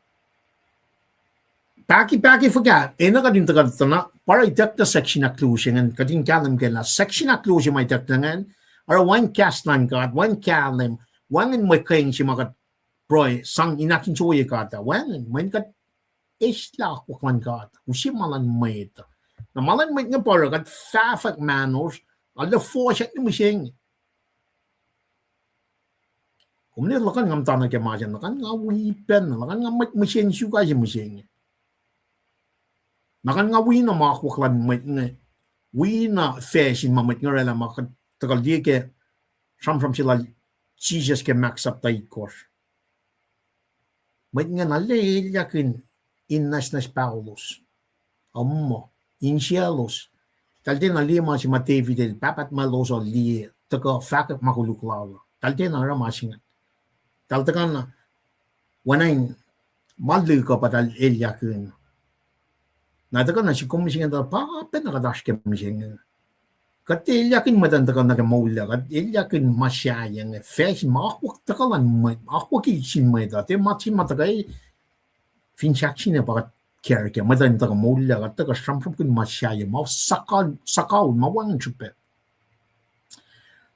Pahki, pahki fuhkah? Enenuh kuht in tuhkuh tuh na, pa oruh itucklac section ahkluo se ingacn, kuht in kahlwem kac lah section ahkluo se ma itucklac ingacn, oruh wacngihn kahs luhn God, wacngihn kahlwem, wacngihn mwe kwein se ma kuht pruhe sang in ahkinsewowoye God uh, wacngihn mweyen kuht eislah akwuck luhn God, use ma luhn mwet uh. Na ma luhn mwet inge pa oruh kuht fahfahk mahnosr, arlac fohsack nuh mihsenge. Kom ne luhkuhn nga muhta nuh ke ma se, luhkuhn nga wi pacna, luhkuhn nga mwet mihsenge, suk se mihsenge. Luhkuhn nga wi na ma akwuck luhn mwet inge, wi na facsin ma mwet inge orwaclah ma kuht tuhkuh liye ke sramsram se lal Jisus ke Mark sapta itkohsr. Mwet inge na arlac elyahkihn in nwacsnwacs paholos, uh, muh, insiyaclos. Eltahl tiacna liye ma se ma David el pahpah tuhmwaclos uh liye, tuhkuh fahkwack ma koluk lal uh. Eltahl tiacna oruh ma se ingacn. Eltahl tuhkuh na, oacna in ma lihk uh pa eltahl elyahkihn. Na tuhkuh nuh sihk kom mihsenge tuh pa pacna kuht oasr ke mihsenge. Kuht tiac elyahkihn mwet uh in tuhkuh nuh ke moul uh, kuht elyahkihn ma sahyac inge, facsin ma akwuck tuhkuh luhn mwet, akwucki sin mwet uh, tiac ma se ma tuhkuh fin sahk sine pa kuht care kac, mwet uh in tuhkuh moul uh, kuht tuhkuh sramsramkihn ma sahyac, ma suhkawihl, suhkawihl ma wacngihn srihpac.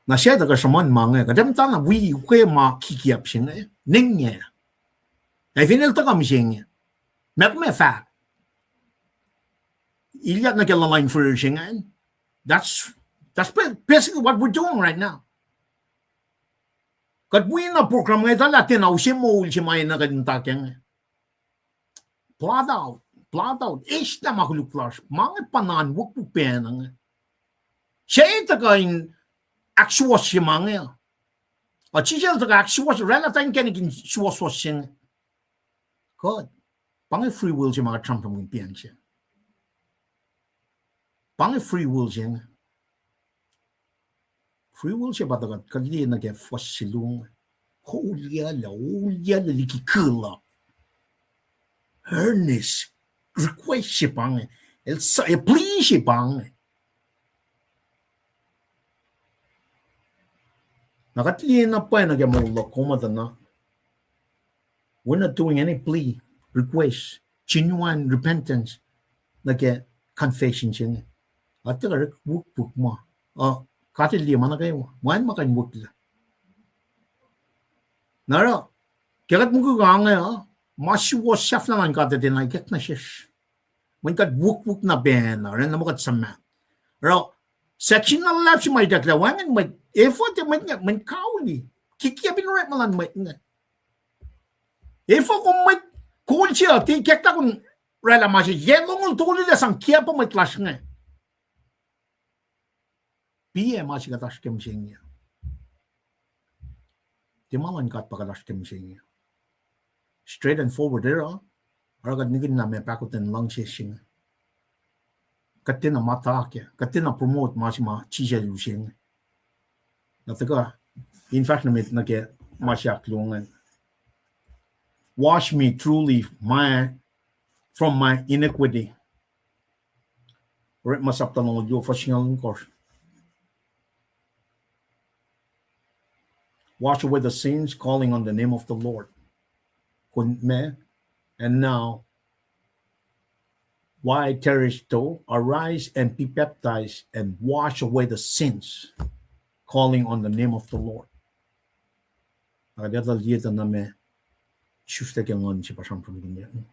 Na suc tuhkuh sruhmuhn ma inge, kuht ac muhtana wi ukwe ma kikiap se inge, nengyac. Ac fin el tuhkuh mihsenge, meac kom ac fahk? Ilyak nuh ke luhluh in fihrihr se ingacn. That's, that's ba-, basically what we're doing right now. Kuht wi na program inge tuh lah tiacna use moul se ma enenuh kuht in muhta kac inge. Blot out, blot out, eislah ma koluk lasr, ma inge pa na in wukwuk pacna inge. Suc tuhkuh in ahksuwohsye ma inge? Uh, Jisus El tuhkuh ahksuwohsye, oraclah tuh inkacnek in suwohswohs se inge. Kuht, pa inge free will se ma kuht sramsramkihn pacl se. Pa inge free will se inge. Free will se pa tuh kuht, kuht liye nuh ke fuhs se luo inge. Olyalah, olyalah liki kuloh. Earnest request se pa inge. El sa-, plea se pa inge. Na kuht liye na pwacye nuh ke moul luhk kom uh tuh na, we're not doing any plea, request, genuine repentance nuh ke confession se inge. Kuht tuhkuh orekma wukwuk ma, uh, kuht liye ma nuh kwewa, ma in ma kuh in wiklah. Na oruh, ke kuht mukwikwi inge uh, ma suwohs sahflah luhn God uh tiacna ikack nuh sesr. Mweyen kuht wukwuk na pacna, oraclah muh kuht suhmaht. Oruh, section na luhlahp se ma itucklac, wacngihn mwet, efuh tiac mwet inge, mwet kauli, kikiap in orekma luhn mwet inge. Efuh kom mwet kol se uh, tiac ikacklah kom oraclah ma se, yac longoul tolu lah sang kiap uh mwet lasr inge. Piyac ma se kuht oasr ke mihsenge? Tiac ma luhn God pa kuht oasr ke mihsenge? Straight and forward, oruh, oruh kuht nihkihn lah meac pahkotwen luhngse se inge. Kuht tiacna muhta kac, kuht tiacna promote ma se ma Jisus El use inge. Na tuhkuh in fahsr nuh met nuh ke ma se ahkluo ingacn. Wash me truly my, from my iniquity. Orekma sapta longoul luo fuhs singucul ohnkohsr. Wash away the sins, calling on the name of the Lord. Kom ma, and now, why tarriest thou? Arise and be baptized and wash away the sins, calling on the name of the Lord. Ac kuht etuh liye tuh na ma sislah ke nguhn se pa sramsramkihn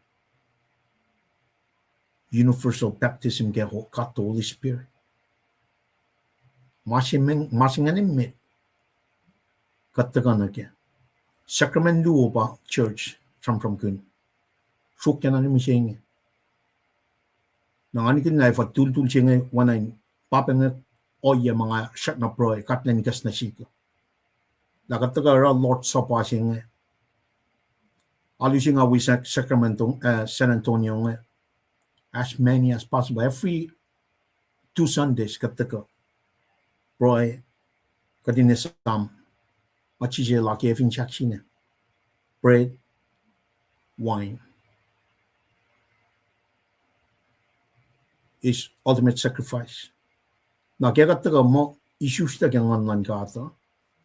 universal baptism ke ho-, God the Holy Spirit. Ma se men-, ma se ingacn emet. Kuht tuhkuh nuh ke sacrament luo pa church sramsramkihn. Sruokyac na mihsenge. Na nga nihkihn lah efuh tultul se inge oacna in pa inge ohiyac ma nga srackna pruhe, God El ac ikacs nuh sihk. Lah kuht tuhkuh oruh Lord's Supper se inge. Alu se nga wi Sac-, Sacramento, uh, San Antonio inge, as many as possible. Every two Sundays, kuht tuhkuh. Pruhe, kuht in esam, ma Jisus El ahkkweye fin sahk se inge. Bread, wine. His ultimate sacrifice. Na ke kuht tuhkuh muh isuslac ke nguhn luhn God uh,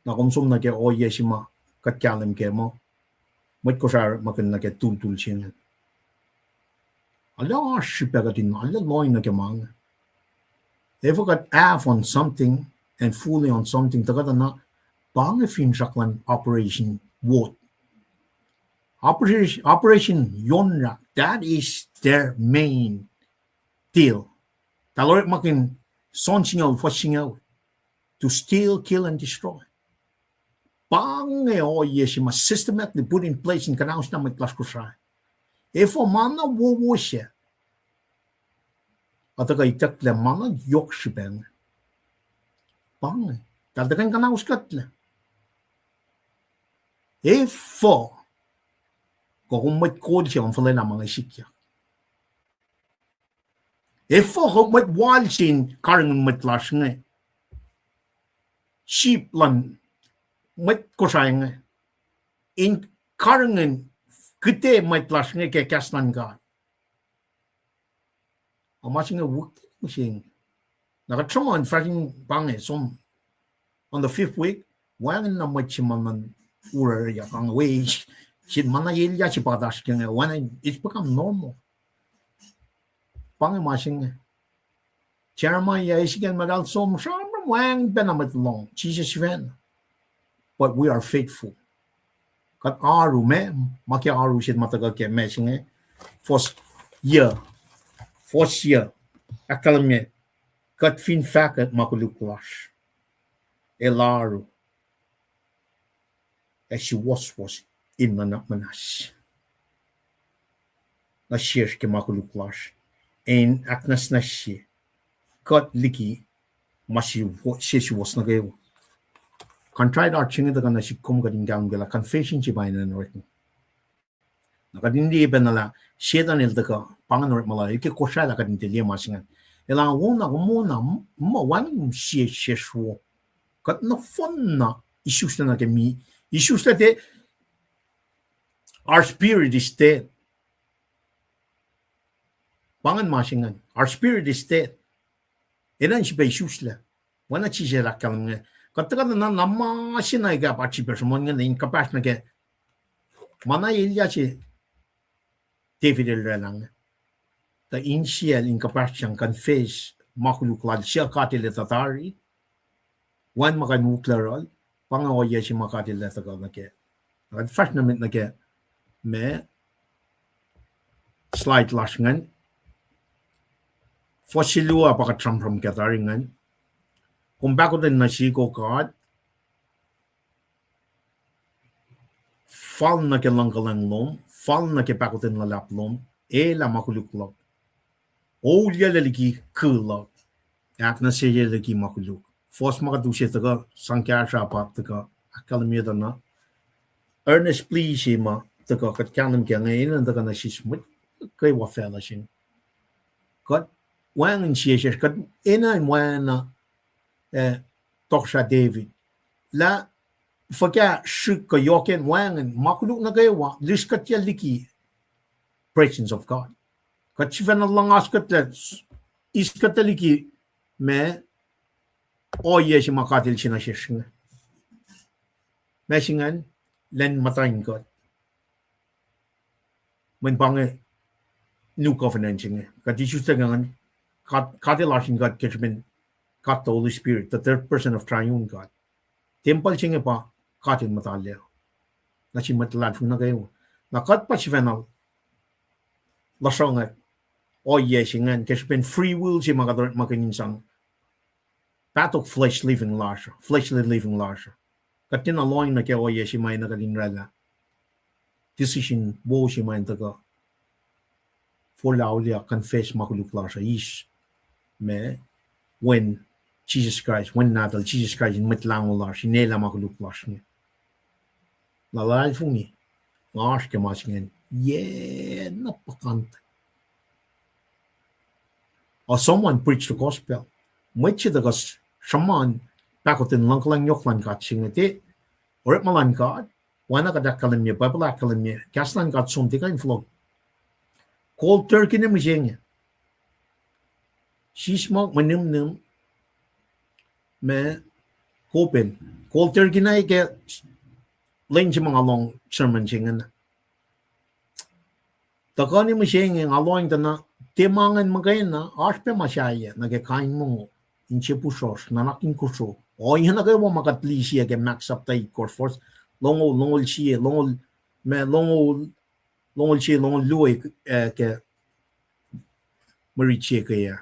na kom som nuh ke ohiyac se ma kuht kahlwem kac muh, mwet Kosrae orekmakihn nuh ke tultul se inge. Arlac oasr srihpac kuht in arlac lohng nuh ke ma inge. Efuh kuht half on something and fully on something, tuhkuh tuh na pa inge finsrak luhn operation wot. Operation, operation yonrak, that is their main deal. Eltahl orekmakihn John singucul, fuhs singucul, to steal, kill, and destroy. Pa inge ohiyac se ma systematically put in place in kuhnauslah mwet lasr Kosrae. Efuh ma na wowo se, a tuhkuh itucklac ma na yohk srihpac inge. Pa inge. Eltahl tuhkuh in kuhnauskuhtlac. Efuh kuh kom mwet kol se kom fuhlwelah ma inge sikyak? Efuh kuh mwet wal se in karihngihn mwet lasr inge, sip luhn mwet Kosrae inge, in karihngihn kihte mwet lasr inge ke kahs luhn God? A ma se inge wik se inge. Na kuht sruhmuhn fahsr in pa inge som on the fifth week, wacngihn na mwet se ma na oraclah pa inge, we, sin ma na elyah se pa oasr ke inge, wacngihn, it's become normal. Pa inge ma se inge. Jeremiah, Ezekiel, ma eltahl som sramsram, wacngihn pacna mwet lohng Jisus sifacna. But we are faithful. Kuht oaru, ma, ma ke oaru se ma tuhkuh ke ma se inge, fuhs yac, fuhs yac, ahkkahlwemye, kuht fin fahkwack ma koluk lasr, El oaru ac suwohswohs in nuhnak muhnahs nuh sesr ke ma koluk lasr, ac in ahknwacsnwacsye kuht liki ma se suwohs nuh kwewa. Contrite heart se inge tuhkuh nuh sihk kom kuht in kahlwem ke lah confession se pa enenuh in orekma. Na kuht in liye pacna lah Setan el tuhkuh, pa ingacn orekma lal, el ke kosralah kuht in tiac liye ma se ingacn. El ac wona, kom wona, muh wacngihn sie sesr wo. Kuht nohfohn na isuslac nuh ke mi, isuslac tiac, our spirit is dead. Pa ingacn ma se ingacn, our spirit is dead. Enenuh in sifilpac isuslac. Oacna Jisus el ahkkahlwemye, kuht tuhkuh na, na ma se na ekuh pa sifilpac sruhmuhn ingacn in kuhpahsr nuh ke ma na elyah se David el oraclah inge. Tuh insiyacl in kuhpahsr sang confess ma koluk lal suc God el etuh tari, wacngihn ma kuh in uklaruhl, pa inge ohiyac se ma God el etuh kuh nuh kac. Kuht fahsr nuh met nuh ke ma slide lasr ingacn. Fuhs se luo pa kuht sramsram kac tari ingacn. Kom pahkotwen nuh sihk, O God, fal nuh ke luhngkuhlwacng lom, fal nuh ke pahkotwen luhlahp lom, elah ma koluk luhk. Oulyac liki ku luhk, ahknwacsnwacsye liki ma koluk. Fuhs ma kuht use tuhkuh, sang kahsruh pa tuhkuh ahkkahlwemye tuh na earnest plea se ma tuhkuh kuht kahlwem kac inge, enenuh in tuhkuh nuh sesr mwet kwewa facluh se inge. Kuht wacngihn sie sesr, kuht enenuh in wacna, eh, tohkohsrah David lah fuhkah srihk kuh yohk in wacngihn ma koluk nuh kwewa, lis kuhtlac liki presence of God. Kuht sifacna luhngaskuhtlac, eis kuhtlac liki ma ohiyac se ma God el se nuh sesr inge. Ma se ingacn, lwen muhta in kuht. Mweyen pa inge new covenant se inge. Kuht isuslac ke ingacn, God, God el oasr in kuht ke srihpen God the Holy Spirit, the third person of triune God. Tempuhl se inge pa God el muhta lac nuh sin mwet luhlahlfongi nuh kwewa. Na kuht pa sifacna lusrongak ohiyac se ingacn ke srihpen free will se ma kuht orekmakihn in sang pahtok flesh living lasr, fleshly living lasr. Kuht tiacna lohng nuh ke ohiyac se ma enenuh kuht in oraclah decision wo se ma in tuhkuh forlah auliyak, confess ma koluk lasr uh, eis ma Wen Jisus Kraist, Wen Nahtuhl Jisus Kraist in Mwet Lahngo lasr, in elah ma koluk lasr inge. Na luhlahlfongi, Nga oasr ke ma se ingacn, yac na puhkantwen. Or someone preach the gospel. Mwet se tuhkuh sruhmuhn pahkotwen luhngkuhlwacng yohk luhn God se inge, tiac orekma luhn God, oacna kuht ahkkahlwemye, Bible ahkkahlwemye, kahs luhn God som tiac kuh in fohlohk. Cold turkey na mihsenge. Sismohk, mwe nihmnihm, ma, kopen. Cold turkey na ke lwen se ma nga lohng sermon se ingacn. Tuhkuh na mihsenge nga lohng tuh na, tiac ma ingacn muhkwena, oasr pac ma sahyac nuh ke kain mongo, inse pusrohsr, nuhnak in kosro. Ohiyac nuh kwewa ma kuht liye ke Mark sapta itkohsr, fuhs longoul, longoul sie, longoul, ma longoul, longoul sie, longoul luo, eh, ke mwe rit se ke ah.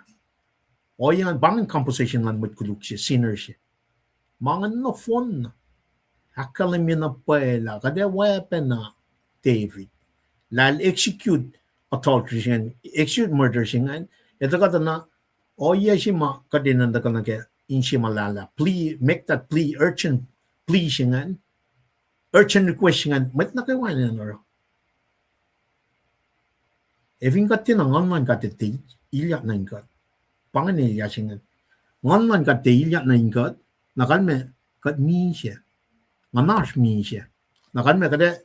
Ohiyac pa ingacn composition luhn mwet koluk se, sinner se. Ma ingacn nohfohn na. Ahkkahlwemye na pwacye lah kuht ac oacpacna David. Lah el execute adultery se ingacn, execute murder se ingacn, el tuhkuh tuh na, ohiyac se ma kuht enenuh in tuhkuh nuh ke inse ma lala, plea, make that plea, urgent plea se ingacn, urgent request se ingacn, mwet nuh kwewa enenuh in oruh. Ac fin kuht tiacna, Nguhn luhn God tiac ilyak nuh in kuht. Pa ingacn elyah se ingacn. Nguhn luhn God tiac ilyak nuh in kuht, na kalmac kuht misac. Nguhn oasr misac. Na kalmac kuht ac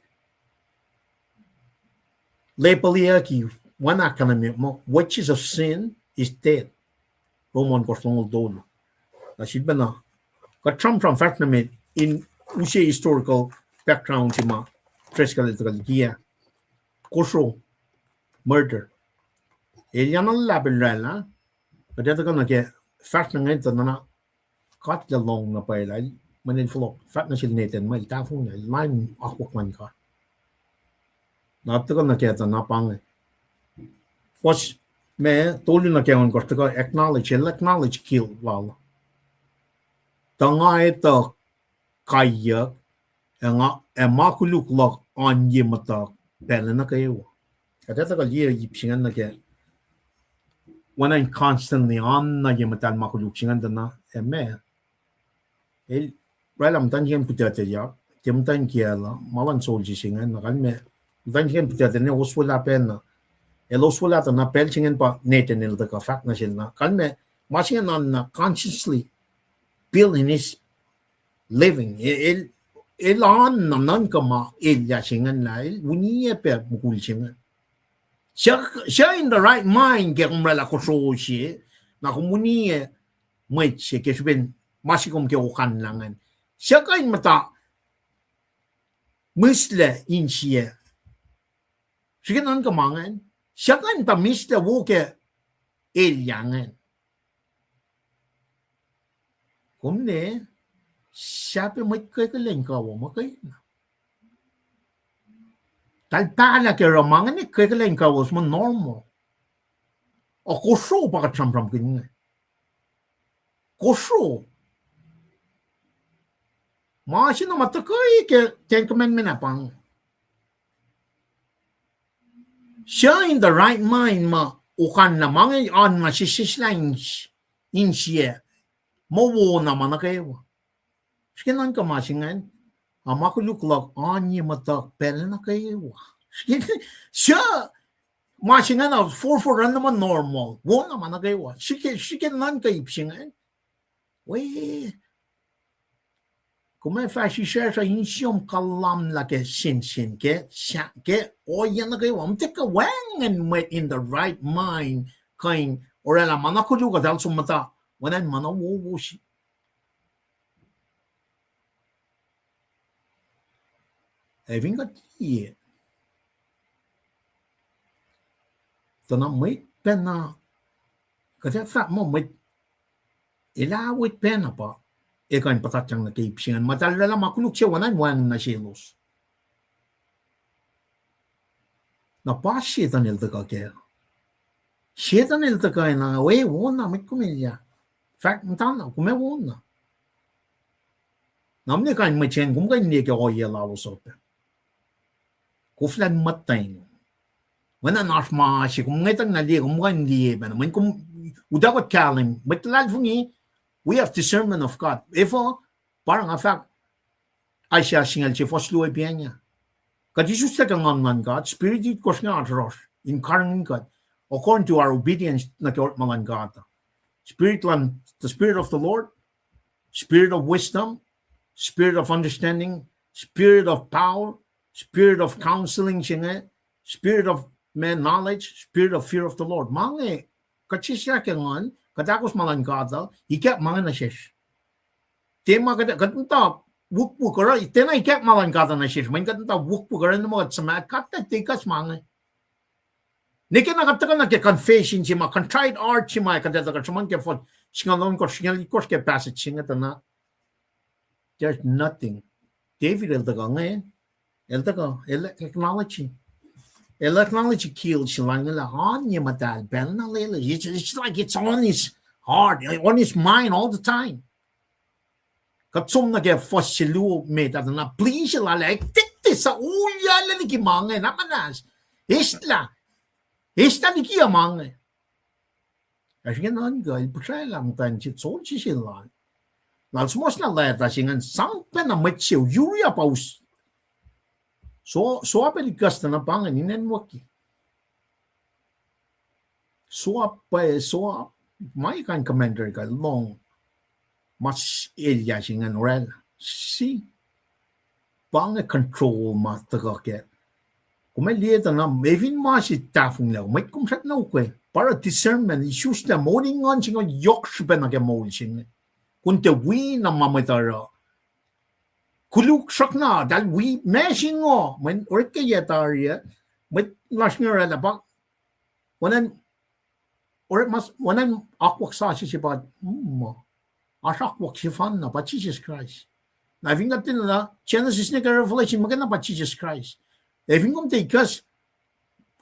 label-iyucki, oacna ahkkahlwemye muh, wages of sin is death. Rom ohnkohsr longoul tolu. Na sifilpacna, kuht sramsram fahsr nuh met in use historical background se ma Driscoll el tuhkuh likiyac. Kosro, murder. Elyah na luhlahp el oraclah, kuht ac tuhkuh nuh ke fahsr nuh ingacn tuh na God El lohng na pwacye lah, mweyen el fohlohk, fahk nuh sel Nathan muh el tahfonglac, el lain akwuck luhn God. Na tuhkuh nuh ke tuh na pa inge. Fuhs ma tolu nuh ke ohnkohsr tuhkuh acknowledge, el acknowledge guilt lal. Tuh nga etuh kaiyuck, ac nga, ac ma koluk luhk oan ye muhtuhk pacl nuh kwewa. Kuht ac tuhkuh liye ip se ingacn nuh ke, oacna in constantly oan na ye muhtahl ma koluk se ingacn tuh na, ac ma el oraclah muhtwacn se ingacn pihtuctucyak, tiac muhtwacn kiyacl uh, ma luhn soldier se ingacn, na kalmac, muhtwacn se ingacn pihtuctucyak, oswelah pacna. El oswelah tuh na pacl se ingacn pa Nathan el tuhkuh fahk nuh sel na kalmac, ma se ingacn oan na consciously build in his living. El, el, el oan na nuhnkuh ma elyah se ingacn lah el uniyac pac mukul se ingacn. Suc, suc in the right mind ke kom oraclah kosro se, na kom uniyac mwet se ke srihpen ma se kom ke okanlah ingacn. Suc kuh in muhta mihslac insiyac srihke nuhnkuh ma ingacn? Suc kuh in muhta mihslac wo ke elyah ingacn? Kom ne, sahp mwet kwekelen kawuck muhkwena. Tahl pahlah ke oruh ma ingacn kwekelen kawuck muh normal. Ac kosro pa kuht sramsramkihn inge. Kosro. Ma se na ma tuhkuh ke Ten Commandment ah pa inge. Suc in the right mind ma okanlah ma inge, oan na sesseslah in, insiyac, muh wo na ma nuh kwewa. Srihke nuhnkuh ma se ingacn, a ma koluk luhk oan ye muhtuhk pacl nuh kwewa. Srihke, suc, ma se ingacn na forfor run na muh normal, wo na ma nuh kwewa. Srihke, srihke nuhnkuh ip se ingacn. We, kom ac fah sisracsr uh insiom kahlwemlah ke sensen ke, sa-, ke ohiyac nuh kwewa. Kom tiac kuh wacngihn mwet in the right mind kuh in oraclah ma na koluk kuh tahl som muhta, oacna in ma na wowo se. Ac fin kuht liye, tuh na mwet pacna, kuht ac fahk muh mwet, elah mwet pacna pa, ac kuh in puhtatyang nuh ke ip se ingacn, ma tahl oraclah ma koluk se oacna in wacngihn nuh selos. Na pa Setan el tuhkuh kac. Setan el tuhkuh na, we, wo na, mwet kom elyah. Fahk muhta na, kom ac wo na. Na mwe kain mwet se ingacn, kom kuh in liye ke ohiyac lalos uh pac. Koflah in muhtweng. Oacna in oasr ma se, kom ngwetacng na liye, kom kuh in liye pacna. Mweyen kom utuckuh kahlwem, mwet luhlahlfongi, we have discernment of God. Efuh, pa nga fahk, Isaiah singucul sie fuhs luo pacna. Kuht isuslac ke nguhn luhn God, spirit itkohsr inge oasr yohrohsr in karihngihn kuht, according to our obedience nuh ke orekma luhn God. Spirit luhn, the Spirit of the Lord, spirit of wisdom, spirit of understanding, spirit of power, spirit of counseling se inge, spirit of man knowledge, spirit of fear of the Lord. Ma inge, kuht sislah ke nguhn, kuht ahkos ma luhn God uh, ikack ma inge nuh sesr. Tiac ma kuht, kuht muhta wukwuck oruh, tiacna ikack ma luhn God uh nuh sesr, mweyen kuht muhta wukwuck oruh, na ma kuht suhmaht, God tuh tiac kuh ma inge. Nwe ke na kuht tuhkuh nuh ke confession se ma, contrite heart se ma, kuht ac tuhkuh sruhmuhn ke fohs singucul ohnkohsr, singucul itkohsr ke passage se inge tuh na, there's nothing. David el tuhkuh inge, el tuhkuh, el acknowledge, el acknowledge guilt se lal inge lah oan ye muhtahl pacl na lwelah. It's, it's like it's on his heart, on his mind all the time. Kuht som nuh ke fohs se luo met ah tuh na plea se lal ah, tikti sa ulyalah liki ma inge, na muhnahs. Eslah, eslah liki ma inge. Ac srihke nuhnkuh, el puhsralah muhtwacn se, soldier se lal. Lal suhmuhslah leta se ingacn, sang pacna mwet se, Uriah pa us. So, so apel ikacs tuh na pa inge, ninac nuhki. Soap, pa soap, ma kain commander kuh lohng ma elyah se ingacn oraclah. Si, pa inge control ma tuhkuh kac. Kom ac liye tuh na, efin ma se tahfonglac, mwet kom srackna ukwe, pa oruh discernment, isuslac moul in nguhn se inge yohk srihpac nuh ke moul se inge. Kom tiac wi na ma mwet oruh. Koluk srackna, eltahl wi ma se inge, mweyen orek ke yac tari ah, mwet lasr inge oraclah pa, oacna, oacna akwuck sasuc se pa, mm, oasr akwuck sefanna pa Jisus Kraist. Na fin kuht tiacna, Genesis nuh ke Revelation muhkwena pa Jisus Kraist. Ac fin kom tiac ikacs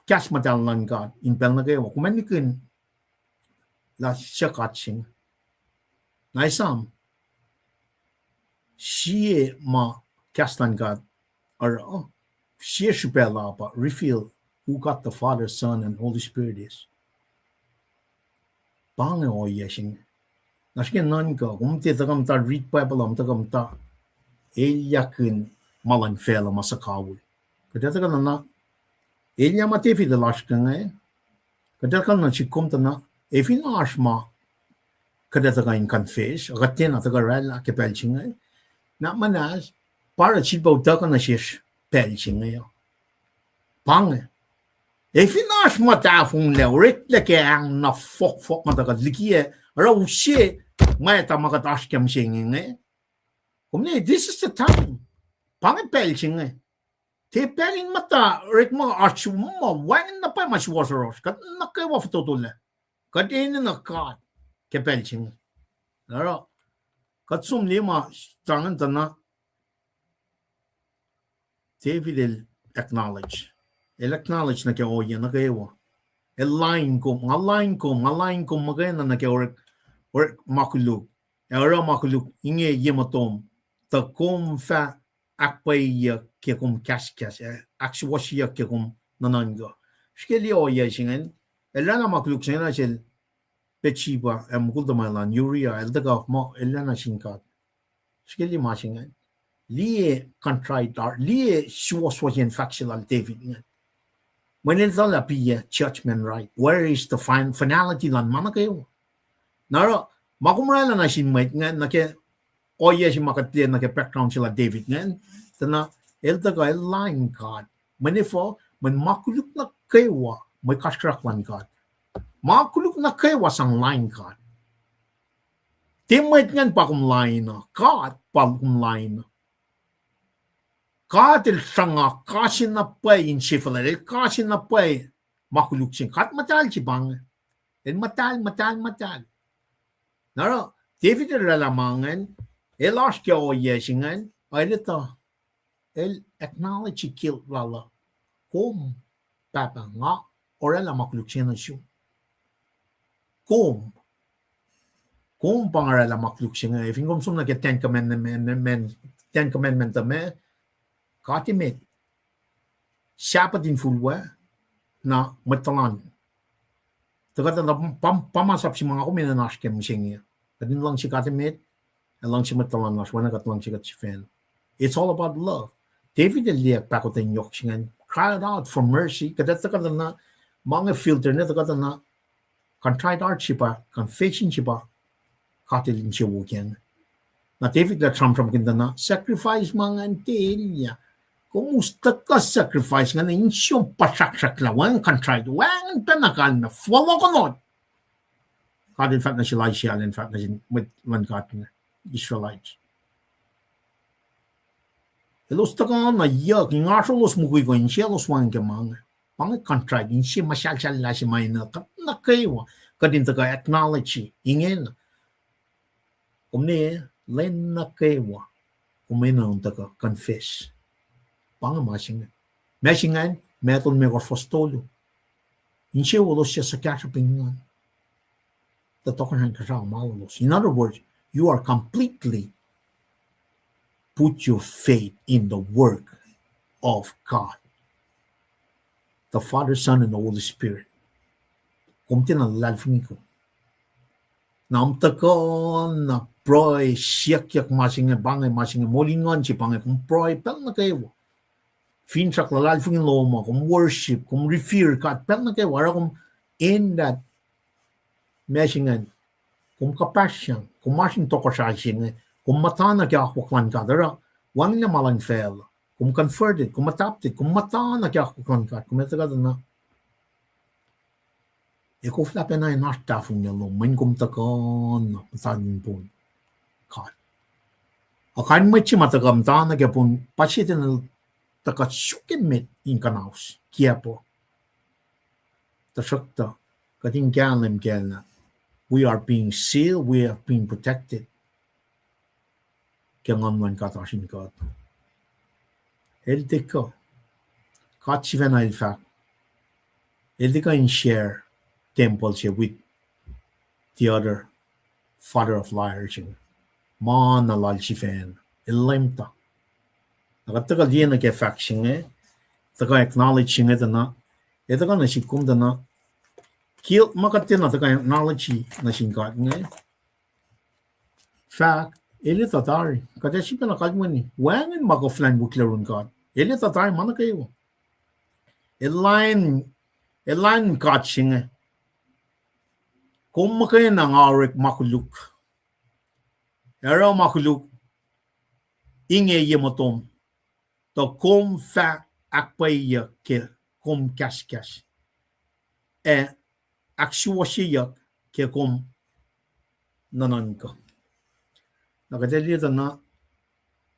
kahs muhtahl luhn God in pacl nuh kwewa, kom ac nihkihn lah suc God se inge. Na esam, sie ma kahs luhn God oruh, sie srihpac la pa reveal who God the Father, Son, and Holy Spirit is. Pa inge ohiyac se inge. Na srihke nuhnkuh, kom tiac tuhkuh muhta read Bible uh, tuhkuh muhta elyahkihn ma luhn facluh ma suhkawihl. Kuht ac tuhkuh nuh na, elyah ma David el oasr ke inge, kuht ac tuhkuh nuh sihk kom tuh na, efin oasr ma kuht ac tuhkuh in confess, kuht tiacna tuhkuh oraclah ke pacl se inge. Na muhnahs, pa oruh sifilpac utuckuh nuh sesr pacl se inge uh. Pa inge. Efin oasr ma tahfonglac, oreklac ke ahng na fohkfohk ma tuh kuht likiyac, oruh use mwacta ma kuht oasr ke mihsenge inge. Kom liye, this is the time. Pa inge pacl se inge. Tiac pacl in muhta orekma oasr, ma wacngihn na pwacye ma suwohswohsr. Kuht nuh kwewa fototolac. Kuht enenuh God ke pacl se inge. Oruh, kuht som liye ma sangin tuh na David el acknowledge. El acknowledge nuh ke ohiyac nuh kwewa. El lain kom, nga lain kom, nga lain kom muhkwena nuh ke orek, orek ma koluk. Ac oruh ma koluk inge ye motom, tuh kom fah ahkpwacyeyuck ke kom kahskahs, ac ahksuwohsyeyuck ke kom nuhnuhnkuh. Srihke liye ohiyac se ingacn, el oraclah ma koluk se inge nuh sel Bathsheba, ac mukul tuhmwacl an Uriah, el tuhkuh muh el oraclah sin God. Srihke liye ma se ingacn. Liye contrite heart, liye suwohswohsyen fahk se lal David ingacn. Mweyen el tuh lah piyac judgment, right? Where is the fin-, finality luhn ma nuh kwewa? Na oruh, ma kom oraclah nuh sin mwet ingacn, nuh ke ohiyac se ma kuht liye nuh ke background se lal David ingacn, tuh na el tuhkuh el lain God. Mweyen efuh, mweyen ma koluk nuh kwewa, mwe kasrkuhsrak luhn God. Ma koluk nuh kwewa sang lain God. Tiac mwet ingacn pa kom lain uh, God pa kom lain uh. God el sruhnga kase na pwacye in sifacl, el kase na pwacye ma koluk se. God muhtahl se pa inge. El muhtahl, muhtahl, muhtahl. Na oruh, David el oraclah ma ingacn, el oasr ke ohiyac se ingacn, el etuh, el acknowledge guilt lal uh. Kom, Pahpah, nga oraclah ma koluk se inge nuh sum. Kom, kom pa nga oraclah ma koluk se inge. Fin kom som nuh ke Ten Commandment, Ten Commandment uh, ma, God emet, Sabbath in fulwa, na mwet tuhlan. Tuh kuht etuh pa, pa masap se ma nga kom enenuh in oasr ke mihsenge. Kuht in luhngse God emet, ac luhngse mwet tuhlan lasr, oacna kuht luhngse kuht sifacna. It's all about love. David el liye pahkotwen yohk se ingacn, cried out for mercy. Kuht ac tuhkuh tuh na, ma inge filter na tuhkuh tuh na, contrite heart se pa, confession se pa, God el insewowo kac. Na David el sramsramkihn tuh na sacrifice ma ingacn tiac elyah. Kom us tuhkuh sacrifice ingacn, insiom puhsraksrak lah wacngihn contrite, wacngihn pacna kalmac, fohlohkohnoht. God el fahk nuh sel Isaiah, el fahk nuh sin mwet luhn God inge, Israelites. Elos tuhkuh na yuck, in oasr elos mukwikwi, insiyaclos wacngihn ke ma inge. Pa inge contrite, inse muhsahlsahllah se ma enenuh kuht nuh kwewa, kuht in tuhkuh acknowledge ingena. Kom ne, lwen nuh kwewa, kom enenuh in tuhkuh confess. Pa inge ma se inge. Ma se ingacn, Matthew limekohsr fuhs tolu. Insewowo elos suc kahsruhp in nguhn, tuh tohkohsrah in kuhsrao ma lalos. In other words, you are completely put your faith in the work of God, the Father, Son, and the Holy Spirit. Kom tiacna luhlahlfongi kom. Na kom tuhkuh na pruhe, siyuckyuck ma se inge, pa inge ma se inge, moul in nguhn se pa inge, kom pruhe pacl nuh kwewa. Finsrak luhlahlfongi lom uh, kom worship, kom revere God pacl nuh kwewa, oruh kom in that ma se ingacn, kom kuhpahsryang, kom oasr in tohkohsrah se inge, kom muhta nuh ke akwuck luhn God, oruh wacngihnlac ma luhn facluh, kom converted, kom adopted, kom muhta nuh ke akwuck luhn God, kom etuh kuht na, ac koflah pacna in oasr tahfonglac lom, mweyen kom tuhkuh na muhtahl in pon God. Ac kain mwet se ma tuhkuh muhta nuh ke pon, pa se tiacna tuhkuh suk emet in kuhnaus, kiacp uh. Tuhsruhktuh, kuht in kahlwem kac lah we are being sealed, we are being protected ke nguhn luhn God oasr in kuht. El tiac kuh, God sifacna el fahk, el tiac kuh in share tempuhl se with the other father of liars inge. Ma na lal sifacna, el leumta. Na kuht tuhkuh liye nuh ke fahk se inge, tuhkuh acknowledge se inge tuh na, el tuhkuh nuh sihk kom tuh na, guilt ma kuht tiacna tuhkuh acknowledge nuh sin God inge, fahk, el etuh tari, kuht ac sifacna kalweni, wacngihn ma koflah in wihklac yurin God. El etuh tari ma nuh kwewa. El lain, el lain God se inge. Kom muhkwena nga orek ma koluk. Oruh ma koluk inge ye motom, tuh kom fah ahkpwacyeyuck ke kom kahskahs, ac ahksuwohsyeyuck ke kom nuhnuhnkuh. Na kuht ac liye tuh na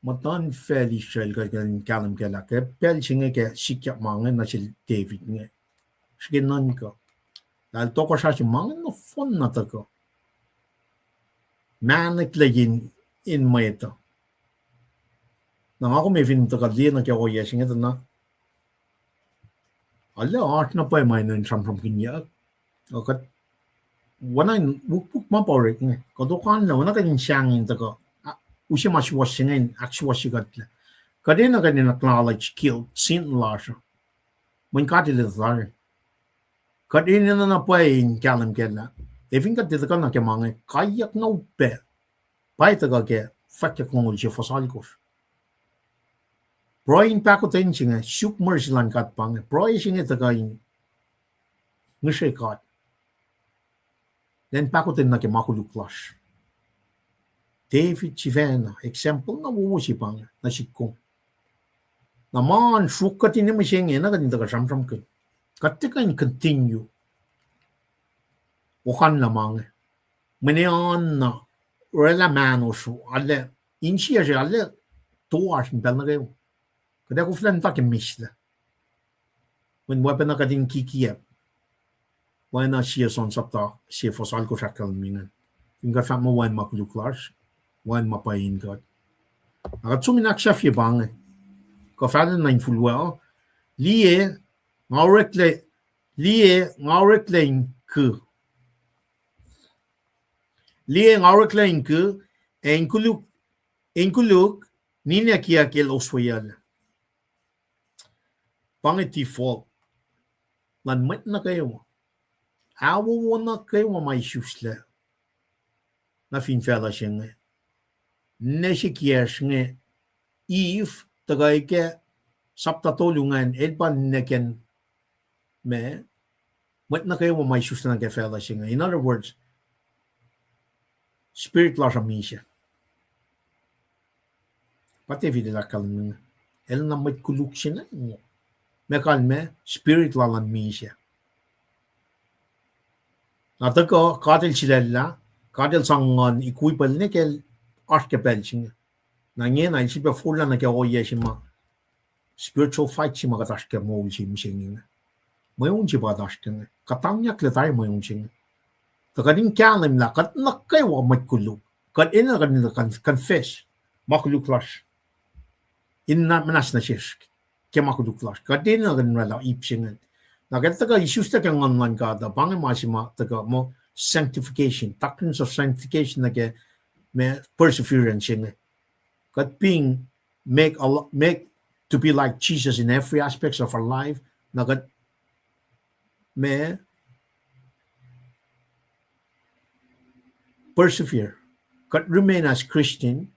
muhtuhnfacl Israel, kuht kuh in kahlwem kac lah ke pacl se inge ke sikyak ma inge nuh sel David inge, srihke nuhnkuh lah el tohkohsrah se ma inge nohfohn na tuhkuh mahneklac in, in mwet uh. Na nga kom ac fin tuhkuh liye nuh ke ohiyac se inge tuh na, arlac oasr na pwacye ma enenuh in sramsramkihnyuck. Kuht oacna in ukpuk ma pa orek inge, kuht okanlah oacna kuht in sahngweng in tuhkuh, ah, use ma suwohs se inge in ahksuwohsye kuhtlac. Kuht enenuh kuht in acknowledge guilt, sin lasr uh, mweyen God El etuh tari. Kuht enenuh na pwacye in kahlwem kac lah, ac fin kuht tiac tuhkuh nuh ke ma inge, kaiyuck na upac, pa tuhkuh ke Fwackyuck longoul se fuhs alkosr. Pruhe in pahkotwen se inge, suk mercy luhn God pa inge, pruhe se inge tuhkuh in ngihsre God, lwen pahkotwen nuh ke ma koluk lasr. David sifacna example na wowo se pa inge nuh sihk kom. Na ma in sruok kuht in mihsenge, na kuht in tuhkuh sramsramkihn, kuht tiac kuh in continue okanlah ma inge. Mweyen oan na orwaclah mahnosr, arlac insiyacsr, arlac toasr in pacl nuh kwewa. Kuht ac koflah in muhta ke mihslac, mweyen oacpacna kuht in kikiacp oacna sie John sapta se fuhs alkosr ahkkahlwemye ingacn. Fin kuht fahk muh wacngihn ma koluk lasr, wacngihn ma pwacye in kuht. Na kuht som in ahksahfye pa inge, kuh fahlacna in fuhlwact uh. Liye, nga oreklac, liye, nga oreklac in ku. Liye, nga oreklac in ku, ac in koluk, in koluk, ninac kiyuck el osweyuclac. Pa inge default luhn mwet nuh kwewa. Awowo nuh kwewa ma isuslac nuh fin facluh se inge. Ninac se kiyacsr inge, Eve, tuhkuh ke sapta tolu ingacn, el pa ninac kacn ma, mwet nuh kwewa ma isuslac nuh ke facluh se inge. In other words, spirit lasr uh misac. Pa David el ahkkahlwemye inge. El na mwet koluk se inge. Ma kalmac, spirit lal an misac. Na tuhkuh, God el sulaclah, God el sang nguhn equip el nuh ke el oasr ke pacl se inge. Na ingena el sifilpac forlah nuh ke ohiyac se ma spiritual fight se ma kuht oasr ke moul se mihsenge inge. Mweun se pa kuht oasr ke inge. Kuhtangyucklac tari mweun se inge. Tuh kuht in kahlwem lah kuht nuh kwewa mwet koluk. Kuht enenuh kuht in con-, confess ma koluk lasr. In na muhnahs nuh sesr ke ma koluk lasr. Kuht enenuh kuht in oraclah ip se inge. Na kuht tuhkuh isuslac ke nguhn luhn God uh, pa inge ma se ma tuhkuh muh sanctification, doctrines of sanctification nuh ke ma perseverance se inge. Kuht being make a lo-, make to be like Jesus in every aspects of our life. Na kuht ma persevere. Kuht remain as Christian.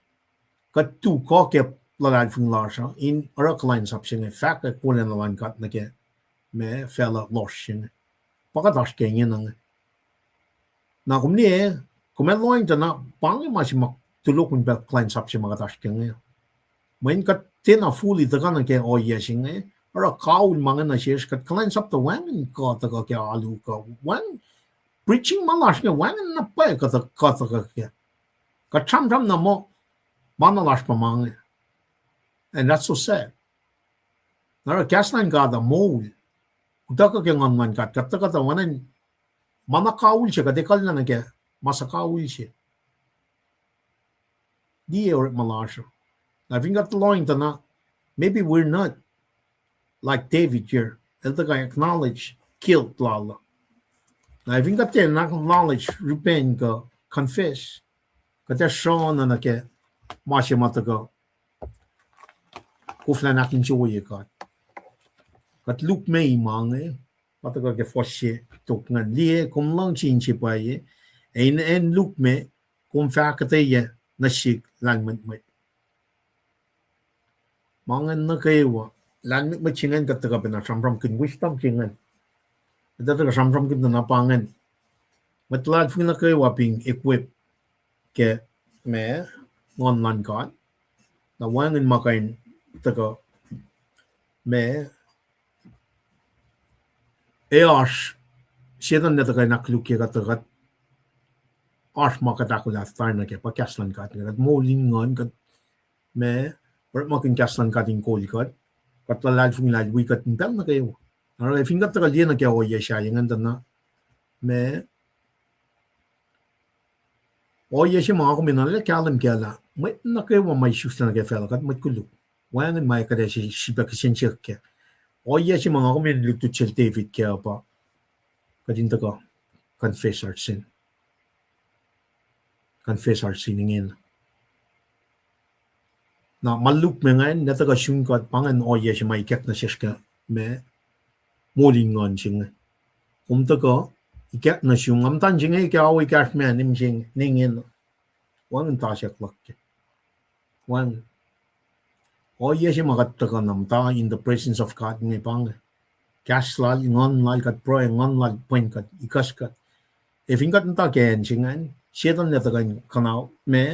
Kuht tu kuh ke luhlahlfongi lasr uh in oruh kuhlwacnsap se inge, fahkwack wolacna luhn God nuh ke ma facluh lohsr se inge. Pa kuht oasr ke ingena inge. Na kom liye, kom ac lohacng tuh na pa inge ma se ma tulohkihn pac kuhlwacnsap se ma kuht oasr ke inge. Mweyen kuht tiacna fully tuhkuh nuh ke ohiyac se inge, oruh kaul ma inge nuh sesr, kuht kuhlwacnsap tuh wacngihn kuh tuhkuh ke alu kuh wacngihn preaching ma lasr inge, wacngihn na pwacye kuh tuh-, kuh tuhkuh ke. Kuht sramsram na muh, ma na lasr pa ma inge. And that's so sad. Na oruh kahs luhn God uh moul. Utuckuh ke nguhn luhn God, kuht tuhkuh tuh oacna ma na kaul se, kuht ekuhllah nuh ke ma suhkawihl se. Liye orekma lasr uh. Na fin kuht lohacng tuh na, maybe we're not like David here. El tuhkuh acknowledge guilt lal uh. Na fin kuht tiacna acknowledge, repent kuh confess, kuht ac sruhna nuh ke ma se ma tuhkuh koflah in ahkinsewowoye God. Kuht lukmac ma inge, ma tuhkuh ke fuhs se tok ingacn, liye, kom luhngse inse pwacye, ac in acn lukmac, kom fah ahkuhtweyac nuh sihk lahlmwetmwet. Ma ingacn nuh kwewa, lahlmwetmwet se ingacn kuht tuhkuh pacna sramsramkihn wisdom se ingacn. Kuht tuhkuh sramsramkihn tuh na pa ingacn. Mwet luhlahlfongi nuh kwewa being equipped ke ma, nguhn luhn God. Na wacngihn ma kuh in tuhkuh ma, ac oasr, Setuhn el tuhkuh in ahkkolukye kuht, kuht oasr ma kuht ahkolah tari nuh ke, pa kahs luhn God inge, kuht moul in nguhn, kuht ma, orekmakihn kahs luhn God in kol kuht, kuht luhlahlfongi lah el wi kuht in pacl nuh kwewa. Oruh fin kuht tuhkuh liye nuh ke ohiyac sahyac ingacn tuh na, ma, ohiyac se ma nga kom enenuh lah kahlwem kac lah mwet nuh kwewa ma isuslac nuh ke facluh, kuht mwet koluk. Wacngihn ma kuht ac sifilpac kihsen siyuck kac. Ohiyac se ma nga kom enenuh lutlut sel David kac uh pa, kuht in tuhkuh confess our sin. Confess our sin ingena. Na ma lukmac ingacn, na tuhkuh sun kuht, pa ingacn ohiyac se ma ikack nuh sesr ke ma, moul in nguhn se inge. Kom tuhkuh, ikack nuh sum, nga muhta se inge ke ao ekahsr ma, ne mihsenge, ne ingena. Wacngihn tasak luhk kac. Wacngihn. Ohiyac se ma kuht tuhkuh na muhta in the presence of God inge pa inge. Kahs lal, nguhn lal, kuht pruhe, nguhn lal pwen kuht, ikacs kuht. Ac fin kuht muhta ke acn se ingacn, Setuhn el tuhkuh in kuhna ma,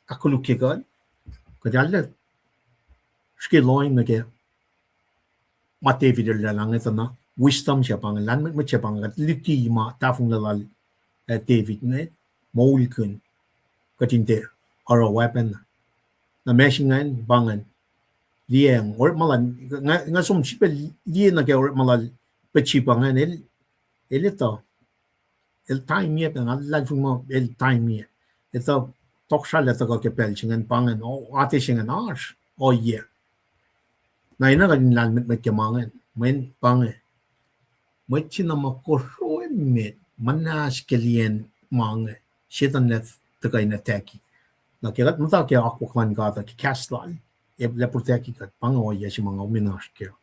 ahkkolukye kuht, kuht arlac srihke lohacng nuh ke ma David el oraclah inge tuh na, wisdom se pa inge, lahlmwetmwet se pa inge, kuht luti ma tahfonglac lal, eh, David inge, moulkihn, kuht in tiac oruh oacpacna. Na ma se ingacn pa ingacn, liyacacng orekma lal, nga, nga som sifilpac liye nuh ke orekma lal Bathsheba ingacn, el, el etuh, el time-ye pacna, luhlahlfongi muh el time-ye. Etuh, tohkohsralah tuhkuh ke pacl se ingacn pa ingacn, o, ate se ingacn oasr ohiyac. Na enenuh kuht in lahlmwetmwet ke ma ingacn, mweyen pa inge, mwet se na ma kosro emet, muhnahs ke liyacacng ma inge, Setuhn el tuhkuh in attack-i. Na ke kuht muhta ke akwuck luhn God uh, ke kahs lal, el ac protect-i kuht, pa inge ohiyac se ma nga kom enenuh oasr kac.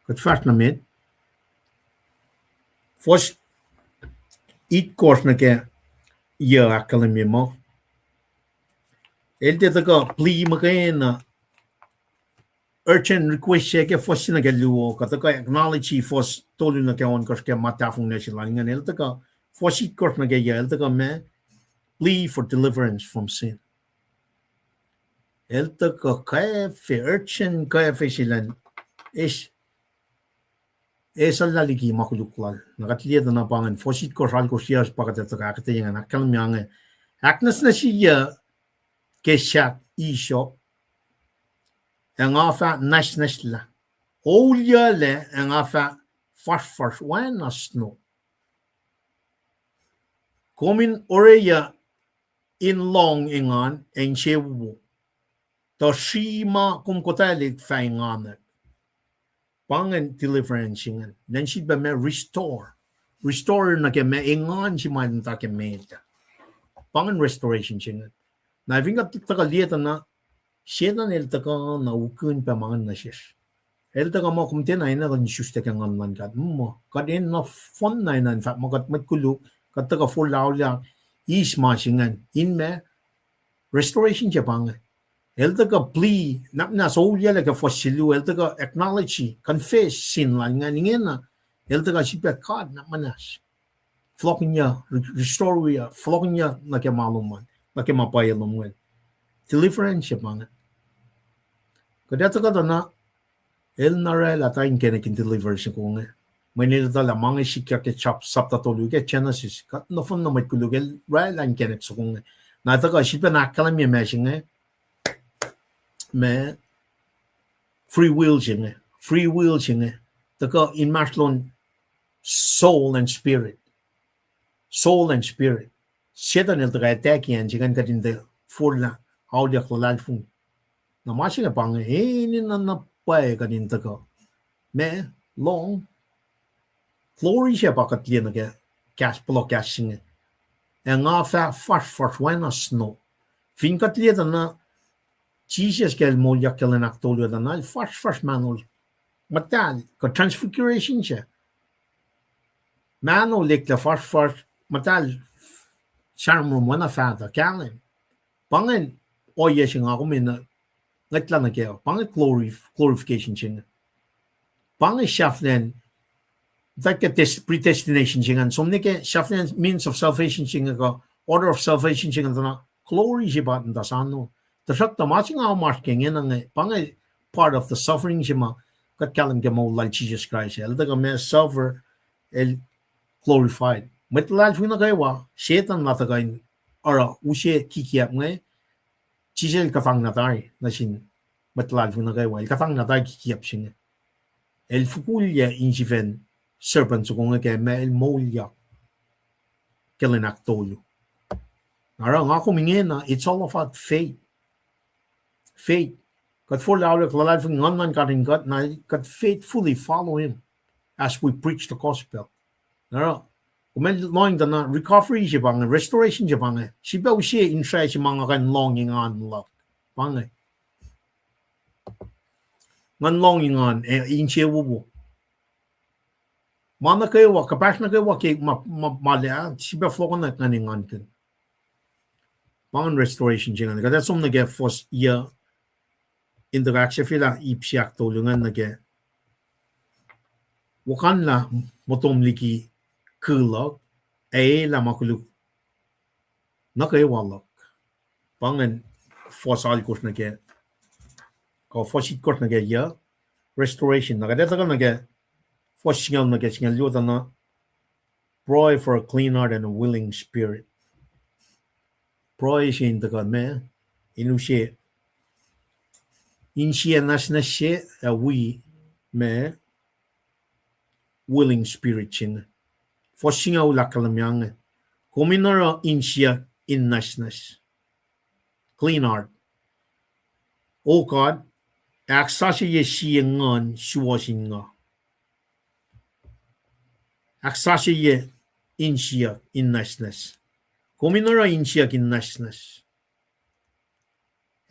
Kuht fahsr nuh met, fuhs itkohsr nuh ke yuh ahkkahlwemye muh, el tiac tuhkuh plea muhkwena, urgent request se ke fuhs se nuh ke luo, kuht tuhkuh acknowledge fuhs tolu nuh ke ohnkohsr ke ma tahfonglac se lal ingacn. El tuhkuh fuhs itkohsr nuh ke yuh, el tuhkuh ma, plea for deliverance from sin. El tuhkuh kwacfe, urgent kwacfe se lal, eis, eis lah liki ma koluk lal. Na kuht liye tuh na pa ingacn, fuhs itkohsr, alkohsr, yac, pa kuht ac tuhkuh ahkuhtweyac ingacn, ahkkahlwemye inge. Ahknwacsnwacsye ke sahk Esau, ac nga fah nwacsnwacslah. Oulyuclac ac nga fah fasrfasr oacna snow. Kom in orweyuc in lohng engan ac insewowo, tuh sri ma kom kotwaclihk fah enganwack. Pa ingacn deliverance ingacn. Lwen sifilpac ma restore. Restore nuh ke ma engan se ma el muhta ke met ah. Pa ingacn restoration se ingacn. Na fin kuht tuhkuh liye tuh na, Setan el tuhkuh na ukihn pac ma ingacn nuh sesr. El tuhkuh muh kom tiacna enenuh in isuslac ke Nguhn luhn God. Muh, kuht enenuh fohnna enenuh in fahk muh kuht mwet koluk, kuht tuhkuh forlah auliyak, eis ma se ingacn, in ma, restoration se pa inge. El tuhkuh plea, na muhnahs oulyuclac ke fuhs se luo, el tuhkuh acknowledge, confess sin lal ingacn ingena, el tuhkuh sifilpac God na muhnahs. Fohlohkihnyuc, re-, restore-yuc, fohlohkihnyuc nuh ke ma lom an, nuh ke ma pwacye lom ingacn. Deliverance se pa inge. Kuht ac tuhkuh tuh na, el na oraclah tuh inkacnek in deliver soko inge. Mweyen el etuh lah ma inge sikyak ke chap-, sapta tolu ke Genesis. Kuht nohfohn na mwet koluk el oraclah inkacnek soko inge. Na tuhkuh sifilpac na ahkkahlwemye ma se inge, ma free will se inge, free will se inge. Tuhkuh inmahsrlon soul and spirit. Soul and spirit. Setan el tuhkuh attack-i acn se ingacn kuht in tiac forlah auliyak luhlahlfongi. Na ma se inge pa inge, enenuh na pwacye kuht in tuhkuh, ma, lohng, glory se pa kuht liye nuh ke kahs, pohloh kahs se inge. Ac nga fah fasrfasr oacna snow. Fin kuht liye tuh na, Jisus ke el moulyak ke lwen ahktolu tuh na el fasrfasr mahnol muhtahl, kuh transfiguration se. Mahnol eklac fasrfasr muhtahl, sramsram oacna fahtuh, kahlwem. Pa ingacn ohiyac se nga kom enenuh ngwetlah nuh kac, pa inge glory, glorification se inge. Pa inge sahflahiyacn, that ke des-, predestination se ingacn, som nuh ke sahflahiyacn means of salvation se inge kuh order of salvation se inge tuh na glory se pa muhta sano. Tuhsruhktuh ma se nga omasr ke ingena inge, pa inge part of the suffering se ma kuht kahlwem ke moul lal Jisus Kraist. El tuhkuh ma suffer, el glorified. Mwet luhlahlfongi nuh kwewa, Setan na tuhkuh in oruh use kikiap inge, Jisus el kuhtanglah tari nuh sin mwet luhlahlfongi nuh kwewa, el kuhtanglah tari kikiap se inge. El fokulyac insifacn serpent soko inge ke ma el moulyak ke lwen ahktolu. Na oruh nga kom ingena, it's all about faith. Faith. Kuht forlah auliyak luhlahlfongi Nguhn luhn God in kuht, na kuht faithfully follow him as we preach the gospel. Na oruh, kom lohng tuh na recovery se pa inge, restoration se pa inge, sifilpac use insrac se ma nga kuh in lohng engan luhk. Pa inge. Ngan lohng engan, eh, insewowo. Ma nuh kwewa, kuhpahsr nuh kwewa ke ma, ma, ma lah, sifilpac fohlohkohnak ngan engankihn. Pa ingacn restoration se ingacn. Kuht ac som nuh ke fuhs yuc, in tuhkuh ahksahfyelah ip se ahktolu ingacn nuh ke, wokanlah motom liki ku luhk, ac elah ma koluk nuh kwewa luhk. Pa ingacn fuhs alkosr nuh ke, kuh fuhs itkosr nuh ke yuc, restoration. Na kuht ac tuhkuh nuh ke fuhs singucul nuh ke singucul luo tuh na, pray for a clean heart and a willing spirit. Pruhe se in tuhkuh ma, in use insiyac nwacsnwacs se, ac wi ma willing spirit se inge. Fuhs singucul ahkkahlwemye inge, kom in oruh insiyuck in nwacsnwacs. Clean heart. O God, ahksasucye sie nguhn suwohs in nga. Ahksasucye insiyuck in nwacsnwacs. Kom in oruh insiyuck in nwacsnwacs.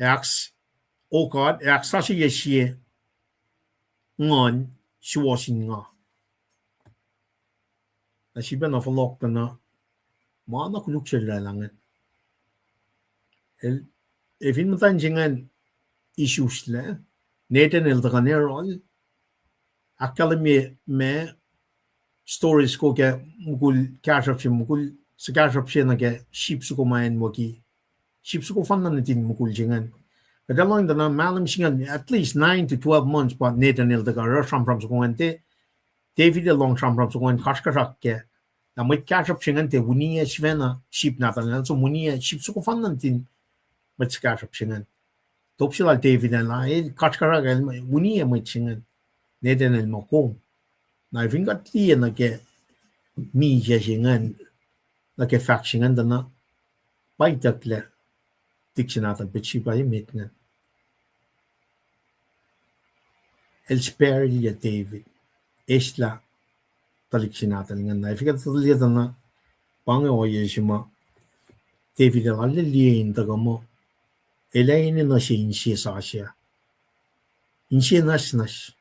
Ahks-, O God, ahksasucye sie nguhn suwohs in nga. Na sifilpac na fohlohk tuh na, ma na koluk sel oraclah ingacn. El, ac fin muhtwacn se ingacn isuslac, Nathan el tuhkuh nuh yohrohl, ahkkahlwemye ma story soko ke mukul kahsruhp se, mukul suhkahsruhp se nuh ke sheep soko ma acnwucki. Sheep soko fanna nuhtin mukul se ingacn. Kuht ac lohng tuh na mahlwem singucul, at least nine to twelve months pa Nathan el tuhkuh oruh sramsram soko ingacn. Te David el lohng sramsram soko ingacn kasrkuhsrak kac. Na mwet kahsruhp se ingacn tiac winiyac sifacna sheep nahtuhl ingacn, el som winiyac sheep soko fanna nuhtin mwet suhkahsruhp se ingacn. Top se lal David an lah el kasrkuhsrak, el winiyac mwet se ingacn. Nathan el muh kom. Na fin kuht liye nuh ke misac se ingacn, nuh ke fahk se ingacn tuh na pa itucklac tuhlihk se nahtuhl Bathsheba emet ingacn. El spare-ye David, eslah tuhlihk se nahtuhl ingacn. Na fin kuht liye tuh na, pa inge ohiyac se ma David el arlac liye in tuhkuh muh, el ac enenuh se inse sasuc, inse nwacsnwacs.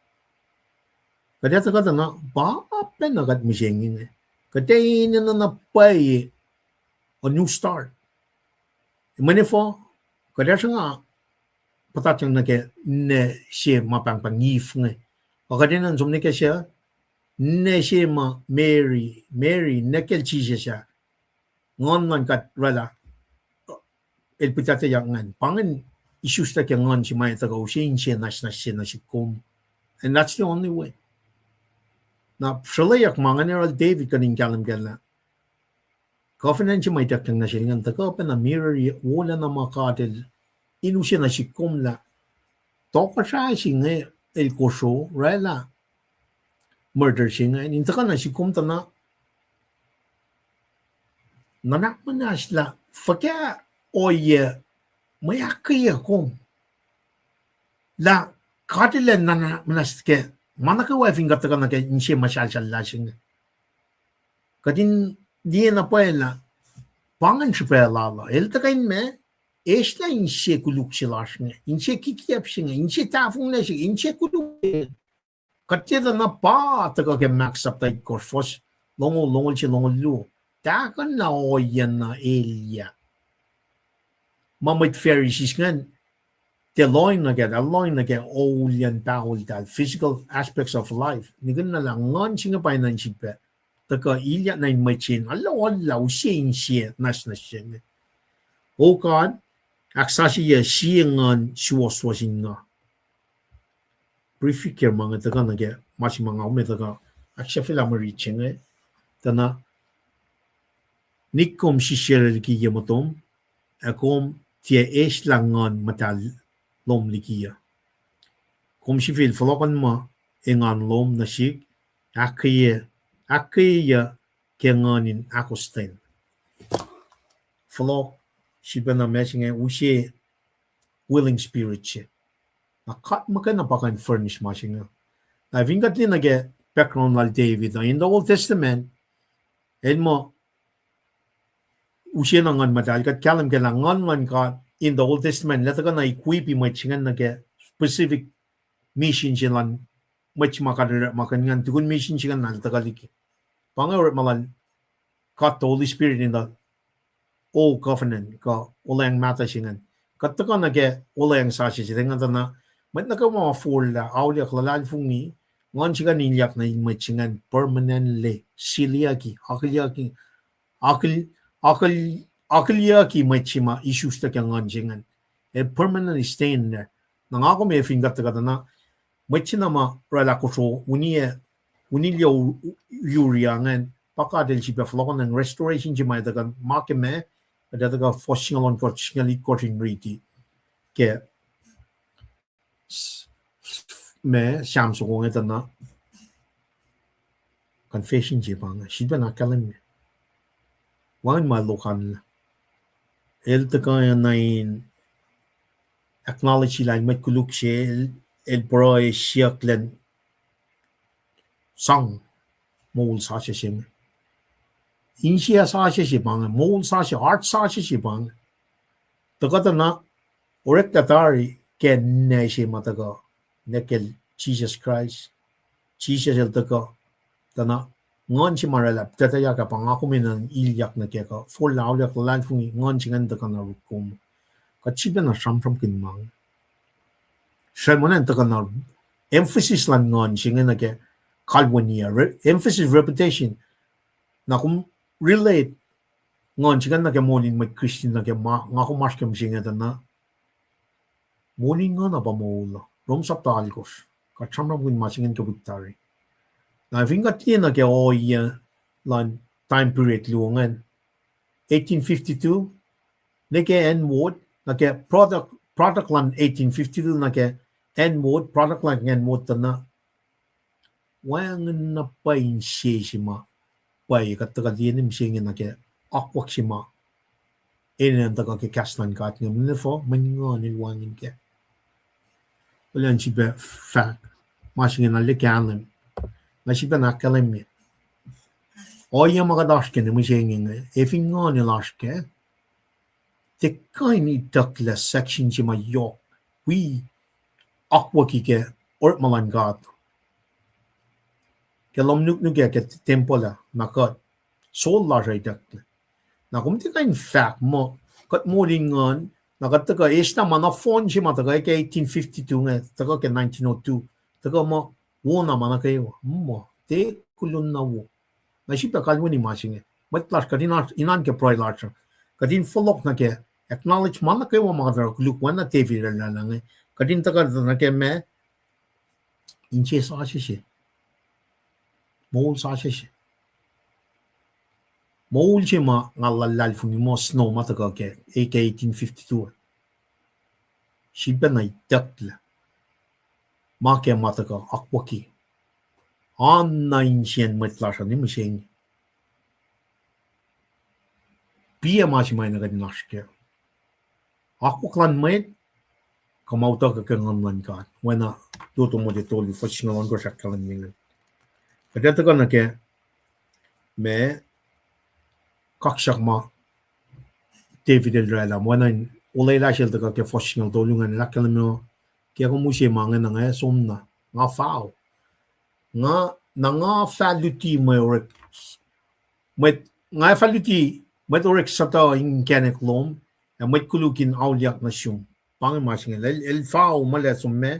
Kuht ac tuhkuh tuh na, pa pacna kuht mihsenge inge. Kuht ac enenuh na pwacye a new start. Mwe nuh fuh, kuht ac sruhnga puhtatyang nuh ke ninac se ma pahngpahng Eve inge. Ac kuht enenuh in som nuh ke suc, ninac se ma Mary, Mary, ninac kacl Jisus ah. Nguhn luhn God oraclah, el pihtuctuyak ingacn. Pa ingacn isuslac ke nguhn se ma tuhkuh use inse nwacsnwacs se nuh sihk kom. And that's the only way. Na sruhlweyuck ma ingacn oruh David kuh in kahlwem kac lah covenant se ma ituckyang nuh sel ingacn tuhkuh pacna mirror-ye wolacna ma God el in use nuh sihk kom lah tohkohsrah se inge el kosro oraclah murder se inge in tuhkuh nuh sihk kom tuh na nuhnak muhnahs lah fuhkah ohiyac mwe ahkkweye kom lah God El ac nuhnak muhnahs ke ma nuh kwewa fin kuht tuhkuh nuh ke inse muhsahlsahllah se inge. Kuht in liye na pwacye lah pa ingacn srihpac lal uh. El tuhkuh in ma, eslah inse koluk se lasr inge, inse kikiacp se inge, inse tahfonglac se inge, inse koluk se inge. Kuht liye tuh na pa tuhkuh ke Mark sapta itkohsr, fuhs longoul, longoul se, longoul luo. Tahkuh na ohiyacn na elyah ma mwet Pharisees ingacn tiac lohng nuh kac, tiac lohng nuh ke ouliyacn paholtahl, physical aspects of life. Nihkihn na lah nguhn se inge pa enenuh in sifilpac tuhkuh ilyak nuh in mwet se in alu lah use inse nwacsnwacs se inge. O God, ahksasucye sie nguhn suwohswohs in nga. Briefly ke ma inge tuhkuh nuh ke ma se ma nga kom ac tuhkuh ahksahfyelah mwe rit se inge, tuh na, nik kom sisacl liki ye motom, ac kom tiac eslah Nguhn Muhtahl lom liki uh. Kom sifil fohlohkohnma engan lom nuh sihk, ahkkweye, ahkkweyeyuc ke nguhn in ahkostwen. Fohlohk, sifilpacna ma se inge use willing spirit se. Na God muhkwena pa kuh in furnish ma se inge. Na fin kuht liye nuh ke background lal David uh in the Old Testament, el muh use na Nguhn Muhtahl, kuht kahlwem ke lah Nguhn luhn God in the Old Testament el tuhkuh na equip-i mwet se ingacn nuh ke specific mission se lal mwet se ma God El orekmakihn ingacn, tukun mission se ingacn na el tuhkuh liki. Pa inge orekma lal God the Holy Spirit in the Old Covenant, kuh Olweacng Mahtuh se ingacn. Kuht tuhkuh nuh ke Olweacng Sasuc se, tuh na mwet nuh kwewa ma forlah auliyak luhlahlfongi, Nguhn se ingacn ilyak nuh in mwet se ingacn permanently, siliyucki, akihlyucki, akihly-, akihly-, akihlyucki mwet se ma isuslac ke nguhn se ingacn. El permanently stay in there. Na nga kom ac fin kuht tuhkuh tuh na, mwet se na ma oraclah kosro, winiyac, winilyac u-, u-, yuria ingacn, pa God El sifilpac fohlohkohnacng restoration se ma el tuhkuh ma ke ma, kuht ac tuhkuh fuhs singucul ohnkohsr, singucul itkohsr in riti ke s-, ma Sam soko inge tuh na confession se pa inge, sifilpacna ahkkahlwemye wacngihn ma lokanlah. El tuhkuh na in acknowledge lah el mwet koluk se, el, el pruhe siyuck lacn sang moul sasuc se inge. Insiyac sasuc se pa inge, moul sasuc, heart sasuc se pa inge. Tuhkuh tuh na, oreklah tari ke ninac se ma tuhkuh, ninac kacl Jisus Kraist. Jisus El tuhkuh, tuh na nguhn se ma oraclah pihtuctuyak ah pa nga kom enenuh in ilyak nuh kac kuh forlah auliyak luhlahlfongi, nguhn se ingacn tuhkuh na ruk kom. Kuht sifilpacna sramsramkihn ma inge. Srwacl muh na tuhkuh na emphasis luhn nguhn se inge nuh ke kalweni ah, re-, emphasis, repetition. Na kom relate nguhn se inge nuh ke moul in mwet Christian nuh ke ma, nga kom oasr ke mihsenge tuh na moul in nguhn uh pa moul uh. Rom sapta alkosr. Kuht sramsramkihn ma se inge ke wik tari. Na fin kuht liye nuh ke ohiyac luhn time period luo ingacn, eighteen fifty-two, nuh ke N ward, nuh ke product, product luhn eighteen fifty-two, nuh ke N ward, product luhn N ward tuh na wacngihn na pwacye insiyac se ma pwacye kuht tuhkuh liye nuh mihsenge nuh ke akwuck se ma enenuh in tuhkuh ke kahs luhn God inge, mweyen efuh, mweyen nguhn el wacngihn kac. Kuloh na srihpac fahk ma se inge na liye kahlwem. Na srihpac na ahkkahlwemye ohiyac ma kuht oasr ke nuh mihsenge inge, ac fin nguhn el oasr kac, tiac kuh in itucklac section se ma yohk wi akwucki ke orekma luhn God ke lohm nuknuk ac ke tempuhl ah, na kuht, soul lasr uh itucklac. Na kom tiac kuh in fahk muh kuht moul in nguhn, na kuht tuhkuh eslah ma nohfohn se ma tuhkuh ke eighteen fifty-two inge, tuhkuh ke nineteen oh two, tuhkuh muh wona ma nuh kwewa, muh tiac koluk na wo. Na srihpac kalweni ma se inge, mwet lasr, kuht in, in oan ke pruhe lasr uh, kuht in fohlohk nuh ke acknowledge ma nuh kwewa ma kuht oruh koluk oacna David el oraclah inge. Kuht in tuhkuh nuh ke ma, insiyac sasuc se, moul sasuc se. Moul se ma nga luhlahlfongi muh snow ma tuhkuh ke, ke eighteen fifty-two. Srihpac na itucklac ma ke ma tuhkuh akwucki. Oan na insiyacn mwet lasr uh nuh mihsenge. Piyac ma se ma enenuh kuht in oasr kac. Akwuck luhn mwet, kuh ma utuckuh ke nguhn luhn God. Oacna Timothy tolu, fuhs singucul ohnkohsr ahkkahlwemye inge. Kuht ac tuhkuh nuh ke ma, kaksak ma David el oraclah, oacna in olwelah sel tuhkuh ke fuhs singucul tolu ingacn, el ahkkahlwemye, ke kom use ma inge na nga som na, nga fao. Nga, na nga fah luti mwe orek, mwet, nga fah luti mwet orek suhtuh inkacnek lom, ac mwet koluk in auliyak nuh sum. Pa inge ma se inge, el, el fao muh el ac som ma,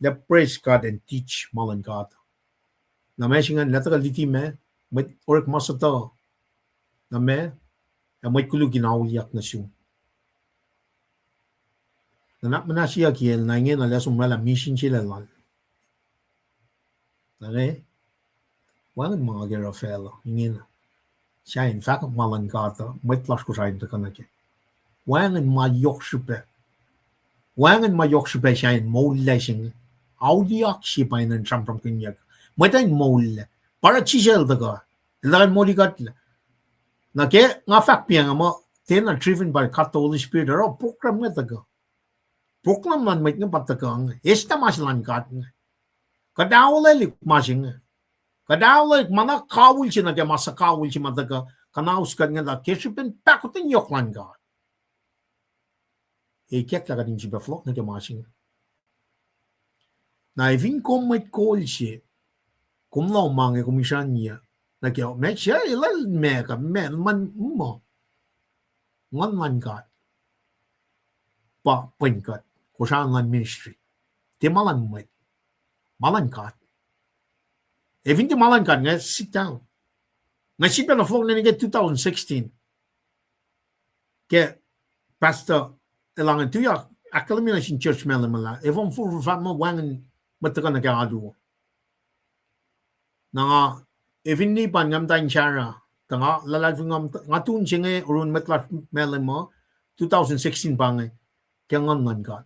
el ac praise God and teach ma luhn God. Na ma se inge, el ac tuhkuh luti ma, mwet orek ma suhtuh, na ma, ac mwet koluk in auliyak nuh sum. Na nuhnak muhnahs siyuck el, na ingena el ac som oraclah misin se lal. Na inge, wacngihn ma nga ke oruh facluh ingena. Sahyacn fahkwack ma luhn God uh, mwet lasr Kosrae in tuhkuh nuh kac. Wacngihn ma yohk srihpac. Wacngihn ma yohk srihpac sahyacn moul lac se inge. Auliyak se pa enenuh in sramsramkihnyuck. Mwet uh in moul lac. Pa oruh Jisus el tuhkuh, el tuhkuh in molikuhtlac. Na ke nga fahk piacnga muh, tiacna driven by God the Holy Spirit, oruh program inge tuhkuh. Program luhn mwet inge pa tuhkuh inge. Eslah ma se luhn God inge. Kuht aolwelah ma se inge. Kuht aolwelah ma na kawihl se nuh ke ma suhkawihl se ma tuhkuh kuhnaus kuht inge, tuh ke srihpen pahkotwen yohk luhn God, ikacklah kuht in sifilpac fohlohk nuh ke ma se inge. Na efin kom mwet kol se, kom lohng ma inge kom isrucnyuc nuh ke, ma se lal ma kuh ma, ma muh, nguhn luhn God pa pwen kuht, Kosrae luhn ministry. Tiac ma luhn mwet, ma luhn God. Efin tiac ma luhn God, nga sit down. Nga sifilpac na fohlohk nuh ke two thousand sixteen ke pastor el ange tuyak ahkkahlwemye nuh sin church ma luhmlah, efuh forfor fahk muh wacngihn mwet tuhkuh nuh ke alu. Na nga, efin nipan nga muhta in Sarah, tuh nga luhlahlfongi nga, nga tun se inge oruh mwet lasr ma luhmlah, two thousand sixteen pa inge, ke nguhn luhn God.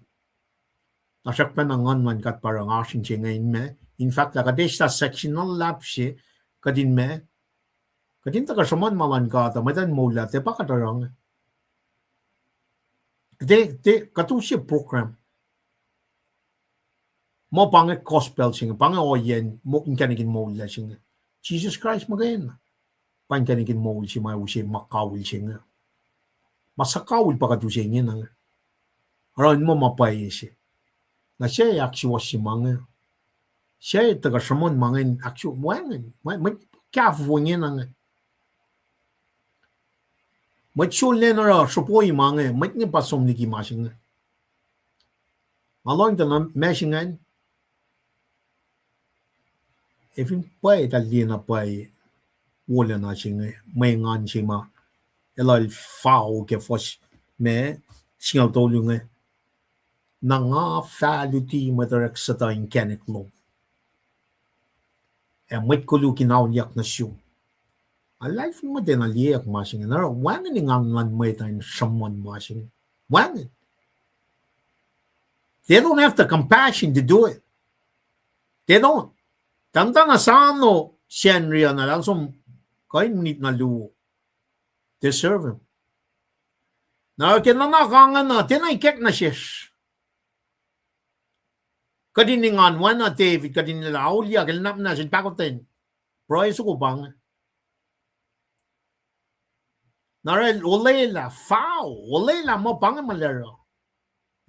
Na srackpacna nguhn luhn God pa oruh nga oasr in se inge in ma, in fahk lah kuht eslah section na luhlahp se, kuht in ma, kuht in tuhkuh sruhmuhn ma luhn God uh, mwet uh in moullah, tiac pa kuht oruh inge. Tiac, tiac, kuht use program. Muh pa inge gospel se inge, pa inge ohiyacn mo-, inkacnek in moul lac se inge. Jisus Kraist muhkwena pa inkacnek in moul se ma use ma kawihl se inge. Ma suhkawihl pa kuht use ingena inge. Oruh in muh ma pwacye se. Na se ahksuwohsye ma inge. Se tuhkuh sruhmuhn ma inge in ahksuwohsye wacngihn, mwet, mwet kahfofo ingena inge. Mwet sulacna oruh sruhpoi ma inge, mwet inge pa som liki ma se inge. Nga lohng tuh na ma se ingacn, ac fin pwacye eltahl liye na pwacye wolacna se inge, mwe engan se ma elos fao ke fuhs ma singucul tolu inge, na nga fah luti mwet orek suhtuh inkacnek lom, ac mwet koluk in auliyak nuh sum. Nga luhlahlfongi mwet enenuh liyeyuck ma se inge. Na oruh wacngihn engan luhn mwet uh in sruhmuhn ma se inge. Wacngihn. They don't have the compassion to do it. They don't. Tahmtahel na sano Sacnri uh na lahlson kuh in minit na luo, they serve him. Na oruh ke nuhnak ingacn uh tiacna ikack nuh sesr. Kuht in engan oacna David, kuht in lwelah auliyak, el nap na sin pahkotwen. Pruhe soko pa inge. Na oruh el olwelah, fao, olwelah muh pa inge ma el oruh.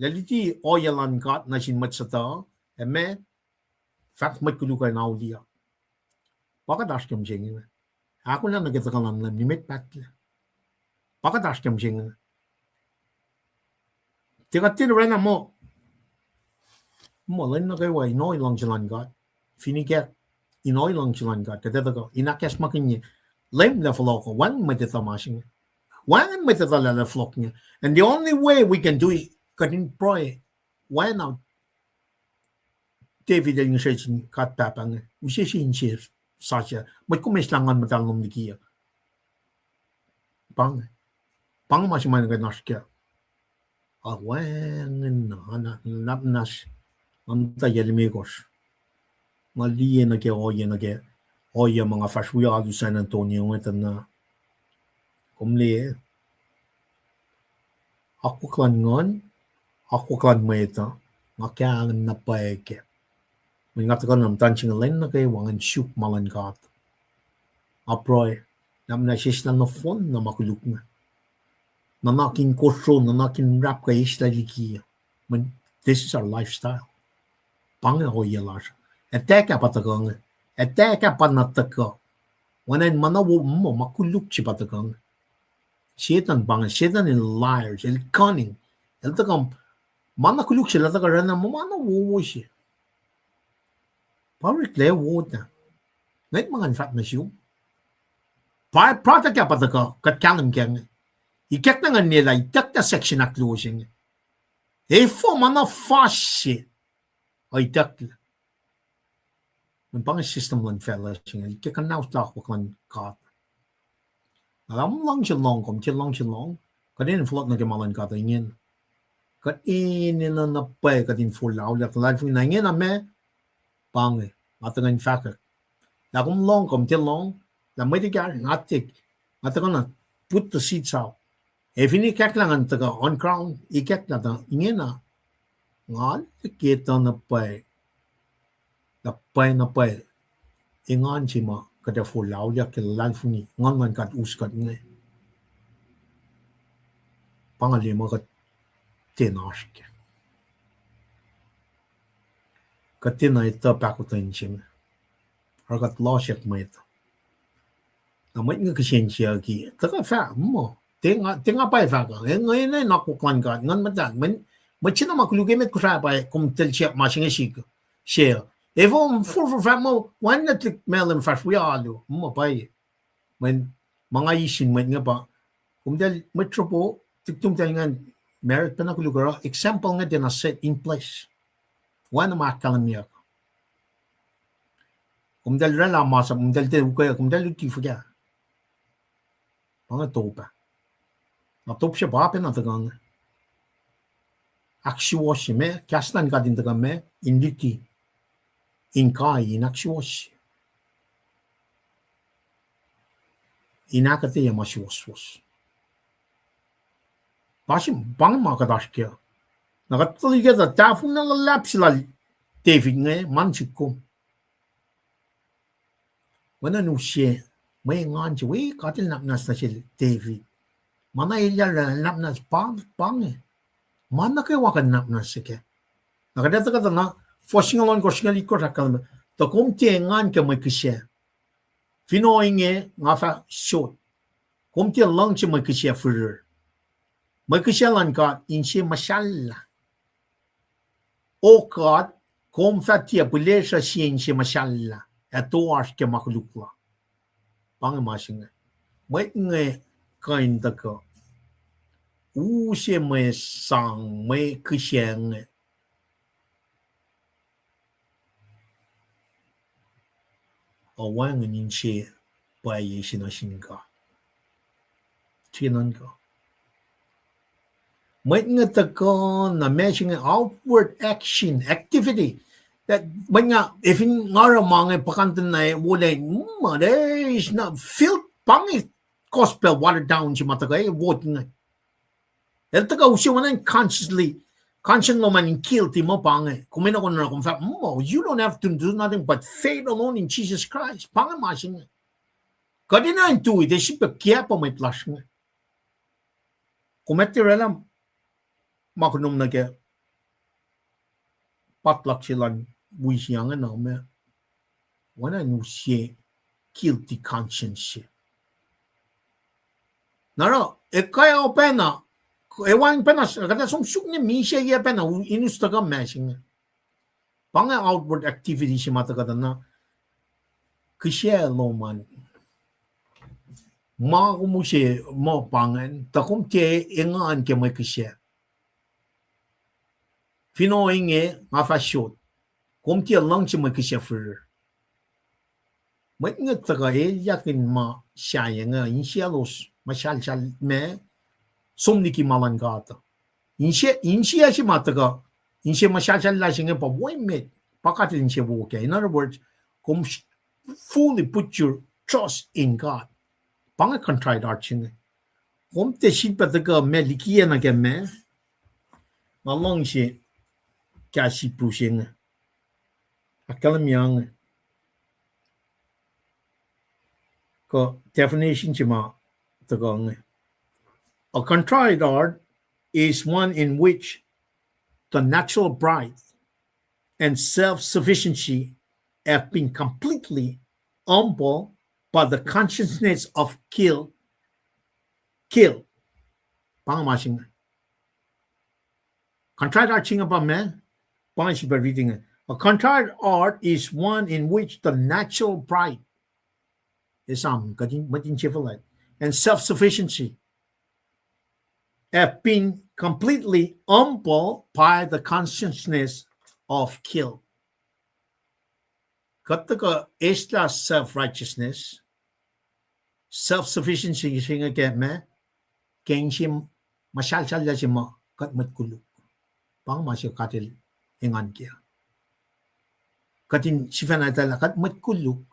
El luti ohiyac luhn God nuh sin mwet suhtuh, ac ma, fahk mwet koluk uh in auliyak. Pa kuht oasr ke mihsenge. Ahkolah nuh ke tuhkuh luhn Leum, nimet pahtlac. Pa kuht oasr ke mihsenge. Tiac kuht tiac oraclah muh, muh lwen nuh kwewa in ohiyac luhngse luhn God. Fin ikack, in ohiyac luhngse luhn God, kuht ac tuhkuh in ahkacsmakihnye Leum lah fohlohk uh, wacngihn mwet etuh ma se inge. Wacngihn mwet etuh lah lah fohlohk inge. And the only way we can do it, kuht in pruhe, oacna David el ngihsre sin God Pahpah inge, use sie insiyac sasuc, mwet kom eslah Nguhn Muhtahl lom liki uh. Pa inge. Pa inge ma se ma kuht in oasr kac. Ac wacngihn na, na, na, na, na muhta yac limekohsr. Nga liye nuh ke ohiyac, nuh ke ohiyac ma nga fahsr wi alu San Antonio inge tuh na, kom liye, akwuck luhn nguhn, akwuck luhn mwet uh, nga kahlwem na pwacye kac. Mweyen nga tuhkuh na muhtuhn singucul lwen nuh kwewa ngan suk ma luhn God. Nga pruhe, na muhna seslah nohfohn na ma koluk inge. Nuhnak in kosro, nuhnak in rapkuh eslah liki uh. Mweyen this is our lifestyle. Pa inge ohiyac lasr. Etwacack ah pa tuhkuh inge. Etwacack ah pa na tuhkuh. Oacna in ma na wo muh ma koluk se pa tuhkuh inge. Setuhn pa inge, Setuhn el liars, el cunning. El tuhkuh, ma na koluk se lah tuhkuh oraclah muh ma na wowo se. Pa oreklac wo ta. Ngwet ma ngan fahk nuh sum. Pa, pa tuhkuh, pa tuhkuh, kuht kahlwem kac inge. Ikacklah ngan liyelah, itucklac section ahkluo se inge. Efuh ma na fas se, uh, itucklac. Mweyen pa inge system luhn facluh se inge, ke kuhnaoslah akwuck luhn God. Na lah kom luhngse lohng, kom tiac luhngse lohng, kuht enenuh fohlohk nuh ke ma luhn God uh ingena. Kuht enenuh na pwacye kuht in forlah auliyak luhlahlfongi na ingena ma, pa inge, nga tuhkuh in fahkwack. Lah kom lohng, kom tiac lohng, lah mwet ikac, nga tiac, nga tuhkuh na put the seeds out. Ac fin ikacklah ngan tuhkuh on ground, ikacklah tuh ingena, nga liki etuh na pwacye, na pwacye, na pwacye, engan se ma kuht ac forlah auliyak ke luhlahlfongi, Nguhn luhn God us kuht inge. Pa nga liye muh kuht tiacna oasr kac. Kuht tiacna etuh pahkotwen se inge. Oruh kuht lohsryak mwet. Na mwet inge kihsen siyucki, tuhkuh fahk muh, tiac nga, tiac nga pwacye fahk uh, e, inge enenuh akwuck luhn God, Nguhn Muhtahl, mweyen, mwet se na ma koluk emet Kosrae pwacye, komtal siyuck ma se inge sik, se, efuh forfor fahk muh, wacngihn tuhlihk Malem fahsr wi alu, muh pwacye. Mweyen, ma nga eis sin mwet inge pa, komtal mwet sropo, tuhlihk tomtahl ingacn, married pacna koluk oruh, example inge tiacna set in place. Oacna ma ahkkahlwemyeyuck. Komtal oraclah masap, komtal tiac ukwe, komtal luti fuhkah. Pa inge top ah. Na top se pa pacna tuhkuh inge. Ahksuwohsye ma, kahs luhn God in tuhkuh ma, in luti, in kai, in ahksuwohsye, in ahkuhtweyac ma suwohswohs. Pa se, pa inge ma kuht oasr kac. Na kuht tuhlihk etuh tahfonglac luhlahp se lal David inge, ma nuh sihk kom. Oacna in use mwe engan se, wi God El nwacsnwacs nuh sel David. Ma na elyah El nwacsnwacs pa, pa inge. Ma nuh kwewa kuh nwacsnwacs se kac. Na kuht etuh kuhtuh na, fuhs singucul ohnkohsr, singucul itkohsr ahkkahlwemye, tuh kom tiac engan ke mwe kihsac. Fin ohinge, nga fah sot. Kom tiac luhngse mwe kihsac fihrihr. Mwe kihsac luhn God inse muhsahllah. O God, kom fah tiac pihlesruh sie inse muhsahllah ac toasr ke ma koluk la. Pa inge ma se inge. Mwet inge kuh in tuhkuh use mwe sang, mwe kihsac inge. Ac wacngihn inse pwacye se nuh sin God. Tiac nuhnkuh. Mwet inge tuhkuh na ma se inge outward action, activity. Mwet nga, efin nga oruh ma inge puhkantwen na wolacna, there is no feel, pa inge gospel watered down se ma tuhkuh wot inge. El tuhkuh use oacna in consciously, conscience lom an in guilty muh pa inge. Kom enenuh kom fahk muh, you don't have to do nothing but faith alone in Jesus Christ. Pa inge ma se inge. Kuht enenuh in tui, tiac srihpac kiacpwe mwet lasr inge. Kom etuh orwaclah ma kunom nuh ke potluck se luhn wi se inge na ma, oacna in use guilty conscience se. Na oruh, ekuh pacna, ewacng pacna, kuht ac som suk ne misac pacna, in us tuhkuh ma se inge. Pa inge outward activity se ma tuhkuh tuh na, kihsac lom an. Ma kom use muh pa ingacn, tuh kom tiac engan ke mwe kihsac. Fin ohinge, nga fah sot. Kom tiac luhngse mwe kihsac firir. Mwet inge tuhkuh elyahkihn ma sahyac inge, insiyaclos, muhsahlsahl ma, som liki ma luhn God. Insiyac se ma tuhkuh, inse muhsahlsahllah se inge pa wo emet, pa God El inse wo kac. In other words, kom fully put your trust in God. Pa inge contrite heart se inge. Kom tiac sifilpac tuhkuh ma likiyac nuh ke ma, nga luhngse kahs Hebrew se inge. Ahkkahlwemye inge. Kuh definition se ma tuhkuh inge. A contrite heart is one in which the natural pride and self-sufficiency have been completely humbled by the consciousness of guilt. Guilt. Pa inge ma se inge. Contrite heart se inge pa ma, pa inge sifilpac reading. A contrite heart is one in which the natural pride, esam, kuht in, mwet in se fuhlwact, and self-sufficiency have been completely humbled by the consciousness of guilt. Kuht tuhkuh eslah self-righteousness, self-sufficiency se inge ke ma, ke inse muhsahlsahllah se ma kuht mwet koluk. Pa inge ma se God El engan kac. Kuht in sifacna etuh lah kuht mwet koluk.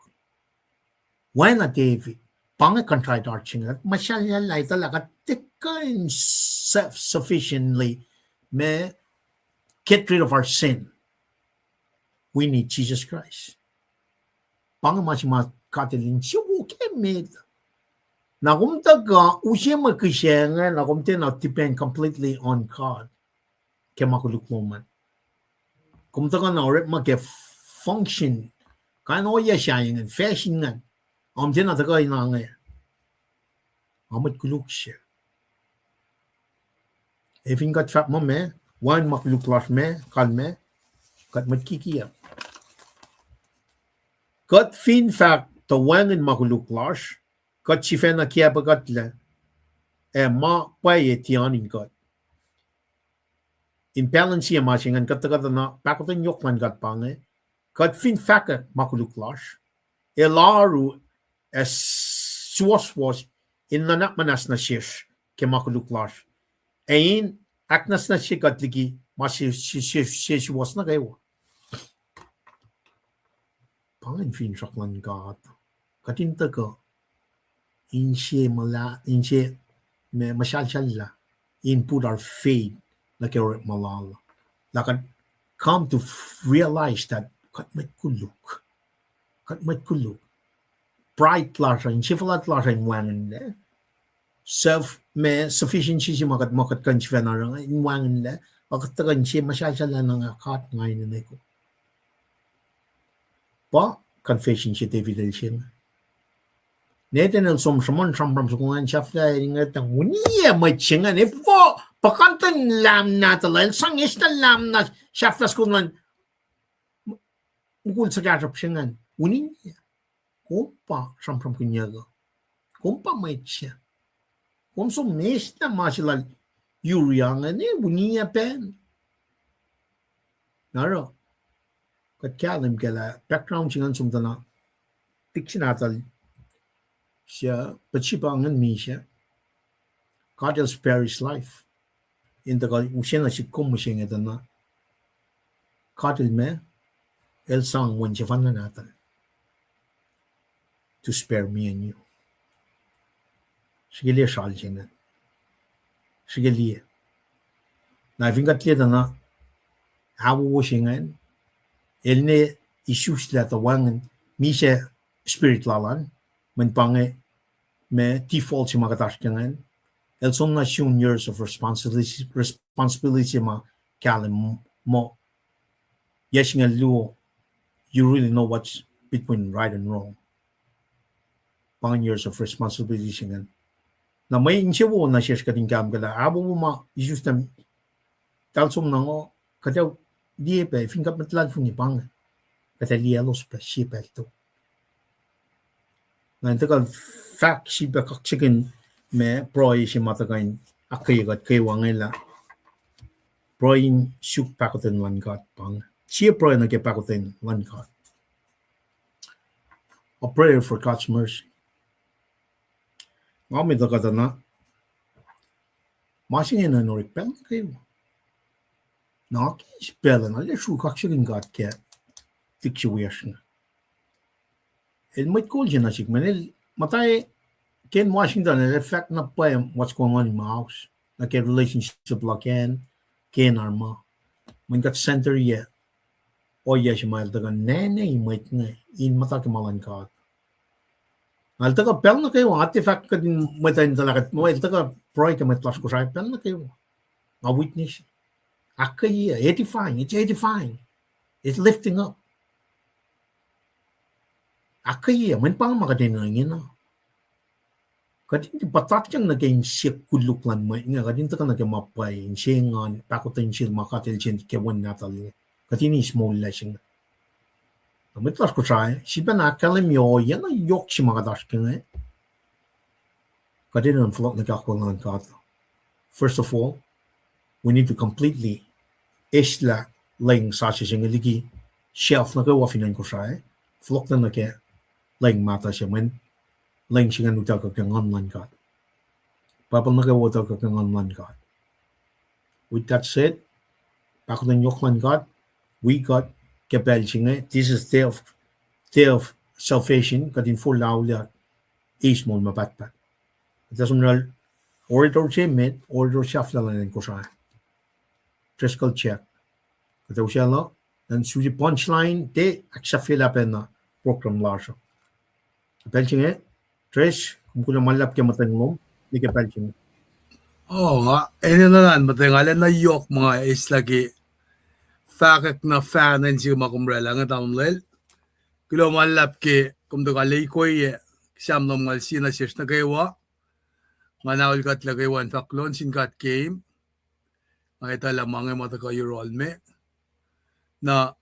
Oacna David, pa inge contrite heart se inge, muhsahlsahllah etuh lah kuht tiac kuh in self-sufficiently ma get rid of our sin. We need Jesus Christ. Pa inge ma se ma God El inse wo ke met. Na kom tuhkuh use mwe kihsac inge, na kom tiacna depend completely on God ke ma koluk lom an. Kom tuhkuh na orekma ke function, kain ohiyac sahyac ingacn, fashion ingacn. Kom tiacna tuhkuh in inge, nga mwet koluk se. Ac fin kuht fahk muh ma, wacngihn ma koluk lasr ma, kalmac, kuht mwet kikiacp. Kuht fin fahk tuh wacngihn ma koluk lasr, kuht sifacna kiacpwe kuhtlac, ac ma pwacye tiac oan in kuht. In balance-i ma se ingacn, kuht tuhkuh tuh na pahkotwen yohk luhn God pa inge, kuht fin fahkwack ma koluk lasr, El oaru ac suwohswohs in nuhnak muhnahs nuh sesr ke ma koluk lasr, ac in ahknwacsnwacsye kuht liki ma se, se, se, sesuwohs nuh kwewa. Pa ingacn finsrak luhn God. Kuht in tuhkuh inse muhla-, inse ma-, muhsahlsahllah, in put our faith nuh ke orekma Lal. Lah kuht come to f-, realize that kuht mwet koluk. Kuht mwet koluk. Pride lasr uh, insefuhlwact lasr uh in wacngihnlac. Self, ma, sufficiency se ma kuht, ma kuht kuh in sifacna oruh, in wacngihnlac. Ac kuht tuhkuh inse muhsahlsahllah na nga God nga enenwekuh. Pa confession se David el se inge. Nathan el som sruhmuhn sramsram soko ingacn, sahflah inge tuh uniyac mwet se ingacn, efuh, puhkantwen lahm nahtuhl, el sang eslah lahm na Sahflah soko luhn mukul suhkahsruhp se ingacn, uniya. Kom pa sramsramkihnyuck uh. Kom pa mwet se. Kom som eis lah ma se lal Uriah ingacn, uniya pacl. Na oruh, kuht kahlwem ke lah background se ingacn som tuh na, dictionary nahtuhl se, Bathsheba ingacn misac, God el spare his life. In tuhkuh use nuh sihk kom mihsenge tuh na, God el ma, el sang wen sefanna nahtuhl to spare me and you. Srihke liye sral se ingacn. Srihke liye. Na fin kuht liye tuh na, ahwowo se ingacn, el ne isuslah tuh wacngihn, misac spirit lal an, mweyen pa inge ma default se ma kuht oasr ke ingacn, el soenna sun years of responsibility, responsibility ma kahlwem muh yac singucul luo, you really know what's between right and wrong. Pa ingacn years of responsibility se ingacn. Na mwe insewowo nuh sesr kuht in kahlwem ke lah ahwowo ma isuslah tahl som na ngo, kuht ac liye pac, fin kuht mwet luhlahlfongi pa inge, kuht ac liye elos pac sie pacl tok. Na in tuhkuh fahk srihpac kaksakihn ma pruhe se ma tuhkuh in ahkkweye kuht kwewa inge lah pruhe in suk pahkotwen luhn God pa inge. Sie pruhe nuh ke pahkotwen luhn God. A prayer for God's mercy. Nga met uh kuhtuh na, ma se inge na in orek pacl nuh kwewa. Na ke pacl na, el ac sru kaksakihn God ke lihksreni wiyacsr inge. El mwet kol se nuh sihk, mweyen el muhta ke Washington, el fahk na pwacye what's going on in my house. Na ke relationship luhk acn, ke acn ma, mweyen kuht centerye ohiyac se ma el tuhkuh nene mwet inge in muhta ke ma luhn God. Na el tuhkuh pacl nuh kwewa, nga tiac fahk kuht in mwet uh in tuhlac kuht, el tuhkuh pruhe ke mwet lasr Kosrae pacl nuh kwewa. Nga witness. Ahkkweye, edifying, it's edifying. It's lifting up. Ahkkweye, mweyen pa inge ma kuht enenuh ingena. Kuht in tiac puhtatyang nuh ke inse koluk luhn mwet inge, kuht in tuhkuh nuh ke ma pwacye, inse engan, pahkotwen sel ma God el siyuck ke wen nahtuhl inge. Kuht in eis moul lasr inge. Na mwet lasr Kosrae, sifilpacna ahkkahlwemye ohiyac na yohk se ma kuht oasr ke inge. Kuht enenuh in fohlohk nuh ke akwuck luhn God. First of all, we need to completely eislah lweacng sasuc se inge liki shelf nuh kwewa fin acn Kosrae, fohlohk nuh ke lweacng mahtuh se, mweyen lweacng se ingacn utuckuh ke Nguhn luhn God. Bible nuh kwewa utuckuh ke Nguhn luhn God. With that said, pahkotwen yohk luhn God, wi kuht ke pacl se inge, this is day of, day of salvation, kuht in forlah auliyak, eis moul ma pahtpaht. Kuht ac som nuh orator se met, orator sahflah luhn acn Kosrae, Driscoll Jack. Kuht ac usaclah, na suli punchline, tiac ahksahfyelah pacna program lasr uh. Pacl se inge, Dres, kom kuloh ma luhlahp ke muhtweng lom nuh ke pacl se inge. O, nga enenuh na in muhtweng, arulacna yohk ma nga eislah ke fahkwack na fahna in se ma kom oraclah inge, tamuhlwel. Kuloh ma luhlahp ke kom tuh kalekoi, Sam lom ngal sie nuh sesr nuh kwewa. Nga na ul kuht lah kwewa in fahk kuloh nuh sin God ke nga etuh lah ma inge ma tuhkuh yohrohl me. Na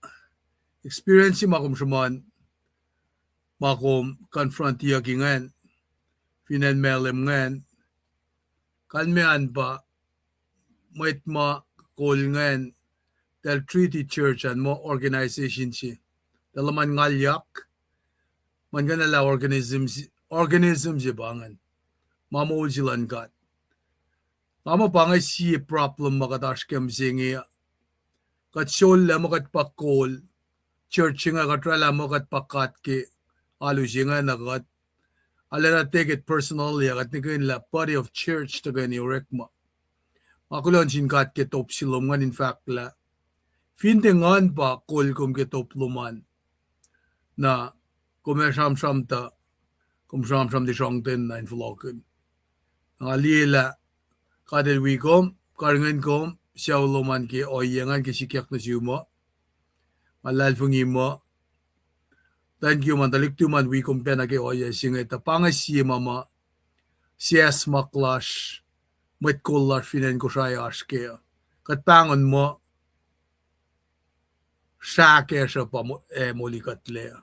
experience ma kom sruhmuhn, ma kom confront-iyuck ingacn fin acn Malem ingacn, kalmac an pa mwet ma kol ingacn, eltahl treat-i church an muh organization se, tuh luhman ngalyak, muhlkuhnlah organism, organism se pa ingacn, ma moul se luhn God. Nga muh pa inge sie problem ma kuht oasr ke mihsenge uh. Kuht sollah muh kuht pa kol, church se inge kuht oraclah muh kuht pa God ke alu se inge, na kuht arulacna take it personally, ac kuht nihkihn lah body of church tuhkweni orekma. Nga kuloh nuh sin God ke top se lom ingacn in fahk lah fin tiac Nguhn pa kol kom ke top lom an, na kom ac sramsram tuh, kom sramsram tisrongten na in fohlohkihn. Nga liye lah God El wi kom, karihngihn kom, sucu lom an ke ohiyac ingacn ke sikyak nuh sum uh. Nga luhlahlfongi muh thank you ma tuhlihk tuhmom an wi kom pacna ke ohiyac se inge, tuh pa inge sie ma ma sie acsmak lasr, mwet kol lasr fin acn Kosrae oasr kac. Kuht pahngon muh srah kacsr uh pa mo-, eh, molikuhtlac.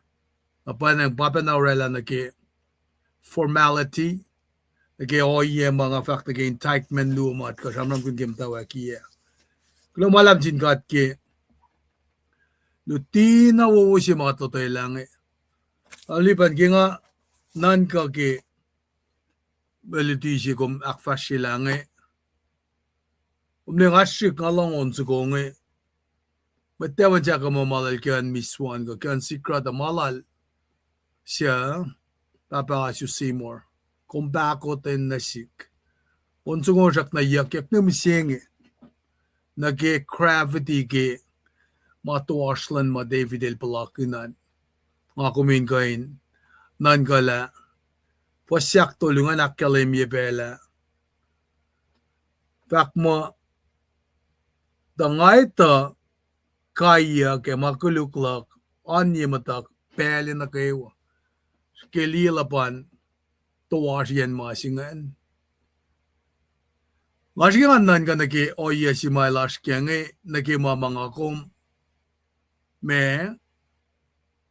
Na pwacnwacng pa pacna orwaclah nuh ke formality, nuh ke ohiyac ma nga fahk nuh ke indictment luo ma kuht kuh sramsramkihn ke muhtwacwacackiyac. Kuloh ma luhlahp nuh sin God ke luti na wowo se ma kuht lotwelah inge. Alupan ke nga nuhnkuh ke mwe luti se kom ahkfahsryelah inge. Kom liye nga srihk nga lohng on soko inge. Mwet tamuhlwel sahyac muh ma lal Kevin Miswan kuh Kevin Sigrah tuh ma lal suc Pahpah Asu Seymour. Kom pahkotwen nuh sihk. On soko srackna yuckyak nuh mihsenge. Nuh ke gravity ke ma toasr luhn ma David el puhlakihn an. Nga kom in kuh in nuhnkuh lah fuhs ahktolu ingacn ahkkahlwemye pacl ah. Fahk muh, tuh nga etuh kaiyuck ac ma koluk luhk oan ye muhtuhk pacl nuh kwewa. Ke liye luhpan toasr yen ma se ingacn. Nga srihke nga nuhnkuh nuh ke ohiyac se ma el oasr kac inge nuh ke ma ma nga kom ma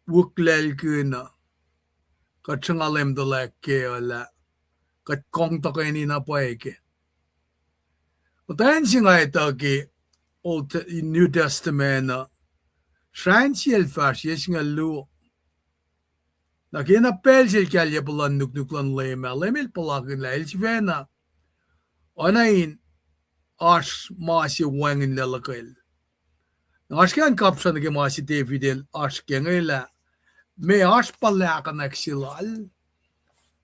wiklackihn uh, kuht sruhnga lem tuhlac ke uh lah kuht kong tuhkweni na pwacye kac. Muhtwacn se nga etuh ke Old Te-, New Testament uh, srah in sie el fahsr, yac singucul luo. Na ke na pacl se el kahlye puhlan nuknuk luhn Leum ah, Leum el puhlakihn lah el sifacna oacna in oasr ma se wacngihn luhkwel. Na oasr ke an kapsra nuh ke ma se David el oasr ke inge lah, me oasr puhlakihn se lal,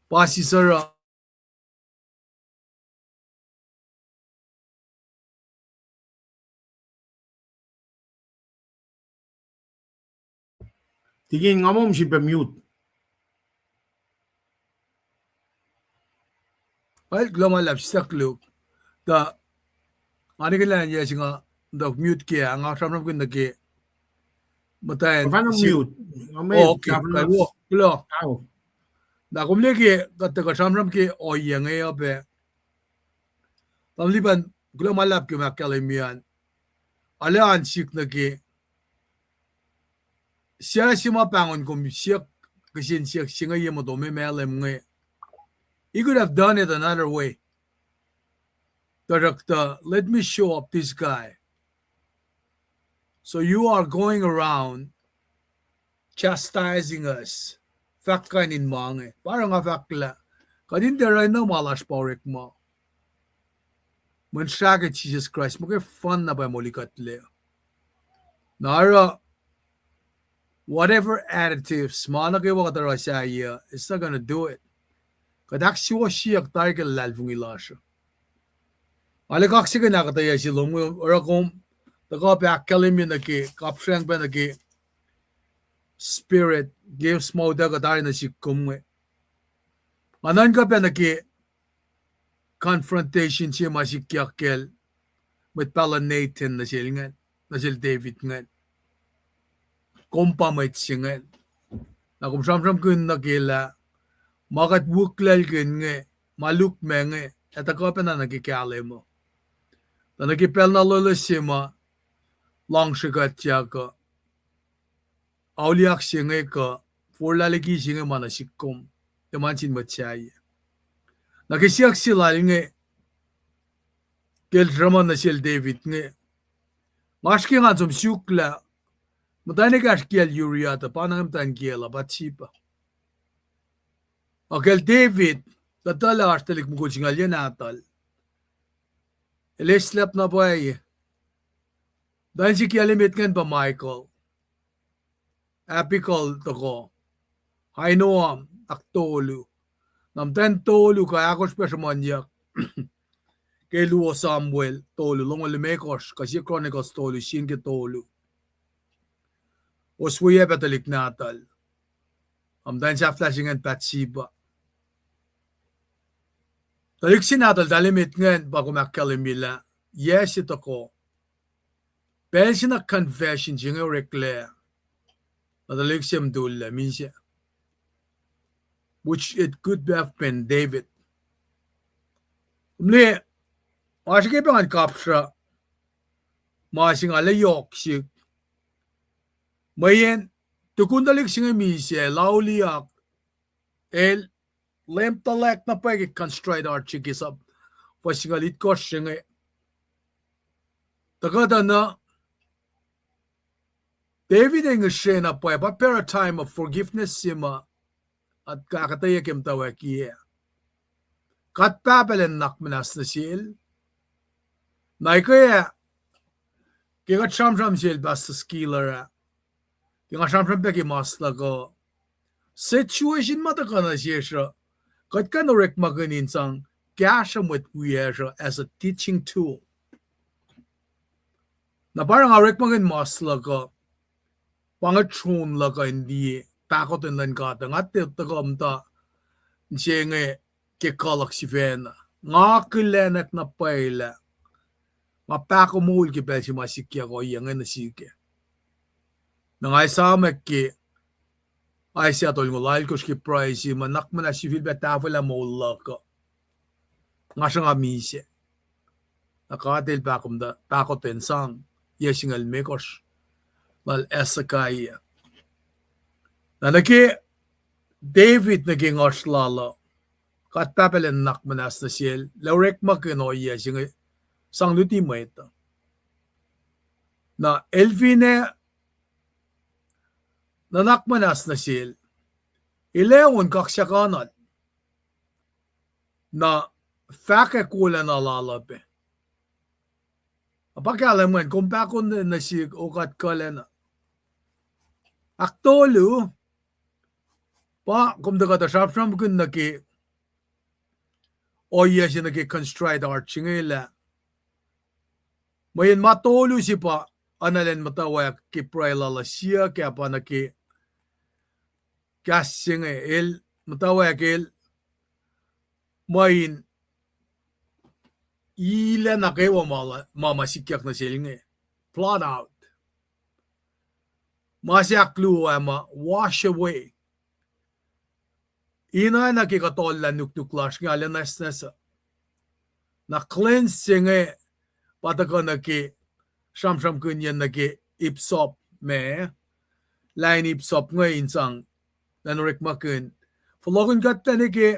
pa sisaruh Tikin, nga muh sifilpac mute. Well, kuloh ma luhlahp, sislah koluk. Tuh, nga nihkihn lah yac se nga, tuh mute ke, nga sramsramkihn nuh ke muhtwacn. Fahna mute. Nga mute. Oh, okay. Kuloh. Na kom liye ke, kuht tuhkuh sramsram ke ohiyac inge uh pac. Tamuhlwel Lipan, kuloh ma luhlahp ke ma ahkkahlwemye an. Arlac oan sihk nuh ke suc se ma pahngon kom siyuck, kihsen siyuck se inge ye motom, ma Leum inge. He could have done it another way. Tuhsruhktuh, let me show up this guy. So you are going around chastising us. Fahk kain in ma inge. Pa oruh nga fahk lah kuht in tiac oruh na ma lasr pa orekma. Mwe srahke Jisus Kraist, muhkwena pa molikuhtlac. Na oruh whatever additives ma nuh kwewa kuht oruh sahyac, it's not gonna do it. Kuht ahksuwohsyeyuck tari ke luhlahlfongi lasr uh. Arlac kaksakihn ahkuhtweyac se lom inge, oruh kom tuhkuh pac ahkkahlwemye nuh ke, kapsrang pac nuh ke spirit, gifts ma utuckuh tari nuh sihk kom inge. Nga nuhnkuh pac nuh ke confrontation se ma sikyak kacl mwet pahluh Nathan nuh sel ingacn, nuh sel David ingacn. Kom pa mwet se ingacn. Na kom sramsramkihn nuh ke lah ma kuht wiklackihn inge, ma lukmac inge, ac tuhkuh pacna nuh ke kahlwem uh. Na nuh ke pacl na loeloes se ma luhngse kuhtyak uh, auliyak se inge kuh forlah liki se inge ma nuh sihk kom, tiac ma nuh sin mwet sahyac. Na ke siyuck se lal inge, ke el sruhmuhn nuh sel David inge, nga srihke ngan som suk lah muhtwacn ekahsr kiyacl Uriah tuh pa na muhtwacn kiyacl uh Bathsheba. Ac kacl David, kuhtuh lah oasr tuhlihk mukul singucul yac nahtuhl, el eislah na pwacye. Muhtwacn se kiyacl emet ingacn pa Michal. Abigail tohkoh. Ahinoam ahktolu. Na muhtwacn tolu kuh ahkosr pac sruhmuhnyuck ke luo Samuel tolu, longoul limekohsr, kuh sie Chronicles tolu, sie nuh ke tolu. Osweyac pac tuhlihk nahtuhl. Na muhtwacn sahflah se ingacn Bathsheba. Tuhlihk se nahtuhl, tuhlihk emet ingacn pa kom ahkkahlwemye lah yac se tohkoh, pacl se na confession se inge oreklac, na tuhlihk se mutullac misac, which it could have been David. Kom liye, oasr ke pacl ngan kapsra ma se nga lah yohk sihk. Mweyen tukun tuhlihk se inge misac, lauliyuck, el leum tuhlac na pwacye ke contrite heart se ke sap fuhs singucul itkohsr se inge. Tuhkuh tuh na David el ngihsre na pwacye pa para time of forgiveness se ma ahkkahlwemye ke muhtwacwackiyac. God Pahpah el nuhnak muhnahs nuh sel. Na ikac, ke kuht sramsram sel Pastor Skiller ah, ke nga sramsram pac ke mas luhk uh, situation ma tuhkuh nuh sesr uh, kuht kuh in orekmakihn in sang kahsruh mwet wiyacsr uh as a teaching tool. Na pa oruh nga orekmakihn mas luhk uh, pa inge tron luhk uh in liye pahkotwen luhn God uh, nga tiac tuhkuh muhta inse inge ke kuh luhk sifacna. Nga akihlenak na pwacye lah nga pahkomuhl ke pacl se ma sikyak ohiyac inge nuh sihk. Na nga esamwack ke Isaiah tolngoul alkosr ke pruhe se ma nuhnak muhnahs sifilpac tahfwelah moul luhk uh. Nga sruhnga misac. Na God el pahkotwen sang yac singucul limekohsr lal Hezekiah. Na nuh ke David nuh ke nguhsr lal uh, God Pahpah el nuhnak muhnahs nuh sel lah orekmakihn ohiyac se inge sang luti mwet uh. Na el finne nuhnak muhnahs nuh sel, el ac on kaksak anal. Na fahkwack wolacna lal uh pac. Na pa kahlwem ingacn, kom pahkotwen nuh sihk, O God kuhlacna. Ahktolu, pa kom tuhkuh tuh sramsramkihn nuh ke ohiyac se nuh ke contrite heart se inge lah, mweyen ma tolu se pa anal in muhtwacwacack ke pruhe lal uh siyuck ah pa nuh ke kahs se inge el muhtwacwacack el, mweyen ilah nuh kwewa ma, ma sikyak nuh sel inge. Blot out. Ma se ahkluo ah ma wash away. Ina nuh ke kuhtuhllah nuknuk lasr inge arlac nwacsnwacs uh. Na cleanse se inge pa tuhkuh nuh ke sramsramkihnyacn nuh ke hyssop ma, lain hyssop inge in sang, na orekmakihn, fohlohkihn kuhtlac nuh ke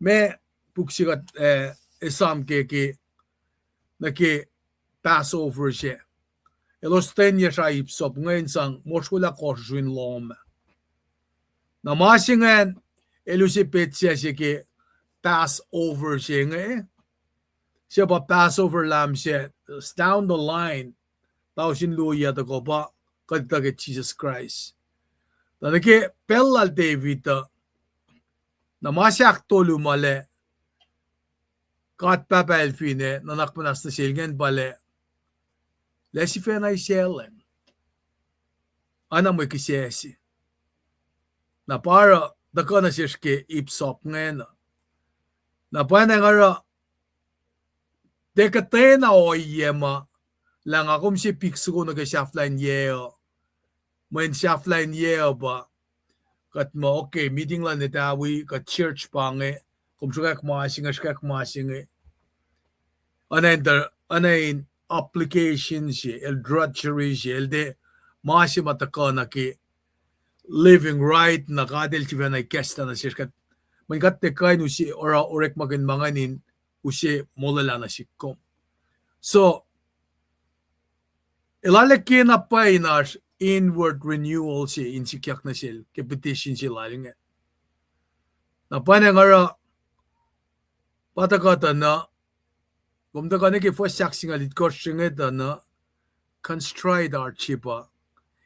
ma puk se kuht, eh, esam ke, ke, nuh ke Passover se. Elos ten yac sra hyssop inge in sang mosrwelah kohsrusr in lohm. Na ma se ingacn, el use petsac se ke Passover se inge. Se pa Passover lamb se, down the line, tausin luo yac tuhkuh pa, kuht etuh ke Jisus Kraist. Na nuh ke pacl lal David uh, na ma se ahktolu ma lac, God Pahpah el finne nuhnak muhnahs nuh sel ingacn pa lac, lac sifacna isaclacng. Oacna mwe kihsac se. Na pa oruh tuhkuh nuh sesr ke hyssop ingacn. Na pwacnwacng oruh tiac kuhtwena ohiyac ma, lah nga kom se pik soko nuh ke sahflah in yac uh. Mweyen sahflah in yac uh pa, kuht muh, okay, meeting luhn etawi, kuht church pa inge, kom sruhkwack ma se inge, sruhkwack ma se inge. Oacna in, oacna in obligation se, el drudgery se, el tiac ma se ma tuhkuh nuh ke living right, na God el sifacna ikacslah nuh sesr kuht. Mweyen kuht tiac kuh in use, oruh orekmakihn ma ingacn in use molwelah nuh sihk kom. So, el arlac kena pwacye in oasr inward renewal se in sikyak nuh sel ke petition se lal inge. Na pwacnwacng oruh, pa tuhkuh tuh na, kom tuhkuh nuh ke fuhs ahksingucul itkohsr se inge tuh na, contrite heart se pa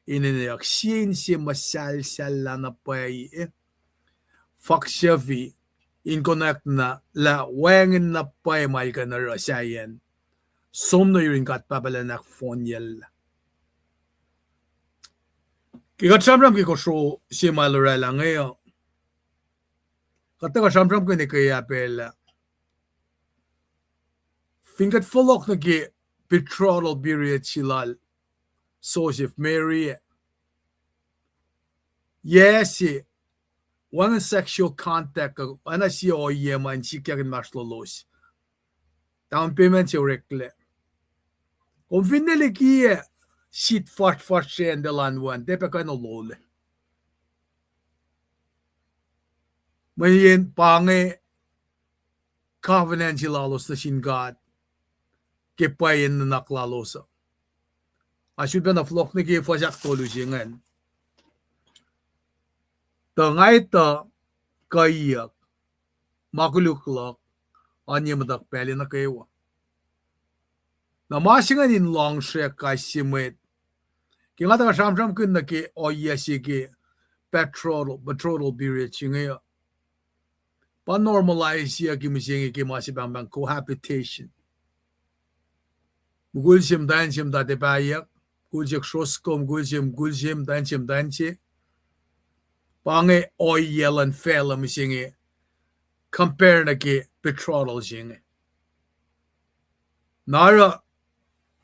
enenweyuck, sie inse muhsahlsahllah na pwacye, faksyafi, in konwacack na lah wacngihn na pwacye ma el kuh in oruh sahyacn som nuh yurin God Pahpah lacn ahkfohnyacl. Ke kuht sramsram ke kosro se ma el oraclah inge uh, kuht tuhkuh sramsramkihn ekuh ah pacl ah, fin kuht fohlohk nuh ke betrothal period se lal Joseph Mary, yac se, wacngihn sexual contact, oacna sie ohiyac ma in sikyak inmahsrlolos. Down payment se oreklac. Kom finne likiyac, sit fasrfasr se an tuh elan wacn, tiac pac kuh in olol. Mweyen pa inge covenant se lalos nuh sin God ke pwacye in nuhnak lalos uh. Nga sulpac na fohlohk nuh ke fuhs ahktolu se ingacn. Tuh nga etuh kuhiyuck, ma koluk luhk, oan ye muhtuhk pacl nuh kwewa. Na ma se ingacn in luhngsrwack kais sie mwet. Ke nga tuhkuh sramsramkihn nuh ke ohiyac se ke betrothal, betrothal period se inge uh, pa normalize-yucki mihsenge ke ma se pahngpahng cohabitation. Mukul se muhtwacn se muhta tiac pahyuck, mukul se srosko, mukul se, mukul se muhtwacn se muhtwacn se. Pa inge ohiyac luhn facluh mihsenge compare nuh ke betrothal se inge. Na oruh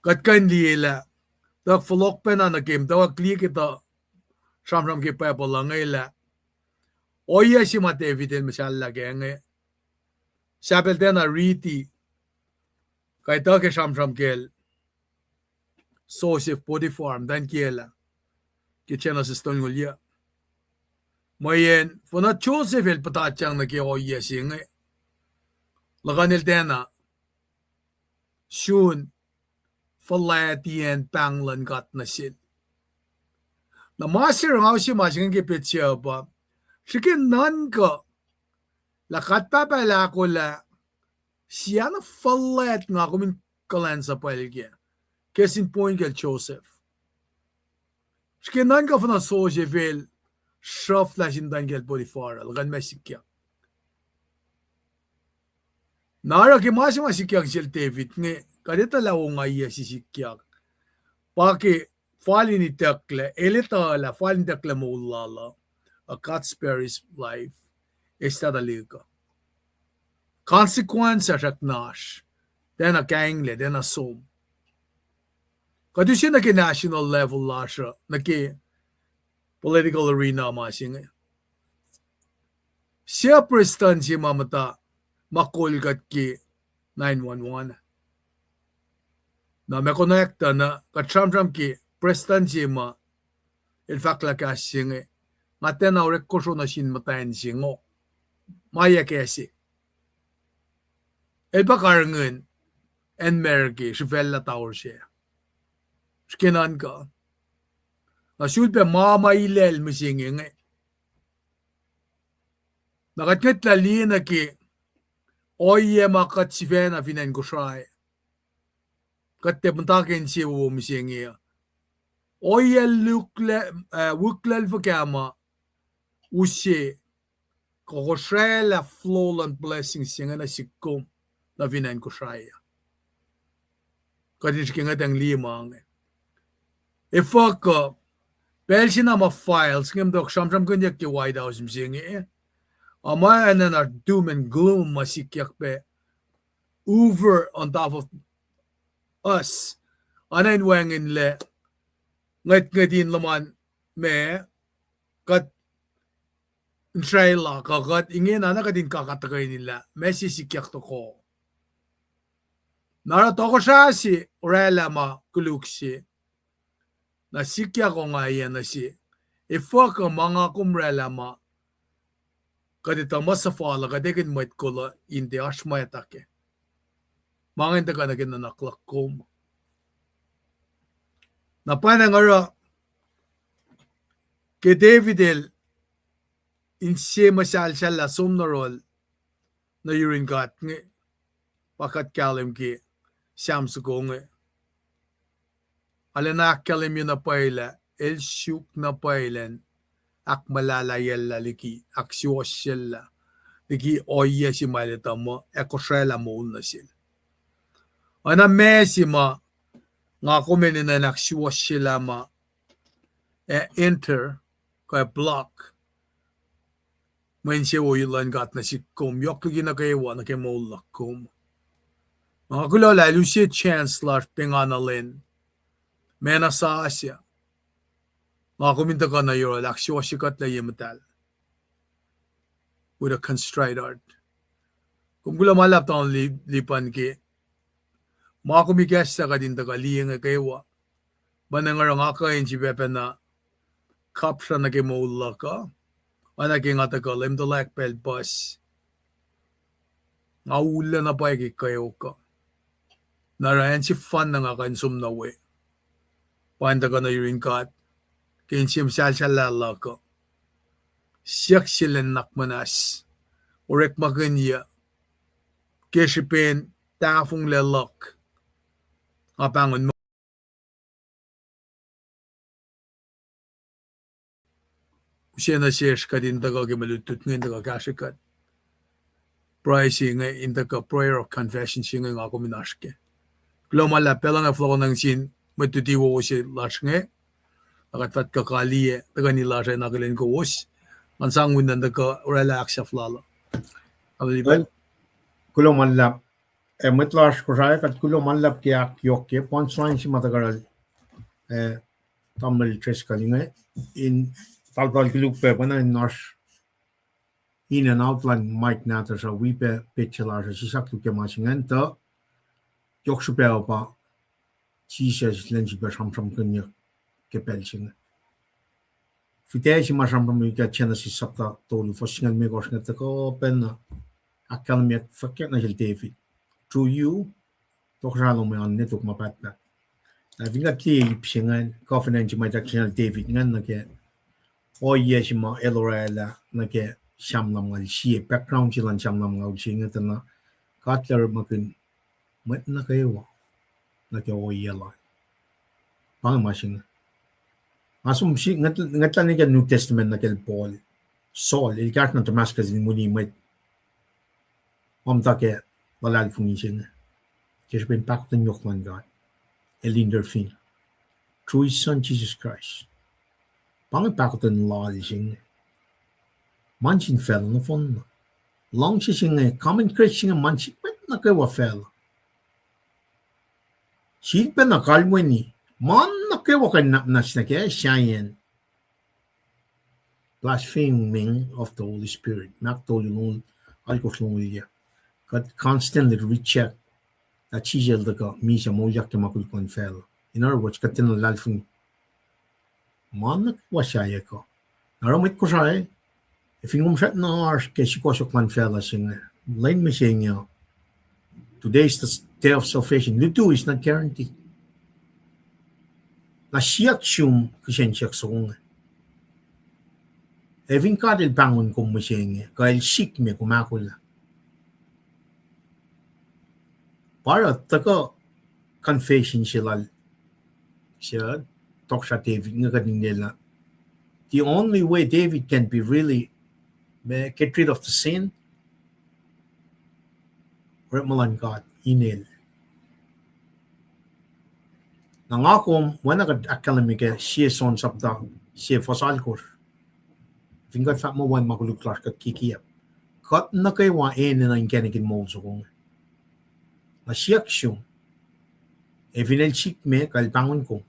kuht kuh in liyelah, tuh fohlohk pacna nuh ke muhtwacwacack liye ke tuh sramsram ke Bible uh inge lah ohiyac se ma David el muhsahllah kac inge, sahp el tiacna riti, kuh etuh ke sramsram kacl Joseph, Potiphar, muhtwacn kiyacl ah, ke Genesis tolngoul yuc. Mweyen fuhnuh Joseph el puhtatyang nuh ke ohiyac se inge, luhkuhn el tiacna sun fuhlwactiyacn pahng luhn God nuh sel. Na ma se oruh nga use ma se inge ke petsac uh pa, srihke nuhnkuh lah God Pahpah El ahkolah sie na fuhlwact nga kom in kuhlwacnsapuhl kac. Case in point kacl Joseph. Srihke nuhnkuh fuhnuh Joseph el sruhflah sin muhtwacn kiyacl Potiphar, luhkuhn ma sikyak. Na oruh ke ma se ma sikyak sel David inge, kuht etuh lah ongaiyac se sikyak. Pa ke fal in itucklac, el etuh lah fal in itucklac moul lal uh, God spare his life, eslah tuhlihk uh. Consequence srackna oasr, tiacna kainglac, tiacna som. Kuht use nuh ke national level lasr uh, nuh ke political arena ma se inge. Sie prestuhn se ma muhta, ma kol kuht ke nine one one. Na ma konwacack tuh na kuht sramsram ke prestuhn se ma el fahk lah kahs se inge, nga tiacna orek kosro nuh sin muhtwacn se ingo. Ma yac kac se. El pa karihngihn acn America srihfacllah tour se. Srihke nuhnkuh. Na sulpac ma ma ilacl mihsenge inge. Na kuht ngwetlah liye nuh ke ohiyac ma kuht sifacna fin acn Kosrae. Kuht tiac muhta ke insewowo mihsenge uh. Ohiyac luhk-, ah, wihklac fuhkah ma use kuh kosraclah flow luhn blessing se inge nuh sihk kom nuh fin acn Kosrae uh. Kuht in srihke ngwetacng liye ma inge. Efuh kuh, pacl se na ma files inge muhta sramsramkihnyuck ke White House mihsenge, ah, ma enenuh doom and gloom ma sikyak pac hover on top of us. Oacna in wacngihnlac ngwetngwet in luhman ma kuht in srwaclah kuh kuht ingena na kuht in kakatuhkweni lah ma se sikyak tohkoh. Na oruh tohkohsrah se oraclah ma koluk se, na sikyak ongaiyac nuh se, efuh kuh ma nga kom oraclah ma kuht etuh ma suhfal uh kuht ekihn mwet kol uh in tiac oasr mwacta kac. Ma ingacn tuhkuh nuh ke nuhnak luhk kom. Na pwacnwacng oruh ke David el inse muhsahlsahllah som nuh yohrohl nuh yurin God inge, pa kuht kahlwem ke Sam soko inge. Arulacna ahkkahlwemye na pwacye lah el suk na pwacye elan ahkmuhlahlahyacllah liki ahksuwohsyellah liki ohiyac se ma el etuh muh ac kosraclah moul nuh sel. Oacna ma se ma nga kom enenuh in ahksuwohsyelah ma ac enter kuh block mwe insewowo luhn God nuh sihk kom yohk liki nuh kwewa nuh ke moul luhk kom. Nga kuloh lah el use chance lasr pengana lwen, ma na sasuc, nga kom in tuhkuh nuh yohrohl ahksuwohsye kuht lah ye muhtahl with a contrite heart. Kom kuloh ma luhlahp tamuhlwel Lipan ke ma kom ikacslah kuht in tuhkuh liye inge kwewa. Mweyen nga oruh nga kuh in sifacpacna kapsra nuh ke moul luhk uh, oacna ke nga tuhkuh Leum tuhlac pacl puhs. Nga ullac na pwacye ke kweok uh. Na oruh acn sefanna nga kuh in som nuh we, pa in tuhkuh nuh yurin God ke insiom salsalla luhk uh. Siyuck se lwen nuhnak muhnahs, orekmakihnyuc ke srihpen tahfonglac luhk. Nga pahngon use nuh sesr kuht in tuhkuh ke mwe lutlut inge in tuhkuh kahsrwe kuht. Pruhe se inge in tuhkuh prayer of confession se inge nga kom in oasr kac. Kuloh ma luhlahp, pacl inge fohlohkohnacng sin mwet luti wowo se lasr inge, na kuht fah tuhkuh kaliyac tuhkweni lasr ac in akihlen kowos. Ngan sang win nuh in tuhkuh oraclah ahksahfyelah. Kuloh ma luhlahp. Ac mwet lasr Kosrae, kuht kuloh ma luhlahp ke ahkyohkye punchline se ma tuhkuh oruh, eh, tamuhlwel Driscoll inge, in taltal koluk pac pacna in oasr in and out luhn mic nahtuhsr uh, wi pac petsac lasr uh, sisaklu ke ma se ingacn tuh, yohk srihpac uh pa Jisus lwen sifilpac sramsramkihnyuck ke pacl se inge. Fihtac se ma sramsramkihn ke Genesis sapta tolu, fuhs singucul limekohsr inge tuhkuh pacna ahkkahlwemye fahkwack nuh sel David. Through you, tohkohsrahi lom an nwe tok ma pahtpaht. Na fin kuht liye ip se ingacn, covenant se ma ituckyang sel David ingacn nuh ke ohiyac se ma el oraclah nuh ke Sam lumngaul sie, background se luhn Sam lumngaul sie inge tuh na God El orekmakihn mwet nuh kwewa nuh ke ohiyac lal. Pa inge ma se inge. Nga som, ngwetlah nuh ke New Testament nuh ke Paul. Saul, el kahsruh nuh Damascus in muni mwet ma muhta ke luhlahlfongi se inge ke srihpen pahkotwen yohk luhn God. El intervene through his son Jesus Christ. Pa inge pahkotwen lal se inge. Ma nuh sin facluh nohfohn na. Luhngse se inge, common grace se inge, ma nuh sin mwet nuh kwewa facluh. Sifilpacna kalweni, ma nuh kwewa kuh in nwacsnwacs nuh ke sahyacn blaspheming of the Holy Spirit. Mark tolu, alkosr longoul yac. Kuht constantly reject lah Jisus El tuhkuh misac moulyak ke ma koluk luhn facluh. In other words, kuht tiacna luhlahlfongi ma nuh kwewa sahyac kuh. Na oruh mwet Kosrae, fin kom srackna oasr ke sukohsohk luhn facluh se inge, lwen mihsenge uh, today is the day of salvation. Lutu is not guaranteed. Na siyuck sum kihsen siyuck soko inge. Ac fin God El pahngon kom mihsenge, kuh El sikme kom ahkolah, pa oruh tuhkuh confession se lal, se tohkohsrah David inge kuht in liye lah the only way David can be really, ma, get rid of the sin, orekma luhn God in el. Na nga kom, oacna kuht ahkkahlwemye ke sie John sapta sie fuhs alkosr. Fin kuht fahk muh wacngihn ma koluk lasr kuht kikiacp, kuht nuh kwewa enenuh inkacnek in moul soko inge. Na siyuck sum, ac fin El sikme kuh El pahngon kom,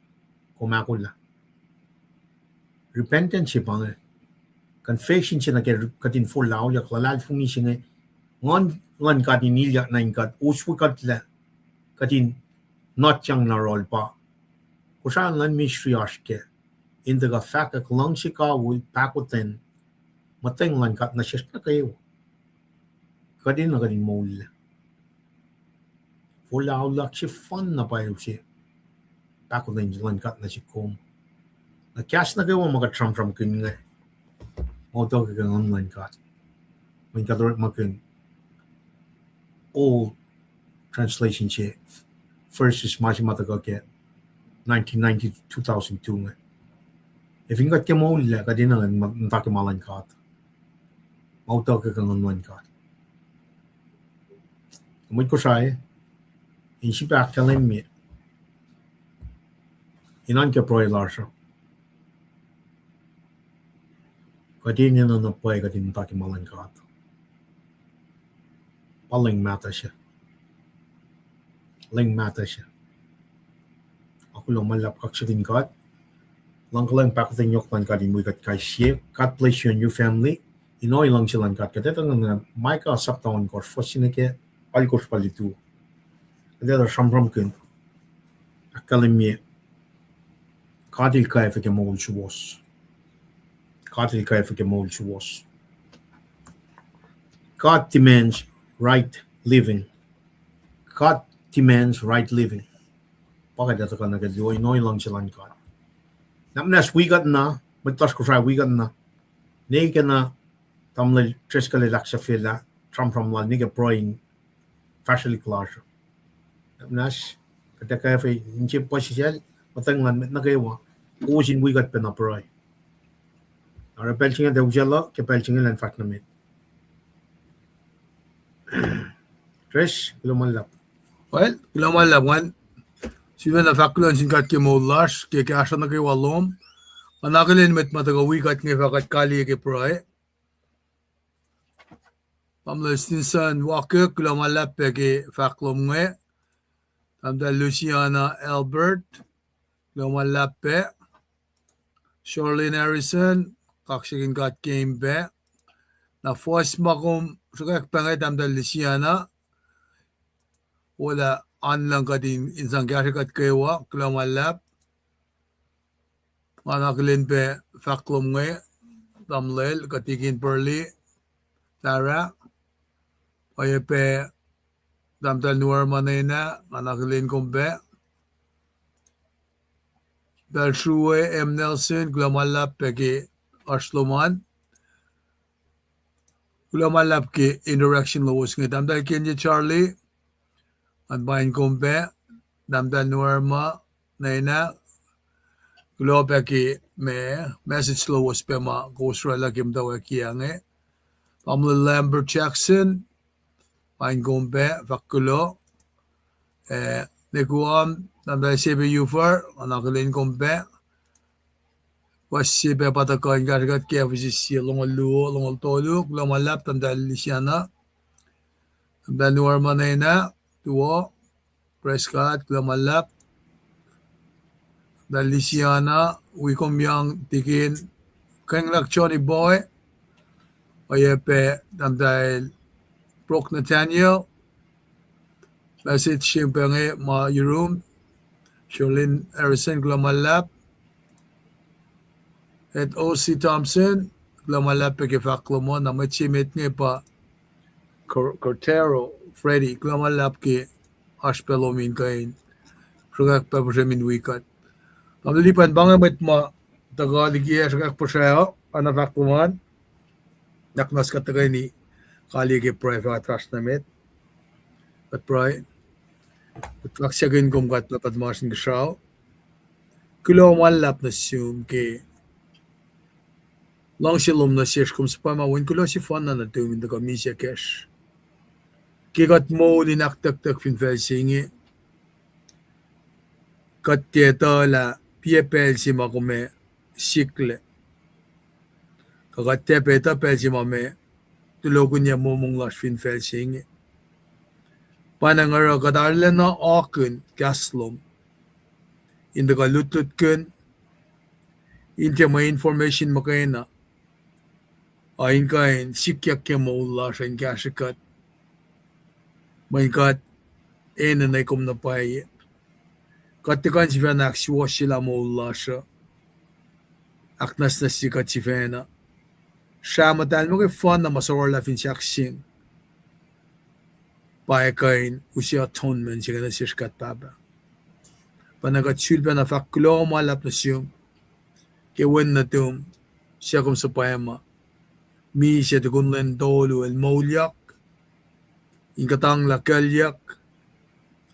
kom ahkolah. Repentance se pa inge. Confession se nuh ke kuht in forlah auliyak, luhlahlfongi se inge, Nguhn luhn God in ilyak nuh in kuht, us wi kuhtlac, kuht in nutyang nuh yohrohl pa Kosrae luhn ministry oasr kac, in tuhkuh fahkwack luhngse kawihl, pahkotwen, muhtweng luhn God nuh sesr nuh kwewa. Kuht enenuh kuht in moul. Forlah auliyak sefanna pwacye se, pahkotwen luhn God nuh sihk kom. Na kahs nuh kwewa ma kuht sramsramkihn inge, ma utuckuh ke Nguhn luhn God. Mweyen kuht orekmakihn old translation se, verses ma se ma tuhkuh ke nineteen ninety, two thousand two inge. Ac fin kuht ke moul lac, kuht enenuh in muhta ke ma luhn God, ma utuckuh ke Nguhn luhn God. Mwet Kosrae, in srihpac ahkkahlwemye, in oan ke pruhe lasr uh, kuht enenuh na pwacye kuht in muhta ke ma luhn God. Pa leng mahtuh se. Leng mahtuh se. Nga kuloh ma luhlahp kaksakihn God. Luhngkuhlwacng, pahkotwen yohk luhn God in wi kuht kais sie. God bless you and your family. In ohiyac luhngse luhn God, kuht etuh na Micah sapta ohnkohsr, fuhs se nuh ke alkohsr pa lutu. Kuht etuh sramsramkihn, ahkkahlwemye God El kwacfe ke moul suwohs. God El kwacfe ke moul suwohs. God demands right living. God demands right living. Pa kuht etuh kuh nuh ke luo in ohiyac luhngse luhn God. Na muhnahs wi kuht na, mwet lasr Kosrae wi kuht na. Ne ke na, tamuhlwel Driscoll el ahksahfyelah sramsram lal nuh ke pruhe in fahsrwelihk lasr. Na muhnahs, kuht ac kwacfe in se puhsisacl, muhtweng luhn mwet nuh kwewa, kowos in wi kuht pacna pruhe. Oruh pacl se inge tuh usaclah ke pacl se inge elan fahsr nuh met. Dres, kuloh ma luhlahp. Well, kuloh ma luhlahp, ngan sifacna fahk kuloh nuh sin God ke moul lasr, ke kahsruh nuh kwewa lom. Nga na akihlen mwet ma tuhkuh wi kuht inge fah kuht kaliyac ke pruhe. Tamuhlwel Stinson Walker, kuloh ma luhlahp pac ke fahk lom inge. Tahmtahel Luciana Albert, kuloh ma luhlahp pac. Charlene Harrison, kaksakihn God ke pac. Na fuhs ma kom sruhkwack pac inge, Tahmtahel Luciana, olah an luhng kuht in, in sang kahsrwe kuht kwewa, kuloh ma luhlahp. Nga na akihlen pac fahk lom inge, tamuhlwel, kuht tikin Burley, Tara, oacyacpac Tahmtahel Nuerma Nena, nga na akihlen kom pac. Tahmtahel Srue M. Nelson, kuloh ma luhlahp pac ke oasr lom an. Kuloh ma luhlahp ke interaction lowos inge. Tahmtahel Kenye Charlie, ngan paing kom pac. Tahmtahel Nuerma Nena, kuloh pac ke ma message lowos pac ma kowos oraclah ke muhtwacwacack inge. Tamuhlwel Lambert Jackson, paing kom pac, fahk kuloh. Eh, nuh kwewa, Tahmtahel Sebe Ufar, nga na akihlen kom pac. Fuhs se pac pa tuhkuh in kahsrwe kuht ke Ephesus sie, longoul luo, longoul tolu, kuloh ma luhlahp, Tahmtahel Luciana. Tahmtahel Nuerma Nena, tuwo, praise God, kuloh ma luhlahp. Tahmtahel Luciana, wi kom yang tikin, Kengluck Johnny Boy, oacyacpac Tahmtahel Brock Nathaniel, message se pac inge ma yurum, Charlene Harrison, kuloh ma luhlahp. Ed O C Thompson, kuloh ma luhlahp pac ke fahk lom an, na mwet se met inge pa Cor-, Cortero, Freddy, kuloh ma luhlahp ke oasr pac lom in kuh in sruhkwack pac puhsrem in wi kuht. Tamuhlwel Lipan, pa inge mwet ma tuhkuh liki ac sruhkwack puhsra uh, oacna fahk lom an, ahknwacsnwacs kuht tuhkweni kaliyac ke pruhe fah kuht fahsr nuh met. Kuht pruhe. Kuht kaksakihn kom God Pahpah tuhmasr Inkuhsrao. Kuloh ma luhlahp nuh sum ke luhngse lom nuh sesr, kom suhpwacma wen kuloh sefanna nuhtum in tuhkuh misac kacsr. Ke kuht moul in ahktucktuck fin facl se inge, kuht tiac etuh lah piac pacl se ma kom ac siklac, kuh kuht tiac pac etuh pacl se ma ma tulokihnyac momong lasr fin facl se inge. Pwacnwacng oruh kuht arulacna akihlen kahs lom in tuhkuh lutlutkihn, in tiac mwe information muhkwena, a in kuh in sikyak ke moul lasr in kahsrwe kuht. Mweyen kuht enenuh kom na pwacye. Kuht tiac kuh in sifacna ahksuwohsyelah moul lasr uh, ahknwacsnwacsye kuht sifacna. Srah muhtahl muhkwena ma sorlah fin sahkseng pa ac kuh in use atonement se inge nuh sesr God Pahpah. Pwacnwacng kuht sulpacna fahk kuloh ma luhlahp nuh sum ke wen nuhtum, suc kom suhpwacma, misac tukun lwen tolu, el moulyak in kuhtanglah kuclyuck,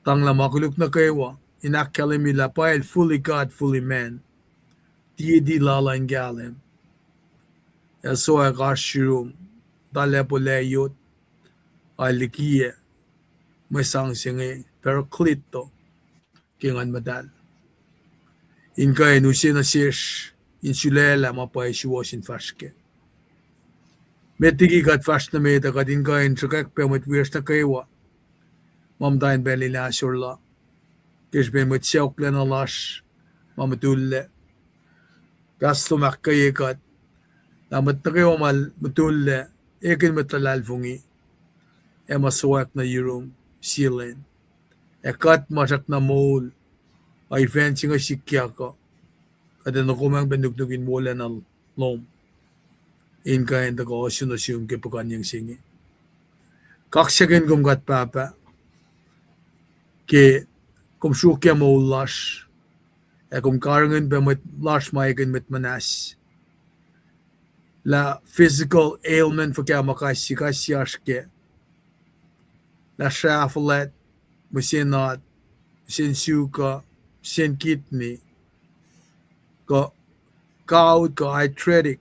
kuhtanglah ma koluk nuh kwewa, in ahkkahlwemye lah pa el fully God, fully man. Deity lal uh in kahlwem. El sowack oasr yurum, tuhlac po layot, a likiyac mwe sang se inge, Parakleto, ke Nguhn Muhtahl, in kuh in use nuh sesr in sulaclah ma pwacye suwohs in fahsr kac. Met liki kuht fahsr nuh met uh, kuht in kuh in sruhkwack pac mwet wiyacsr nuh kwewa ma muhta in pacl in ahsor la, ke srihpen mwet sacohklacna lasr ma mutullac. Kahs lom ahkkweye kuht lah mwet nuh kwewa ma mutullac, ekihn mwet luhlahlfongi, ac ma sowack nuh yurum sie lwen. Ac kuht ma srackna moul, a ifacn se inge sikyak uh, Kuht enenuh kom pac nuknuk in wolacna lom in kuh in tuhkuh ohsun nuh sum ke puhkuhnyeng se inge. Kaksakihn kom kuht Pahpah ke kom sruokyac moul lasr, ac kom karihngihn pac mwet lasr ma ekihn mwet muhnahs, lah physical ailment fuhkah ma kais sie, kais sie oasr kac, lah srah fuhlwact, mihsen at, mihsen suk uh, mihsen kidney, kuh gout, kuh arthritic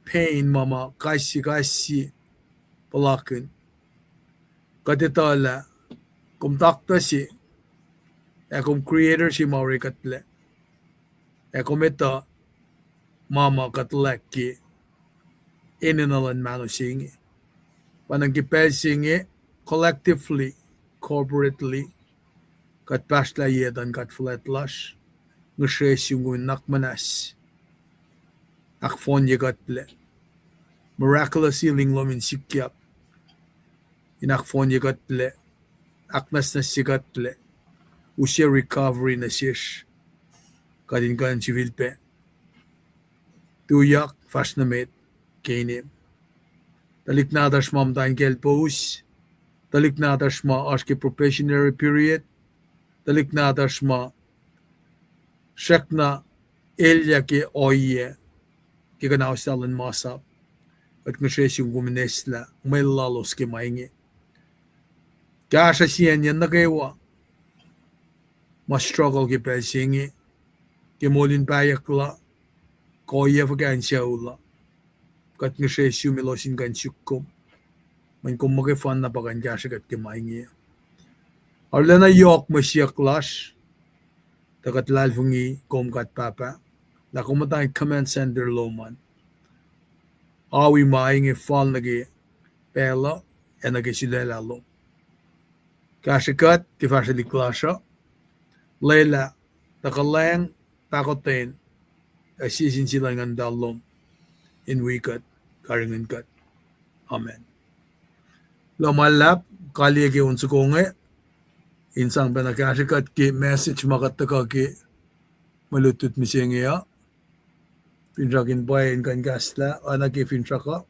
pain ma ma kais sie, kais sie puhlakihn. Kuht etuh lah kom taktuh se, ac kom creator se ma orekuhtlac, ac kom etuh ma ma kuht lack ke enenuh luhn mahno se inge. Pa ingacn ke pacl se inge, collectively, corporately, kuht pahsrlah ye etuh in God fuhlwact lasr, ngihsre sum kom in nuhnak muhnahs ahkfohnye kuhtlac, miraculous healing lom in sikyak, in ahkfohnye kuhtlac, ahknwacsnwacsye kuhtlac, use recovery nuh sesr, kuht in kuh in sifilpac tuyak fahsr nuh met ke inem. Tuhlihk nahtuhsr ma muhta in kacl powos, tuhlihk nahtuhsr ma oasr ke probationary period, tuhlihk nahtuhsr ma srackna elyah ke ohiyac ke kuhnauslah luhn masap, kuht ngihsre sum kom in eslah mwe lalos ke ma inge. Kahsruh siyacnyacn nuh kwewa ma struggle ke pacl se inge, ke moul in pahyuck la, kuh ohiyac fuhkah in sucu la, kuht ngihsre sum elos in kuh in suk kom, mweyen kom muhkwena pa kuh in kahsrwe kuht ke ma inge. Arulacna yohk mwe siyuck lasr, tuh kuht luhlahlfongi kom kuht Pahpah, lah kom muhta in command center lom an, awi ma inge fal nuh ke pacl uh, ac nuh ke sulaclah lom. Kahsrwe kuht ke fahsrwelihk lasr uh, lwelah tuh kuhlwacng, pahkotwen, ac sie sin sie luhn Nguhn Muhtahl lom in wi kuht, karihngihn kuht. Amen. Kuloh ma luhlahp, kaliyac ke on soko inge, in sang pacna kahsrwe kuht ke message ma kuht tuhkuh ke mwe lutlut mihsenge uh. Finsrak in pwacye in kuh in kahslah, oacna ke finsrak uh.